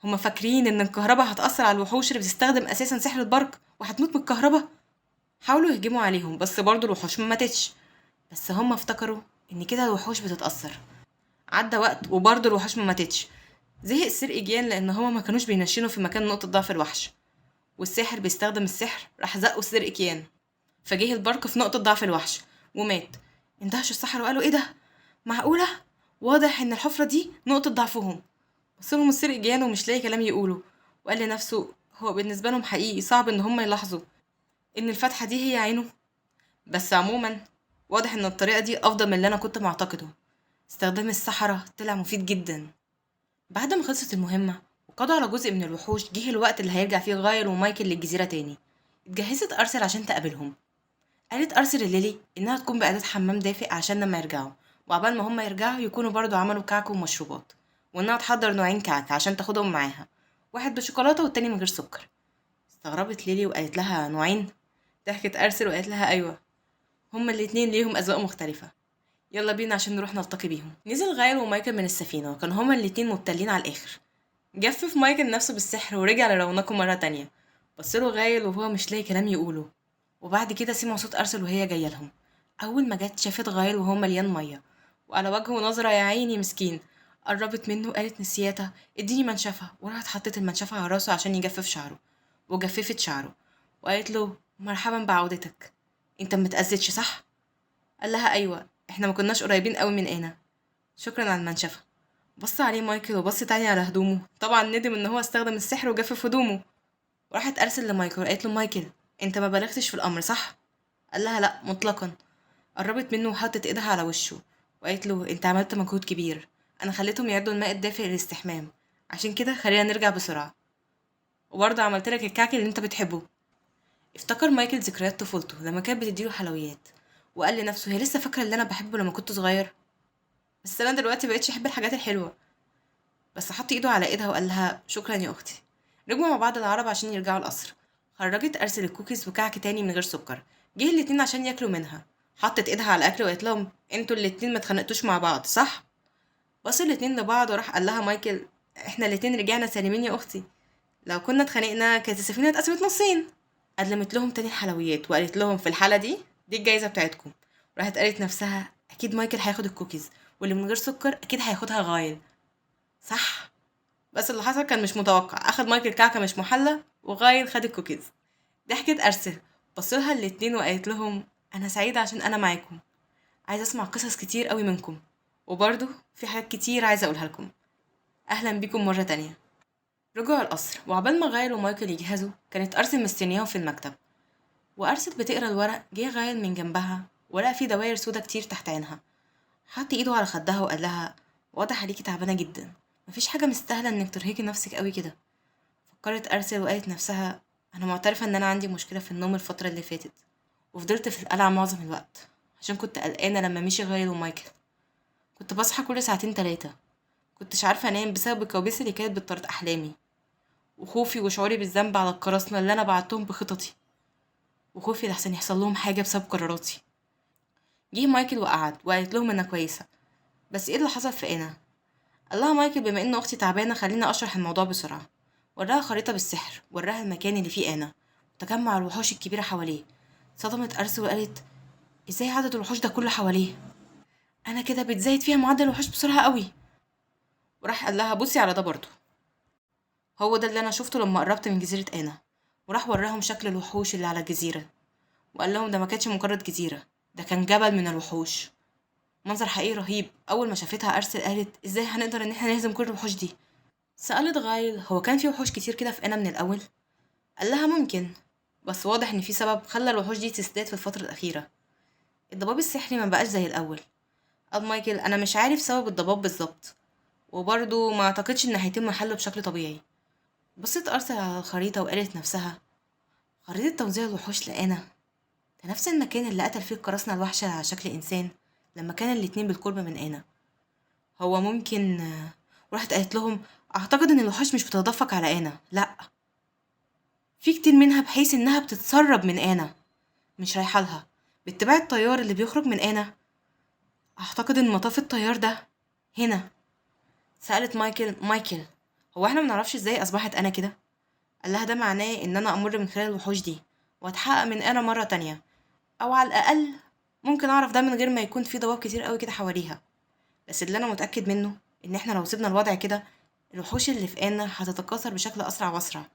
هما فاكرين إن الكهرباء هتأثر على الوحوش اللي بتستخدم أساسا سحر البرق وهتموت من الكهرباء؟ حاولوا يهجموا عليهم بس برضو الوحوش ما ماتتش، بس هما افتكروا إن كده الوحوش بتتأثر. عدى وقت وبرضو الوحوش ما ماتتش. زهق السير إيجيان لأن هما ما كانوش بينشنوا في مكان نقطة ضعف الوحش، والساحر بيستخدم السحر راح زقوا السير إيجيان، فجه البرق في نقطة ضعف الوحش ومات. اندهشوا السحرة وقالوا ايه ده؟ معقولة؟ واضح ان الحفرة دي نقطة ضعفهم. بصلهم السير إيجيان ومش لاقي كلام يقوله، وقال لنفسه هو بالنسبة لهم حقيقي صعب ان هم يلاحظوا ان الفتحة دي هي عينه، بس عموما واضح ان الطريقة دي افضل من اللي انا كنت معتقده. استخدام السحرة طلع مفيد جدا. بعد ما خلصت المهمة وقضوا على جزء من الوحوش، جه الوقت اللي هيرجع فيه غايل ومايكل للجزيرة تاني. اتجهزت أرسل عشان تقابلهم. قالت أرسل لليلي إنها تكون بأداة حمام دافئ عشان لما يرجعوا، وعقبال ما هم يرجعوا يكونوا برضو عملوا كعك ومشروبات، وإنها تحضر نوعين كعك عشان تاخدهم معاها، واحد بشوكولاتة والتاني من غير سكر. استغربت ليلي وقالت لها نوعين؟ ضحكت أرسل وقالت لها أيوة، هما الاتنين ليهم أذواق مختلفة، يلا بينا عشان نروح نلتقي بيهم. نزل غايل ومايكل من السفينة وكان هما الاتنين مبتلين على الآخر. جفف مايكل نفسه بالسحر ورجع لرونقه مرة تانية. بصله غايل وهو مش لاقي كلام يقوله، وبعد كده سمعوا صوت أرسل وهي جاية لهم. أول ما جت شافت غايل وهو مليان مية وعلى وجهه نظرة يا عيني مسكين. قربت منه وقالت نسياتا اديني منشفة، وراحت حطت المنشفة على راسه عشان يجفف شعره، وجففت شعره وقالت له مرحبا بعودتك، انت ما اتأذيتش صح؟ قال لها ايوه، احنا ما كناش قريبين قوي من انا. شكرا على المنشفة. بص عليه مايكل وبص تاني على هدومه، طبعا ندم ان هو استخدم السحر وجفف هدومه. وراحت أرسل لمايكل وقالت له مايكل انت ما بلغتش في الأمر صح؟ قال لها لا مطلقا. قربت منه وحطت ايدها على وشه وقالت له انت عملت مجهود كبير، انا خليتهم يعدوا الماء الدافئ للاستحمام، عشان كده خلينا نرجع بسرعة، وبرضه عملت لك الكعك اللي انت بتحبه. افتكر مايكل ذكريات طفولته لما كانت بتديله حلويات، وقال لنفسه هي لسه فاكرة اللي انا بحبه لما كنت صغير، بس انا دلوقتي مبقتش احب الحاجات الحلوة. بس حط ايده على ايدها وقال لها شكرا يا اختي. رجعوا مع بعض العرب عشان يرجعوا القصر. خرجت ارسل الكوكيز وكعك تاني من غير سكر، جه الاتنين عشان ياكلوا منها. حطت ايدها على الاكل وقالت لهم انتوا الاتنين ما اتخانقتوش مع بعض صح؟ بصوا الاتنين لبعض وراح قال لها مايكل احنا الاتنين رجعنا سالمين يا اختي، لو كنا اتخانقنا كانت السفينة اتقسمت نصين. قدمت لهم تاني الحلويات وقالت لهم في الحالة دي الجايزة بتاعتكم. راحت قالت نفسها اكيد مايكل هياخد الكوكيز واللي من غير سكر اكيد هياخدها غايل صح؟ بس اللي حصل كان مش متوقع، اخد مايكل كعكه مش محلى وغايل خد الكوكيز. ضحكت ارسل، بصلها الاتنين وقالت لهم انا سعيدة عشان انا معاكم، عايزه اسمع قصص كتير قوي منكم، وبرضه في حاجات كتير عايزه اقولها لكم. اهلا بيكم مرة تانية. رجعوا القصر، وعبال ما غايل ومايكل يجهزوا كانت ارسل مستنياهم في المكتب. وارسل بتقرا الورق، جه غايل من جنبها ولقى في دواير سودا كتير تحت عينها. حط ايده على خدها وقال لها واضح عليكي تعبانة جدا، مفيش حاجة مستاهلة انك ترهقي نفسك قوي كده. فكرت ارسل وقالت نفسها انا معترفة ان انا عندي مشكلة في النوم الفترة اللي فاتت، وفضلت في القلعة معظم الوقت عشان كنت قلقانة لما مشي غايل ومايكل. كنت بصحى كل ساعتين تلاتة، كنتش عارفه انام بسبب الكوابيس اللي كانت بتطرد احلامي، وخوفي وشعوري بالذنب على القراصنة اللي انا بعتهم بخططي، وخوفي لحسن يحصل لهم حاجة بسبب قراراتي. جه مايكل وقعد وقالت لهم انا كويسة، بس ايه اللي حصل في انا؟ قال لها مايكل بما ان اختي تعبانة خلينا اشرح الموضوع بسرعة. وراها خريطة بالسحر، وراها المكان اللي فيه انا وتجمع الوحوش الكبيرة حواليه. صدمت ارسل وقالت ازاي عدد الوحوش ده كله حواليه؟ انا كده بتزايد فيها معدل الوحوش بسرعة قوي. وراح قال لها بصي على ده برضه، هو ده اللي انا شفته لما قربت من جزيرة انا. وراح وراهم شكل الوحوش اللي على الجزيرة وقال لهم ده ما كانتش مجرد جزيرة، ده كان جبل من الوحوش، منظر حقيقي رهيب. اول ما شافتها ارسل قالت ازاي هنقدر ان احنا نهزم كل الوحوش دي؟ سألت غايل هو كان في وحوش كتير كده في انا من الاول؟ قال لها ممكن، بس واضح ان في سبب خلى الوحوش دي تزداد في الفترة الاخيرة، الضباب السحري ما بقاش زي الاول. قال مايكل انا مش عارف سبب الضباب بالظبط، وبرضه ما اعتقدش ان هيتم حله بشكل طبيعي. بصت ارسل على الخريطة وقالت نفسها خريطة توزيع الوحوش لأنا ده نفس المكان اللي قتل فيه القراصنة الوحشة على شكل إنسان لما كان الاتنين بالقرب من أنا. هو ممكن. وراحت قالت لهم أعتقد إن الوحوش مش بتتدفق على أنا، لأ في كتير منها بحيث إنها بتتسرب من أنا، مش رايحة لها باتباع التيار اللي بيخرج من أنا. أعتقد إن مطاف التيار ده هنا. سألت مايكل مايكل هو احنا منعرفش ازاي أصبحت أنا كده؟ قال لها ده معناه إن أنا أمر من خلال الوحوش دي وأتحقق من أنا مرة تانية، أو على الأقل ممكن أعرف ده من غير ما يكون في ضباب كتير قوي كده حواليها. بس اللي أنا متأكد منه إن احنا لو سيبنا الوضع كده الوحوش اللي في أنا هتتكاثر بشكل أسرع وأسرع،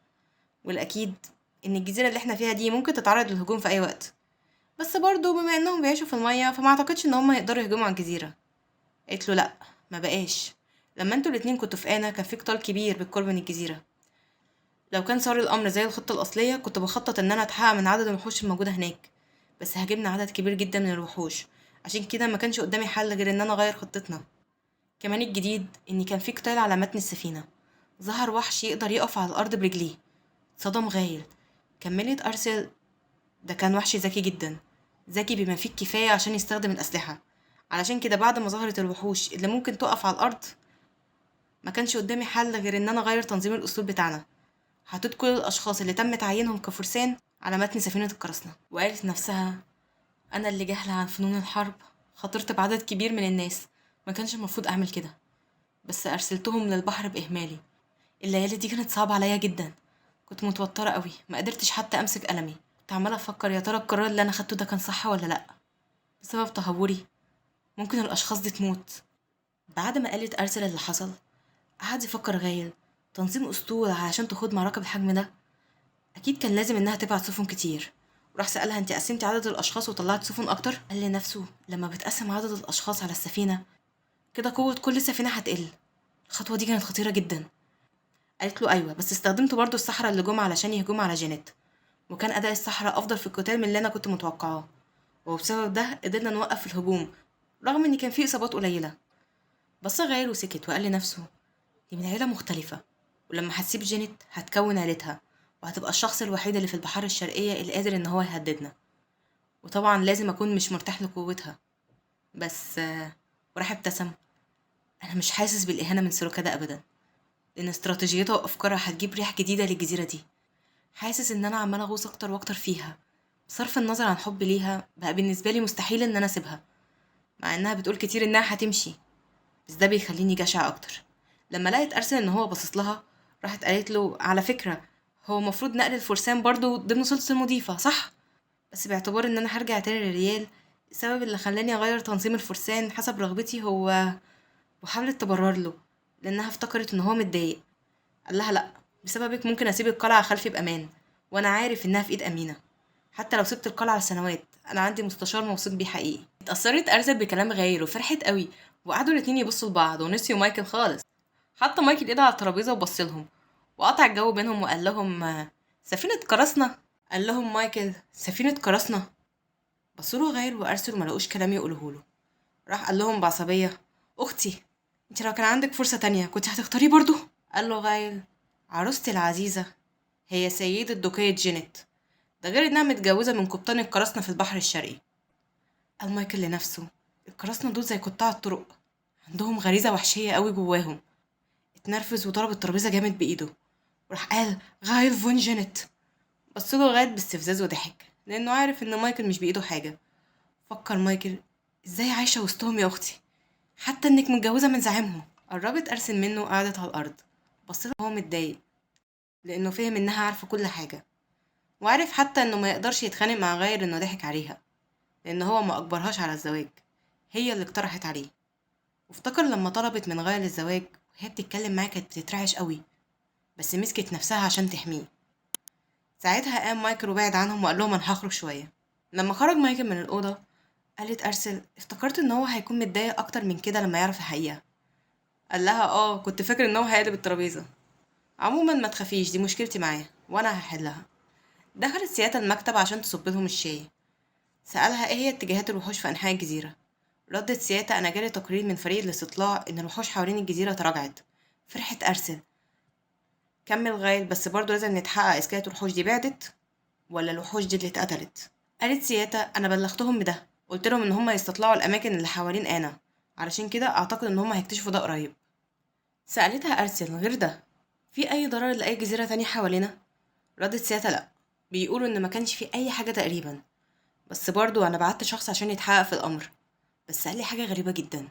والأكيد إن الجزيرة اللي احنا فيها دي ممكن تتعرض للهجوم في أي وقت. بس برضو بما إنهم بيعيشوا في المية فما أعتقدش إن هم يقدروا يهجموا على الجزيرة. قالت له لأ ما بقاش، لما انتوا الاتنين كنتوا في أنا كان في قتال كبير بالقرب من الجزيرة، لو كان صار الأمر زي الخطة الأصلية كنت بخطط إن أنا أتحقق من عدد الوحوش الموجودة هناك، بس هاجمنا عدد كبير جدا من الوحوش، عشان كده ما كانش قدامي حل غير إن أنا أغير خطتنا. كمان الجديد إن كان في قتال على متن السفينة، ظهر وحش يقدر يقف على الأرض برجليه، صدم غايل. كملت أرسل ده كان وحش ذكي جدا، ذكي بما فيه الكفاية عشان يستخدم الأسلحة، علشان كده بعد ما ظهرت الوحوش اللي ممكن تقف على الأرض ما كانش قدامي حل غير إن أنا أغير تنظيم الأسلوب بتاعنا. حطيت كل الأشخاص اللي تم تعيينهم كفرسان على متن سفينة القراصنة. وقالت نفسها أنا اللي جاهلة عن فنون الحرب خاطرت بعدد كبير من الناس، ما كانش المفروض أعمل كده، بس أرسلتهم للبحر بإهمالي. الليالي دي كانت صعبة عليا جدا، كنت متوترة قوي، ما قدرتش حتى أمسك قلمي، كنت عمالة أفكر يا ترى القرار اللي أنا خدته ده كان صح ولا لأ. بسبب تهوري ممكن الأشخاص دي تموت. بعد ما قالت أرسل اللي حصل قعد يفكر غايل تنظيم أسطول علشان تخوض معركة بالحجم ده أكيد كان لازم إنها تبعت سفن كتير. وراح سألها أنت قسمتي عدد الأشخاص وطلعت سفن أكتر؟ قال لنفسه لما بتقسم عدد الأشخاص على السفينة كده قوة كل سفينة هتقل، الخطوة دي كانت خطيرة جدا. قالت له أيوة، بس استخدمت برضو السحرة اللي جم علشان يهجموا على جينيت، وكان أداء السحرة أفضل في القتال من اللي أنا كنت متوقعاه، وبسبب ده قدرنا نوقف الهجوم رغم إن كان فيه إصابات قليلة. بص غايل وسكت وقال لنفسه دي من عيلة مختلفة، ولما هتسيب جينيت هتكون عيلتها وهتبقى الشخص الوحيد اللي في البحار الشرقية اللي قادر إن هو يهددنا، وطبعا لازم أكون مش مرتاح لقوتها. بس وراح ابتسم، أنا مش حاسس بالإهانة من سلوكها ده أبدا، لأن استراتيجيتها وأفكارها هتجيب ريح جديدة للجزيرة دي. حاسس إن أنا عمالة أغوص أكتر وأكتر فيها، بصرف النظر عن حبي ليها بقى بالنسبة لي مستحيل إن أنا أسيبها، مع إنها بتقول كتير إنها هتمشي، بس ده بيخليني جشع أكتر. لما لقت أرسل إن هو باصص لها راحت قالت له على فكرة هو المفروض نقل الفرسان برضو ضمن سلطة المضيفة صح؟ بس باعتبار إن أنا هرجع تاني للريال، السبب اللي خلاني أغير تنظيم الفرسان حسب رغبتي هو، وحاولت تبرر له لأنها افتكرت إن هو متضايق. قال لها لأ، بسببك ممكن أسيب القلعة خلفي بأمان، وأنا عارف إنها في إيد أمينة، حتى لو سبت القلعة لسنوات أنا عندي مستشار موثوق بيه حقيقي. اتأثرت أرسل بكلام غايل وفرحت قوي، وقعدوا الاتنين يبصوا لبعض ونسيوا مايكل خالص. حط مايكل ايده على الترابيزة وبص لهم وقطع الجو بينهم وقال لهم سفينة قراصنة. قال لهم مايكل سفينة قراصنة؟ بصوا له غايل وأرسل ما لقوش كلام يقوله له. راح قال لهم بعصبية أختي انت لو كان عندك فرصة تانية كنت هتختاريه برضو؟ قال له غايل عروستي العزيزة هي سيدة دوقية جينيت، ده غير انها متجوزة من قبطان القراصنة في البحر الشرقي. قال مايكل لنفسه القراصنة دول زي قطاع الطرق، عندهم غريزة وحشية قوي جواهم. اتنرفز وضرب الترابيزة جامد بإيده وراح قال غايل فون جينيت. بص له غايل باستفزاز وضحك لأنه عارف إن مايكل مش بإيده حاجة. فكر مايكل إزاي عايشة وسطهم يا أختي، حتى إنك متجوزة من زعيمهم. قربت أرسل منه وقعدت على الأرض، بص لها وهو متضايق لأنه فهم إنها عارفة كل حاجة، وعارف حتى إنه ما يقدرش يتخانق مع غايل إنه ضحك عليها، لأن هو ما أجبرهاش على الزواج، هي اللي اقترحت عليه. وافتكر لما طلبت من غايل الزواج وهي بتتكلم معاه كانت بتترعش قوي، بس مسكت نفسها عشان تحميه. ساعتها قام مايكل وبعد عنهم وقال لهم انا هخرج شوية. لما خرج مايكل من الاوضة قالت ارسل افتكرت ان هو هيكون متضايق اكتر من كده لما يعرف الحقيقة. قال لها اه كنت فاكر ان هو هيقلب الترابيزة. عموما ما تخافيش دي مشكلتي معاه وانا هحلها. دخلت سيادة المكتب عشان تصب لهم الشاي. سألها ايه هي اتجاهات الوحوش في انحاء الجزيرة. ردت سيادة انا جالي تقرير من فريق الاستطلاع ان الوحوش حوالين الجزيرة تراجعت. فرحت ارسل. كمل غايل بس برضه لازم نتحقق اذا كانت الوحوش دي بعدت ولا الوحوش دي اللي اتقتلت. قالت سيادة انا بلغتهم بده، قلت لهم ان هم يستطلعوا الاماكن اللي حوالين انا، علشان كده اعتقد ان هم هيكتشفوا ده قريب. سألتها ارسل غير ده في اي ضرر لاي جزيرة تانية حوالينا؟ ردت سيادة لا، بيقولوا ان ما كانش في اي حاجة تقريبا، بس برضو انا بعت شخص عشان يتحقق في الامر، بس قال لي حاجة غريبة جدا.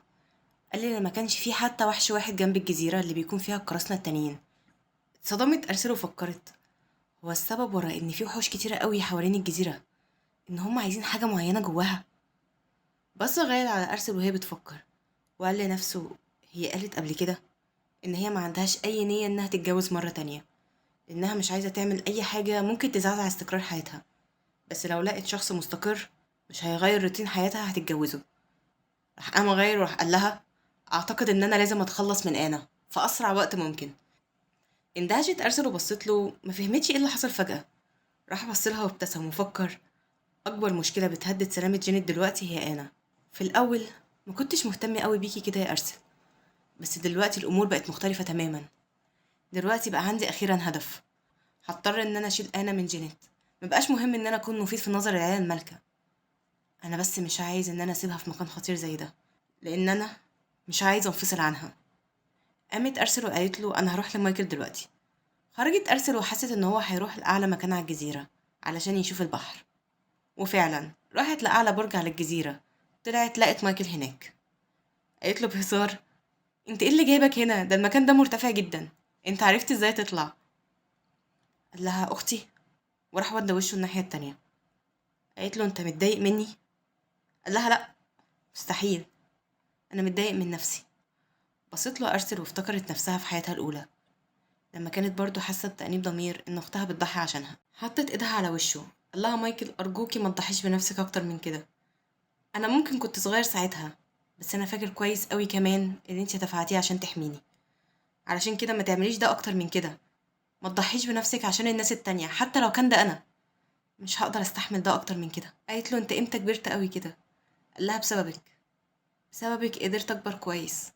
قال لي ان ما كانش في حتى وحش واحد جنب الجزيرة اللي بيكون فيها القراصنة التانيين. اتصدمت ارسل وفكرت هو السبب ورا ان في وحوش كتيرة قوي حوالين الجزيرة ان هم عايزين حاجة معينة جواها. بص غايل على ارسل وهي بتفكر وقال لنفسه هي قالت قبل كده ان هي ما عندهاش اي نية انها تتجوز مرة تانية، انها مش عايزة تعمل اي حاجة ممكن تزعزع استقرار حياتها، بس لو لقت شخص مستقر مش هيغير روتين حياتها هتتجوزه. راح قام غير وراح قال لها اعتقد ان انا لازم اتخلص من انا في اسرع وقت ممكن. اندهشت ارسل وبصت له ما فهمتش ايه اللي حصل فجأة. راح بص لها وابتسم وفكر اكبر مشكلة بتهدد سلامة جينيت دلوقتي هي انا. في الاول ما كنتش مهتمة قوي بيكي كده يا ارسل، بس دلوقتي الامور بقت مختلفة تماما. دلوقتي بقى عندي اخيرا هدف، هضطر ان انا اشيل انا من جينيت. مبقاش مهم ان انا اكون مفيد في نظر العيلة المالكة، انا بس مش عايز ان انا اسيبها في مكان خطير زي ده، لان انا مش عايز انفصل عنها. قامت ارسل وقالت له انا هروح لمايكل دلوقتي. خرجت ارسل وحست ان هو هيروح لاعلى مكان على الجزيرة علشان يشوف البحر، وفعلا راحت لاعلى برج على الجزيرة. طلعت لقت مايكل هناك. قالت له بهزار انت ايه اللي جايبك هنا؟ ده المكان ده مرتفع جدا، انت عرفت ازاي تطلع؟ قال لها اختي، وراح ودى وشه الناحية التانية. قالت له انت متضايق مني؟ قال لها لا مستحيل، انا متضايق من نفسي. بصيت له ارسل وافتكرت نفسها في حياتها الاولى لما كانت برضو حاسه بتأنيب ضمير ان اختها بتضحي عشانها. حطت ايدها على وشه. قال لها مايكل ارجوكي ما تضحيش بنفسك اكتر من كده، انا ممكن كنت صغير ساعتها بس انا فاكر كويس قوي كمان اللي انت دفعتيه عشان تحميني، علشان كده ما تعمليش ده اكتر من كده، ما تضحيش بنفسك عشان الناس التانية حتى لو كان ده انا، مش هقدر استحمل ده اكتر من كده. قالت له انت امتى كبرت قوي كده؟ قال لها بسببك، بسببك قدرت اكبر كويس،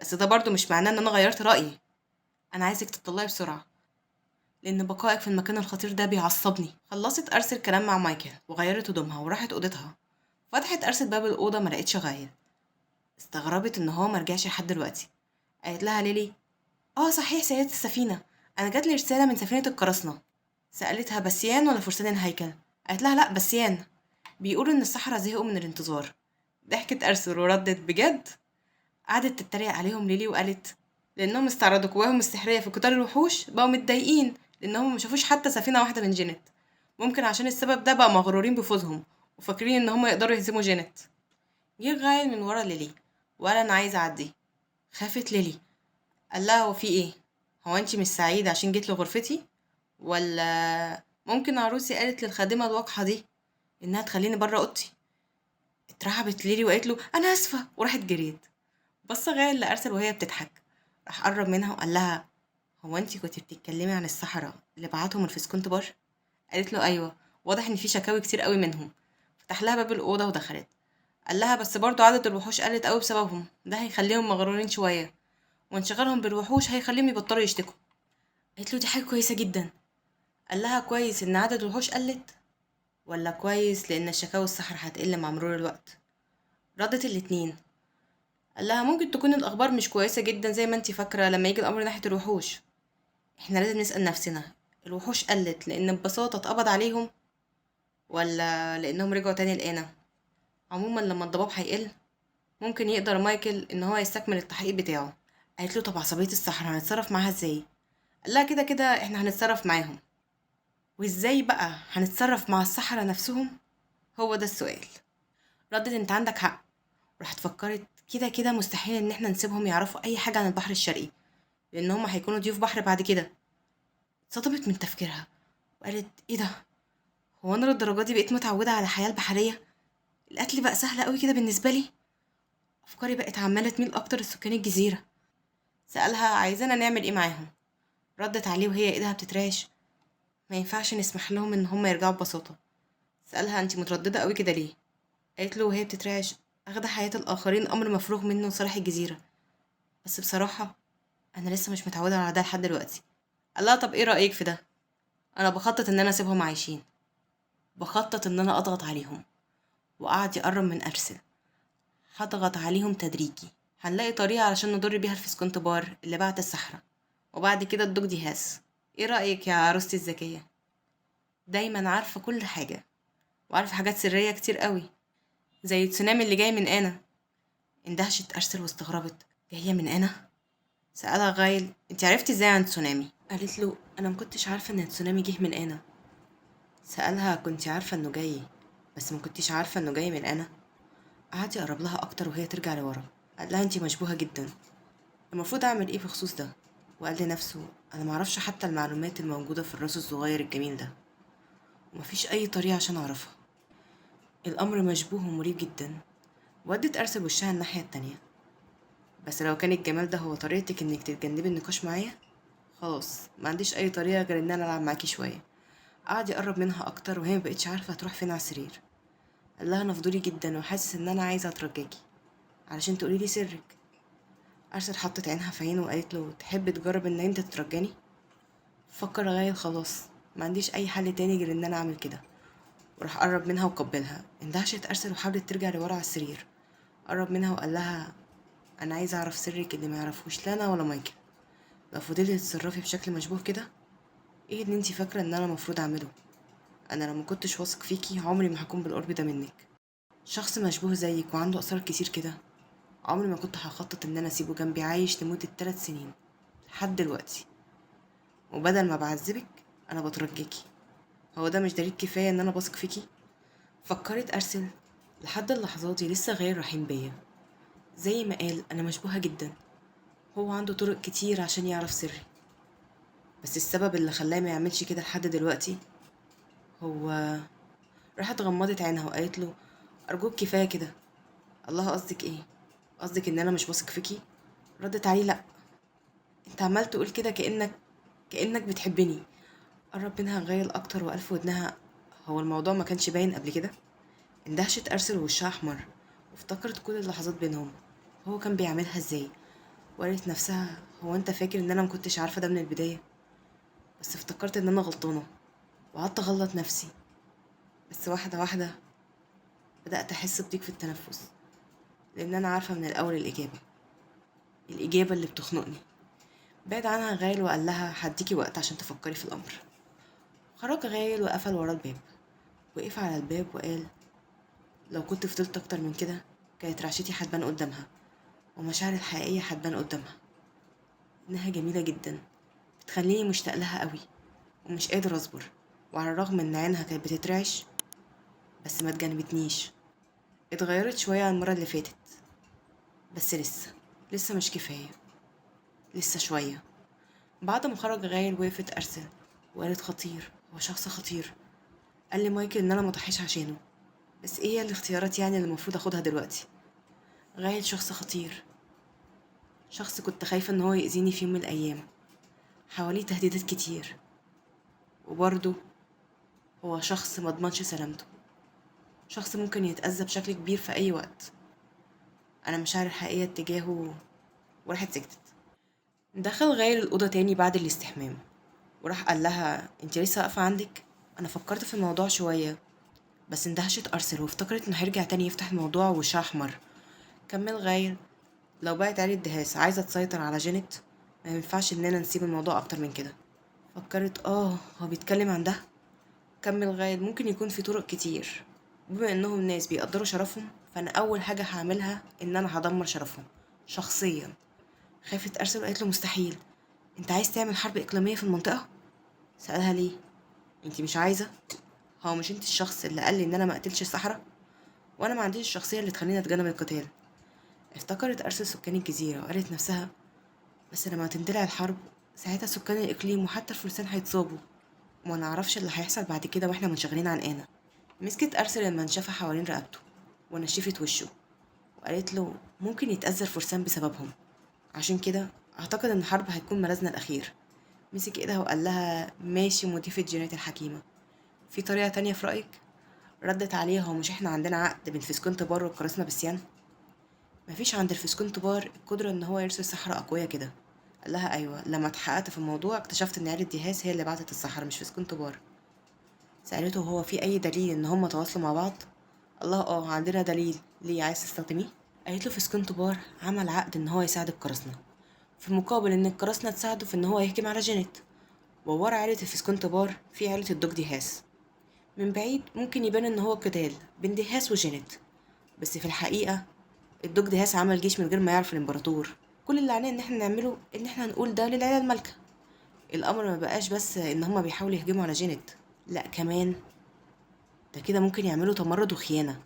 بس ده برضو مش معناه ان انا غيرت رأيي، انا عايزك تطلعي بسرعة لان بقائك في المكان الخطير ده بيعصبني. خلصت ارسل كلام مع مايكل وغيرت هدومها وراحت اوضتها. فتحت ارسل باب الاوضة ما لقيتش غايل، استغربت ان هو ما رجعش لحد دلوقتي. قالت لها ليلي اه صحيح سيدة السفينة، انا جات لي رسالة من سفينة القراصنة. سالتها بسيان ولا فرسان الهيكل؟ قالت لها لا بسيان، بيقولوا ان السحرة زهقوا من الانتظار. ضحكت ارسل وردت بجد؟ قعدت تتريق عليهم ليلي وقالت لانهم استعرضوا قواهم السحريه في قتال الوحوش بقوا متضايقين لانهم ما شافوش حتى سفينة واحدة من جينيت، ممكن عشان السبب ده بقى مغرورين بفوزهم وفاكرين ان هم يقدروا يهزموا جينيت. جه غايل من ورا ليلي وقال انا عايزه اعدي. خافت ليلي، قال لها هو في ايه؟ هو انتي مش سعيدة عشان جيت لغرفتي؟ ولا ممكن عروسي قالت للخادمه الوقحه دي انها تخليني بره اوضتي؟ اترعبت ليلي وقالت له انا اسفه وراحت جريت. بص غايل لارسل وهي بتضحك، راح قرب منها وقال لها هو انتي كنتي بتتكلمي عن السحرة اللي بعتهم الفسكونت بار؟ قالت له ايوه، واضح ان في شكاوي كتير قوي منهم. فتح لها باب الاوضة ودخلت. قال لها بس برضو عدد الوحوش قلت قوي بسببهم، ده هيخليهم مغرورين شوية، وانشغالهم بالوحوش هيخليهم يبطلوا يشتكوا. قالت له دي حاجة كويسة جدا. قال لها كويس ان عدد الوحوش قلت ولا كويس لان الشكاوي السحرة هتقل مع مرور الوقت؟ ردت الاتنين. قال لها ممكن تكون الاخبار مش كويسة جدا زي ما انتي فاكره لما يجي الامر ناحية الوحوش، احنا لازم نسال نفسنا الوحوش قلت لان ببساطة اتقبض عليهم ولا لانهم رجعوا تاني لقانا؟ عموما لما الضباب هيقل ممكن يقدر مايكل ان هو يستكمل التحقيق بتاعه. قالت له طب عصبية السحرة هنتصرف معاها ازاي؟ قال لها كده كده احنا هنتصرف معاهم. وازاي بقى هنتصرف مع السحرة نفسهم؟ هو ده السؤال. ردت انت عندك حق. راحت فكرت كده كده مستحيل ان احنا نسيبهم يعرفوا اي حاجة عن البحر الشرقي لان هم هيكونوا ضيوف بحر بعد كده. اتصدمت من تفكيرها وقالت ايه ده، هو انا للدرجة دي بقيت متعوده على الحياة البحرية؟ القتل بقى سهل قوي كده بالنسبة لي، افكاري بقت عماله تميل اكتر لسكان الجزيرة. سالها عايزانا نعمل ايه معاهم؟ ردت عليه وهي ايدها بتترعش ما ينفعش نسمح لهم ان هم يرجعوا ببساطة. سالها انت مترددة قوي كده ليه؟ قالت له وهي بتترعش اخد حياة الاخرين امر مفروغ منه لصالح الجزيرة، بس بصراحة انا لسه مش متعوده على ده لحد دلوقتي. قال لها طب ايه رايك في ده؟ انا بخطط ان انا اسيبهم عايشين، بخطط ان انا اضغط عليهم. وقعد يقرب من ارسل، هضغط عليهم تدريجي، هنلاقي طريقه علشان نضر بيها الفسكونت بار اللي بعت السحرة وبعد كده الدوق ديهاس. ايه رايك يا عروستي الذكية؟ دايما عارفه كل حاجة وعارفه حاجات سرية كتير قوي زي التسونامي اللي جاي من انا. اندهشت ارسل واستغربت، جاية من انا؟ سالها غايل انت عرفتي ازاي عن التسونامي؟ قالت له انا مكنتش عارفه ان التسونامي جه من انا. سالها كنت عارفه انه جاي بس ما كنتيش عارفه انه جاي من انا؟ قعد يقرب لها اكتر وهي ترجع لورا. قال لها انت مشبوهة جدا، المفروض اعمل ايه بخصوص ده؟ وقال لنفسه انا معرفش حتى المعلومات الموجودة في الراس الصغير الجميل ده، ومفيش اي طريقه عشان اعرفها، الامر مشبوه ومريب جدا. ودت ارسل وشها الناحية التانية، بس لو كان الجمال ده هو طريقتك انك تتجنبي النقاش معايا خلاص ما عنديش اي طريقه غير ان انا العب معاكي شوية. قعد يقرب منها اكتر وهي مبقتش عارفه تروح فين على السرير. قال لها انا فضولي جدا وحاسس ان انا عايزه اترجاكي علشان تقولي لي سرك. ارسل حطت عينها في عينه وقالت له تحب تجرب ان انت تترجاني؟ فكر غايل خلاص ما عنديش اي حل تاني غير ان انا اعمل كده، وراح قرب منها وقبلها. اندهشت ارسل وحاولت ترجع لورا على السرير. قرب منها وقال لها انا عايزه اعرف سرك اللي ما يعرفوش لا انا ولا مايكل، لو فضلتي تتصرفي بشكل مشبوه كده ايه اللي انتي فاكره ان انا المفروض اعمله؟ انا لو ما كنتش واثق فيكي عمري ما هكون بالقرب ده منك. شخص مشبوه زيك وعنده اسرار كتير كده عمري ما كنت هخطط ان انا اسيبه جنبي عايش لمدة 3 سنين لحد دلوقتي، وبدل ما بعذبك انا بترجيكي. هو ده مش دليل كفاية ان انا بثق فيكي؟ فكرت ارسل لحد اللحظات دي لسه غير رحيم بيا، زي ما قال انا مشبوهة جدا، هو عنده طرق كتير عشان يعرف سري، بس السبب اللي خلاه ما يعملش كده لحد دلوقتي هو. راحت غمضت عينها وقالت له ارجوك كفاية كده. الله قصدك ايه؟ قصدك ان انا مش واثق فيكي؟ ردت عليه لا، انت عمال تقول كده كأنك بتحبني. قرب منها غايل اكتر وقال في ودنها هو الموضوع ما كانش باين قبل كده؟ اندهشت ارسل ووشها احمر، وافتكرت كل اللحظات بينهم هو كان بيعملها ازاي، وقالت نفسها هو انت فاكر ان انا ما كنتش عارفه ده من البداية؟ بس افتكرت ان انا غلطانة وقعدت اغلط نفسي، بس واحدة واحدة بدات احس بضيق في التنفس، لان انا عارفه من الاول الاجابة، الاجابة اللي بتخنقني. بعد عنها غايل وقال لها هديكي وقت عشان تفكري في الامر. خرج غايل وقفل ورا الباب، وقف على الباب وقال لو كنت فضلت اكتر من كده كانت رعشتي هتبان قدامها، ومشاعري الحقيقية هتبان قدامها، انها جميلة جدا بتخليني مشتاق لها قوي ومش قادر اصبر. وعلى الرغم ان عينها كانت بتترعش بس ما تجنبتنيش، اتغيرت شوية عن المرة اللي فاتت، بس لسه مش كفاية، لسه شوية. بعد ما خرج غايل وقفت ارسل وقالت خطير، هو شخص خطير، قال لي مايكل ان انا ما ضحيش عشانه، بس ايه هي الاختيارات يعني اللي المفروض اخدها دلوقتي؟ غايل شخص خطير، شخص كنت خايفة ان هو يأذيني في يوم من الايام، حواليه تهديدات كتير، وبرضه هو شخص ما ضمنش سلامته، شخص ممكن يتأذى بشكل كبير في اي وقت. انا مشاعري الحقيقية اتجاهه. وراحت سكتت. دخل غايل الأوضة تاني بعد الاستحمام وراح قال لها انت لسه واقفة عندك؟ انا فكرت في الموضوع شوية. بس اندهشت ارسل وافتكرت انه هيرجع تاني يفتح الموضوع ووشها احمر. كمل غايل لو بقت عيلة دهاس عايزة تسيطر على جينيت ما ينفعش اننا نسيب الموضوع اكتر من كده. فكرت هو بيتكلم عن ده. كمل غايل ممكن يكون في طرق كتير، بما انهم ناس بيقدروا شرفهم فانا اول حاجة هعملها ان انا هدمر شرفهم شخصيا. خافت ارسل وقالت له مستحيل، انت عايز تعمل حرب اقليمية في المنطقة؟ سألها ليه؟ انت مش عايزة؟ هو مش انت الشخص اللي قال لي ان انا ما قتلش الصحراء؟ وانا ما عنديش الشخصية اللي تخليني اتجنب القتال. افتكرت ارسل سكان الجزيرة وقالت نفسها بس لما تندلع الحرب ساعتها سكان الاقليم وحتى الفرسان هيتصابوا وما نعرفش اللي هيحصل بعد كده واحنا منشغلين عن انا. مسكت ارسل المنشفة حوالين رقبته ونشفت وشه وقالت له ممكن يتأذى الفرسان بسببهم، عشان كده اعتقد ان الحرب هتكون ملاذنا الاخير. مسك ايدها وقال لها ماشي مضيفة جينيت الحكيمة، في طريقة تانية في رأيك؟ ردت عليها هو مش احنا عندنا عقد بين فيسكونت بار والقراصنة بسيان؟ مفيش عند الفيسكونت بار القدرة ان هو يرسل سحرة اقوياء كده. قال لها ايوه، لما اتحققت في الموضوع اكتشفت ان عيلة ديهاس هي اللي بعتت السحرة مش فيسكونت بار. سألته هو في اي دليل ان هما تواصلوا مع بعض؟ الله عندنا دليل، ليه عايز تستخدميه؟ قالت له فيسكونت بار عمل عقد ان هو يساعد القراصنة في مقابل ان القراصنة تساعده في ان هو يهجم على جينيت، وورا عيلة الفيسكونت بار في عيلة الدوق ديهاس. من بعيد ممكن يبان ان هو قتال بين ديهاس وجينيت، بس في الحقيقة الدوق ديهاس عمل جيش من غير ما يعرف الامبراطور. كل اللي علينا ان احنا نعمله ان احنا نقول ده للعيلة المالكة. الامر ما بقاش بس ان هما بيحاولوا يهجموا على جينيت، لا كمان ده كده ممكن يعملوا تمرد وخيانة.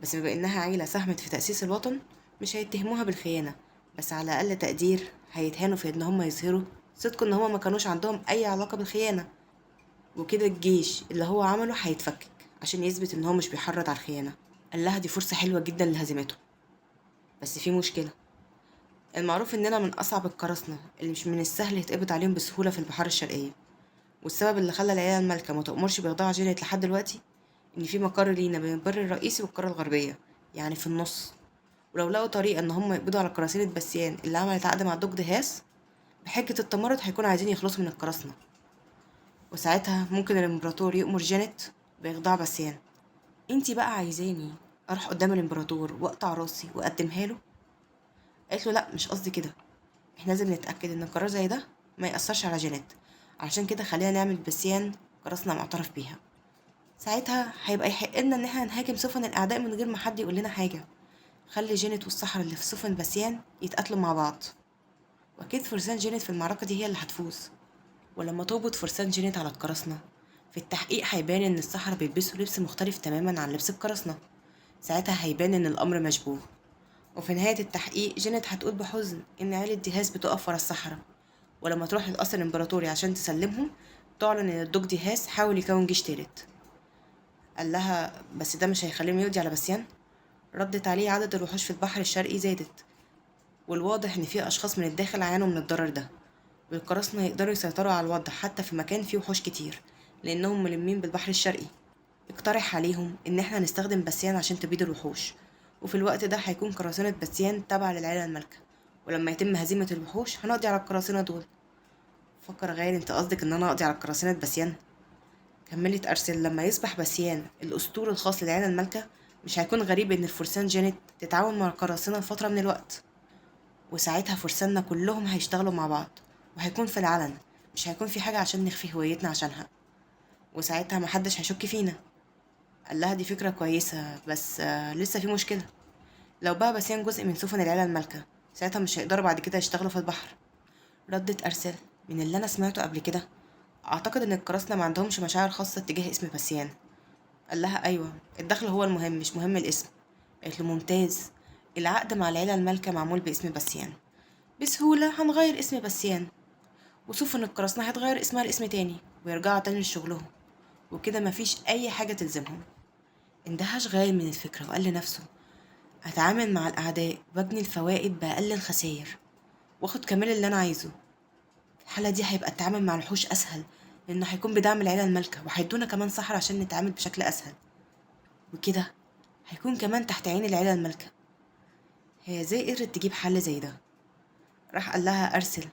بس بما انها عيلة ساهمت في تأسيس الوطن مش هيتهموها بالخيانة، بس على اقل تقدير هيتهانوا في ان هما يظهروا صدق ان هما ما كانوش عندهم اي علاقة بالخيانة، وكده الجيش اللي هو عمله هيتفكك عشان يثبت ان هو مش بيحرض على الخيانة. قال لها دي فرصة حلوة جدا لهزيمته، بس في مشكلة. المعروف اننا من اصعب القراصنة اللي مش من السهل يتقبض عليهم بسهولة في البحار الشرقية، والسبب اللي خلى العيلة المالكة ما تأمرش بإخضاع جينيت لحد دلوقتي ان في مقر لينا بين البر الرئيسي والقارة الغربية، يعني في النص. ولو لقوا طريقة ان هم يقبضوا على قراصنة بسيان اللي عملت عقد مع الدوق دهاس بحجة التمرد هيكونوا عايزين يخلصوا من القراصنة، وساعتها ممكن الامبراطور يأمر جينيت بإخضاع بسيان. انتي بقى عايزاني اروح قدام الامبراطور واقطع راسي واقدمها له؟ قالت له لا مش قصدي كده، احنا لازم نتأكد ان قرار زي ده ما يأثرش على جينيت، عشان كده خلينا نعمل بسيان قراصنة معترف بيها، ساعتها هيبقى يحق لنا ان احنا نهاجم سفن الاعداء من غير ما حد يقول لنا حاجة. خلي جينيت والسحرة اللي في سفن بسيان يتقاتلوا مع بعض، واكيد فرسان جينيت في المعركة دي هي اللي هتفوز. ولما تقبض فرسان جينيت على القراصنة في التحقيق هيبان ان السحرة بيلبسوا لبس مختلف تماما عن لبس القراصنة، ساعتها هيبان ان الامر مشبوه. وفي نهاية التحقيق جينيت هتقول بحزن ان عيلة ديهاس بتقف ورا السحرة، ولما تروح للقصر الامبراطوري عشان تسلمهم تعلن ان الدوق ديهاس حاول يكون جيش تالت. قال لها بس ده مش هيخليهم يقضي على بسيان؟ ردت عليه عدد الوحوش في البحر الشرقي زادت، والواضح إن في أشخاص من الداخل عانوا من الضرر ده، والقراصنة يقدروا يسيطروا على الوضع حتى في مكان فيه وحوش كتير لأنهم ملمين بالبحر الشرقي. اقترح عليهم إن احنا نستخدم باسيان عشان تبيد الوحوش، وفي الوقت ده هيكون قراصنة باسيان تابعة للعيلة المالكة، ولما يتم هزيمة الوحوش هنقضي على القراصنة دول. فكر غايل، انت قصدك ان انا اقضي على قراصنة باسيان؟ كملت أرسل، لما يصبح باسيان الأسطول الخاص للعيلة المالكة مش هيكون غريب ان الفرسان جانيت تتعاون مع القراصنة لفترة من الوقت، وساعتها فرساننا كلهم هيشتغلوا مع بعض وهيكون في العلن، مش هيكون في حاجة عشان نخفي هويتنا عشانها، وساعتها محدش هيشك فينا. قال لها دي فكرة كويسة، بس لسه في مشكلة، لو بقى باسيان جزء من سفن العيلة المالكة ساعتها مش هيقدروا بعد كده يشتغلوا في البحر. ردت أرسل، من اللي أنا سمعته قبل كده أعتقد إن القراصنة ما عندهمش مشاعر خاصة تجاه اسم باسيان. قال لها أيوة، الدخل هو المهم مش مهم الاسم. قالت له ممتاز، العقد مع العيلة المالكة معمول باسم باسيان، بسهولة هنغير اسم باسيان، وسفن القراصنة هتغير اسمها لاسم تاني ويرجعوا تاني لشغلهم، وكده مفيش أي حاجة تلزمهم. اندهش غايل من الفكرة وقال لنفسه أتعامل مع الأعداء وأجني الفوائد بأقل الخسائر وأخد كمان اللي أنا عايزه. في الحالة دي هيبقى التعامل مع الوحوش أسهل، لأنه هيكون بدعم العيلة المالكة وهيدونا كمان سحر عشان نتعامل بشكل أسهل، وكده هيكون كمان تحت عين العيلة المالكة. هي ازاي قدرت تجيب حل زي ده؟ راح قال لها أرسل،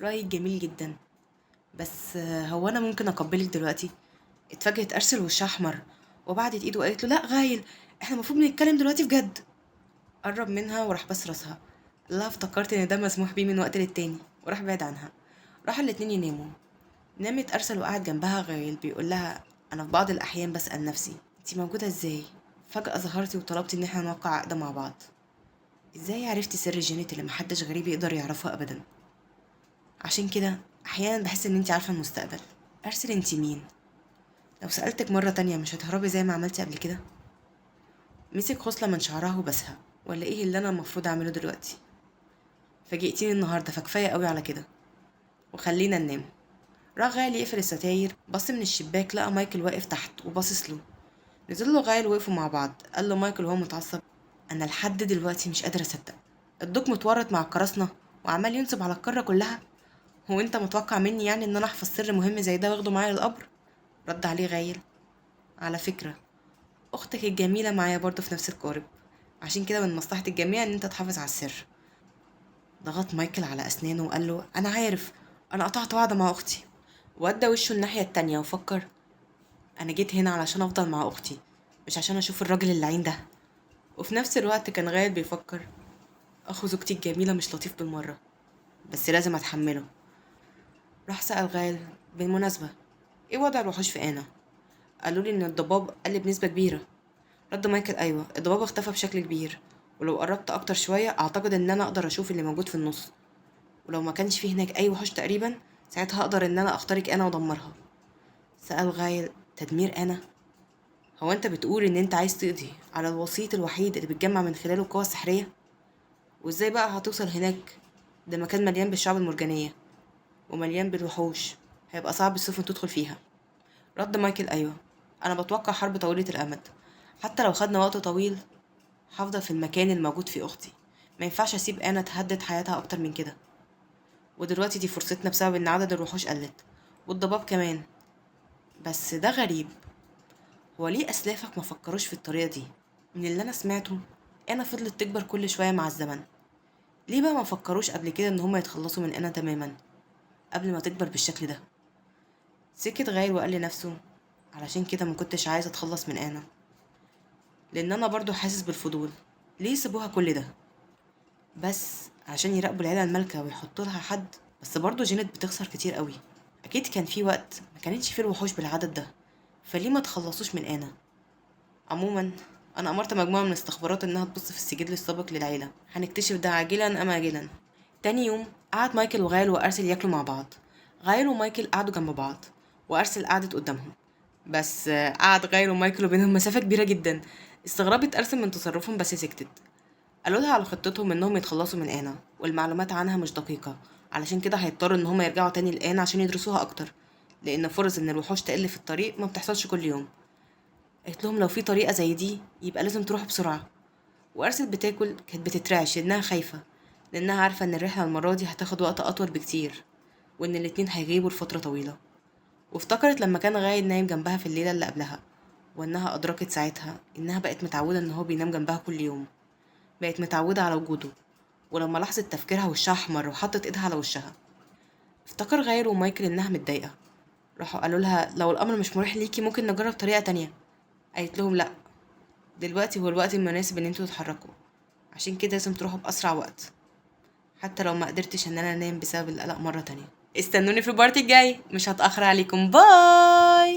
رأيك جميل جدا، بس هو أنا ممكن أقبلك دلوقتي؟ اتفاجئت أرسل وشها أحمر وبعدت إيده وقالت له لا غايل، احنا المفروض بنتكلم دلوقتي بجد. قرب منها وراح بس راسها، قال لها افتكرت ان ده مسموح بيه من وقت للتاني، وراح بعد عنها. راح الاتنين يناموا. نامت أرسل وقعد جنبها غايل بيقول لها أنا في بعض الأحيان بسأل نفسي انتي موجودة ازاي؟ فجأة ظهرتي وطلبتي ان احنا نوقع عقد مع بعض. ازاي عرفتي سر جينيت اللي محدش غريب يقدر يعرفه أبدا؟ عشان كده أحيانا بحس ان انتي عارفة المستقبل. أرسل انتي مين؟ لو سألتك مرة تانية مش هتهربي زي ما عملتي قبل كده؟ مسك خصلة من شعرها وبسها، ولا ايه اللي انا المفروض اعمله دلوقتي؟ فاجئتيني النهاردة فكفاية قوي على كده، وخلينا ننام. راح غايل يقفل الستاير، بص من الشباك لقى مايكل واقف تحت وباصص له. نزل له غايل وقفوا مع بعض. قال له مايكل وهو متعصب، انا لحد دلوقتي مش قادر اصدق، الدوق متورط مع القراصنة وعمال ينصب على القارة كلها، هو انت متوقع مني يعني ان انا احفظ سر مهم زي ده واخده معايا للقبر؟ رد عليه غايل، على فكرة اختك الجميلة معايا برضه في نفس القارب، عشان كده من مصلحة الجميع ان انت تحافظ على السر. ضغط مايكل على اسنانه وقال له انا عارف، انا قطعت وعد مع اختي. وادى وشه الناحية التانية وفكر، انا جيت هنا علشان افضل مع اختي مش عشان اشوف الراجل اللعين ده. وفي نفس الوقت كان غايل بيفكر، اخو زوجتي الجميلة مش لطيف بالمرة، بس لازم اتحمله. راح سأل غايل، بالمناسبة ايه وضع الوحوش في انا؟ قالوا لي ان الضباب قل بنسبة كبيرة. رد مايكل، ايوه الضباب اختفى بشكل كبير، ولو قربت اكتر شوية اعتقد ان انا اقدر اشوف اللي موجود في النص، ولو ما كانش فيه هناك اي وحوش تقريبا ساعتها اقدر ان انا اخترق انا وادمرها. سأل غايل، تدمير انا؟ هو انت بتقول ان انت عايز تقضي على الوسيط الوحيد اللي بتجمع من خلاله القوى السحرية؟ وازاي بقى هتوصل هناك؟ ده مكان مليان بالشعب المرجانية ومليان بالوحوش، هيبقى صعب السفن تدخل فيها. رد مايكل، ايوه انا بتوقع حرب طويلة الامد، حتى لو خدنا وقت طويل هفضل في المكان الموجود فيه اختي، ما ينفعش اسيب انا تهدد حياتها اكتر من كده، ودلوقتي دي فرصتنا بسبب ان عدد الوحوش قلت والضباب كمان. بس ده غريب، هو ليه اسلافك ما فكروش في الطريقة دي؟ من اللي انا سمعته انا فضلت تكبر كل شوية مع الزمن، ليه بقى ما فكروش قبل كده ان هما يتخلصوا من انا تماما قبل ما تكبر بالشكل ده؟ سكت غايل وقال لنفسه، علشان كده ما كنتش عايزه اتخلص من انا، لان انا برضو حاسس بالفضول، ليه سيبوها كل ده؟ بس عشان يراقبوا العيلة المالكة ويحطوا لها حد. بس برضو جينيت بتخسر كتير قوي، اكيد كان في وقت ما كانتش فيه الوحوش بالعدد ده، فليه ما تخلصوش من انا؟ عموما انا امرت مجموعة من الاستخبارات انها تبص في السجل السابق للعيلة، هنكتشف ده عاجلا ام اجلا. تاني يوم قعد مايكل وغايل وارسل ياكلوا مع بعض. غايل ومايكل قعدوا جنب بعض وارسل قعدت قدامهم، بس قعد غايل ومايكل وبينهم مسافة كبيرة جدا. استغربت ارسل من تصرفهم بس سكتت. قالوا لها على خطتهم انهم يتخلصوا من انا، والمعلومات عنها مش دقيقة، علشان كده هيضطروا ان هم يرجعوا تاني لآنا عشان يدرسوها اكتر، لان فرص ان الوحوش تقل في الطريق ما بتحصلش كل يوم. قالت لهم لو في طريقه زي دي يبقى لازم تروحوا بسرعة. وأرسل بتاكل كانت بتترعش لأنها خايفة، لأنها عارفة إن الرحلة المرة دي هتاخد وقت أطول بكتير، وإن الاتنين هيغيبوا لفترة طويلة. وافتكرت لما كان غايد نايم جنبها في الليلة اللي قبلها، وإنها أدركت ساعتها إنها بقت متعودة إن هو بينام جنبها كل يوم، بقت متعودة على وجوده. ولما لاحظت تفكيرها وشها أحمر وحطت إيدها على وشها. افتكر غاير ومايكل إنها متضايقة، راحوا قالوا لها لو الأمر مش مريح ليكي ممكن نجرب طريقة تانية. قالت لهم لأ، دلوقتي هو الوقت المناسب إن انتوا تتحركوا، عشان كده لازم تروحوا بأسرع وقت، حتى لو ما قدرتش إن أنا أنام بسبب القلق مرة تانية. استنوني في ال part الجاي، مش هتأخر عليكم. bye.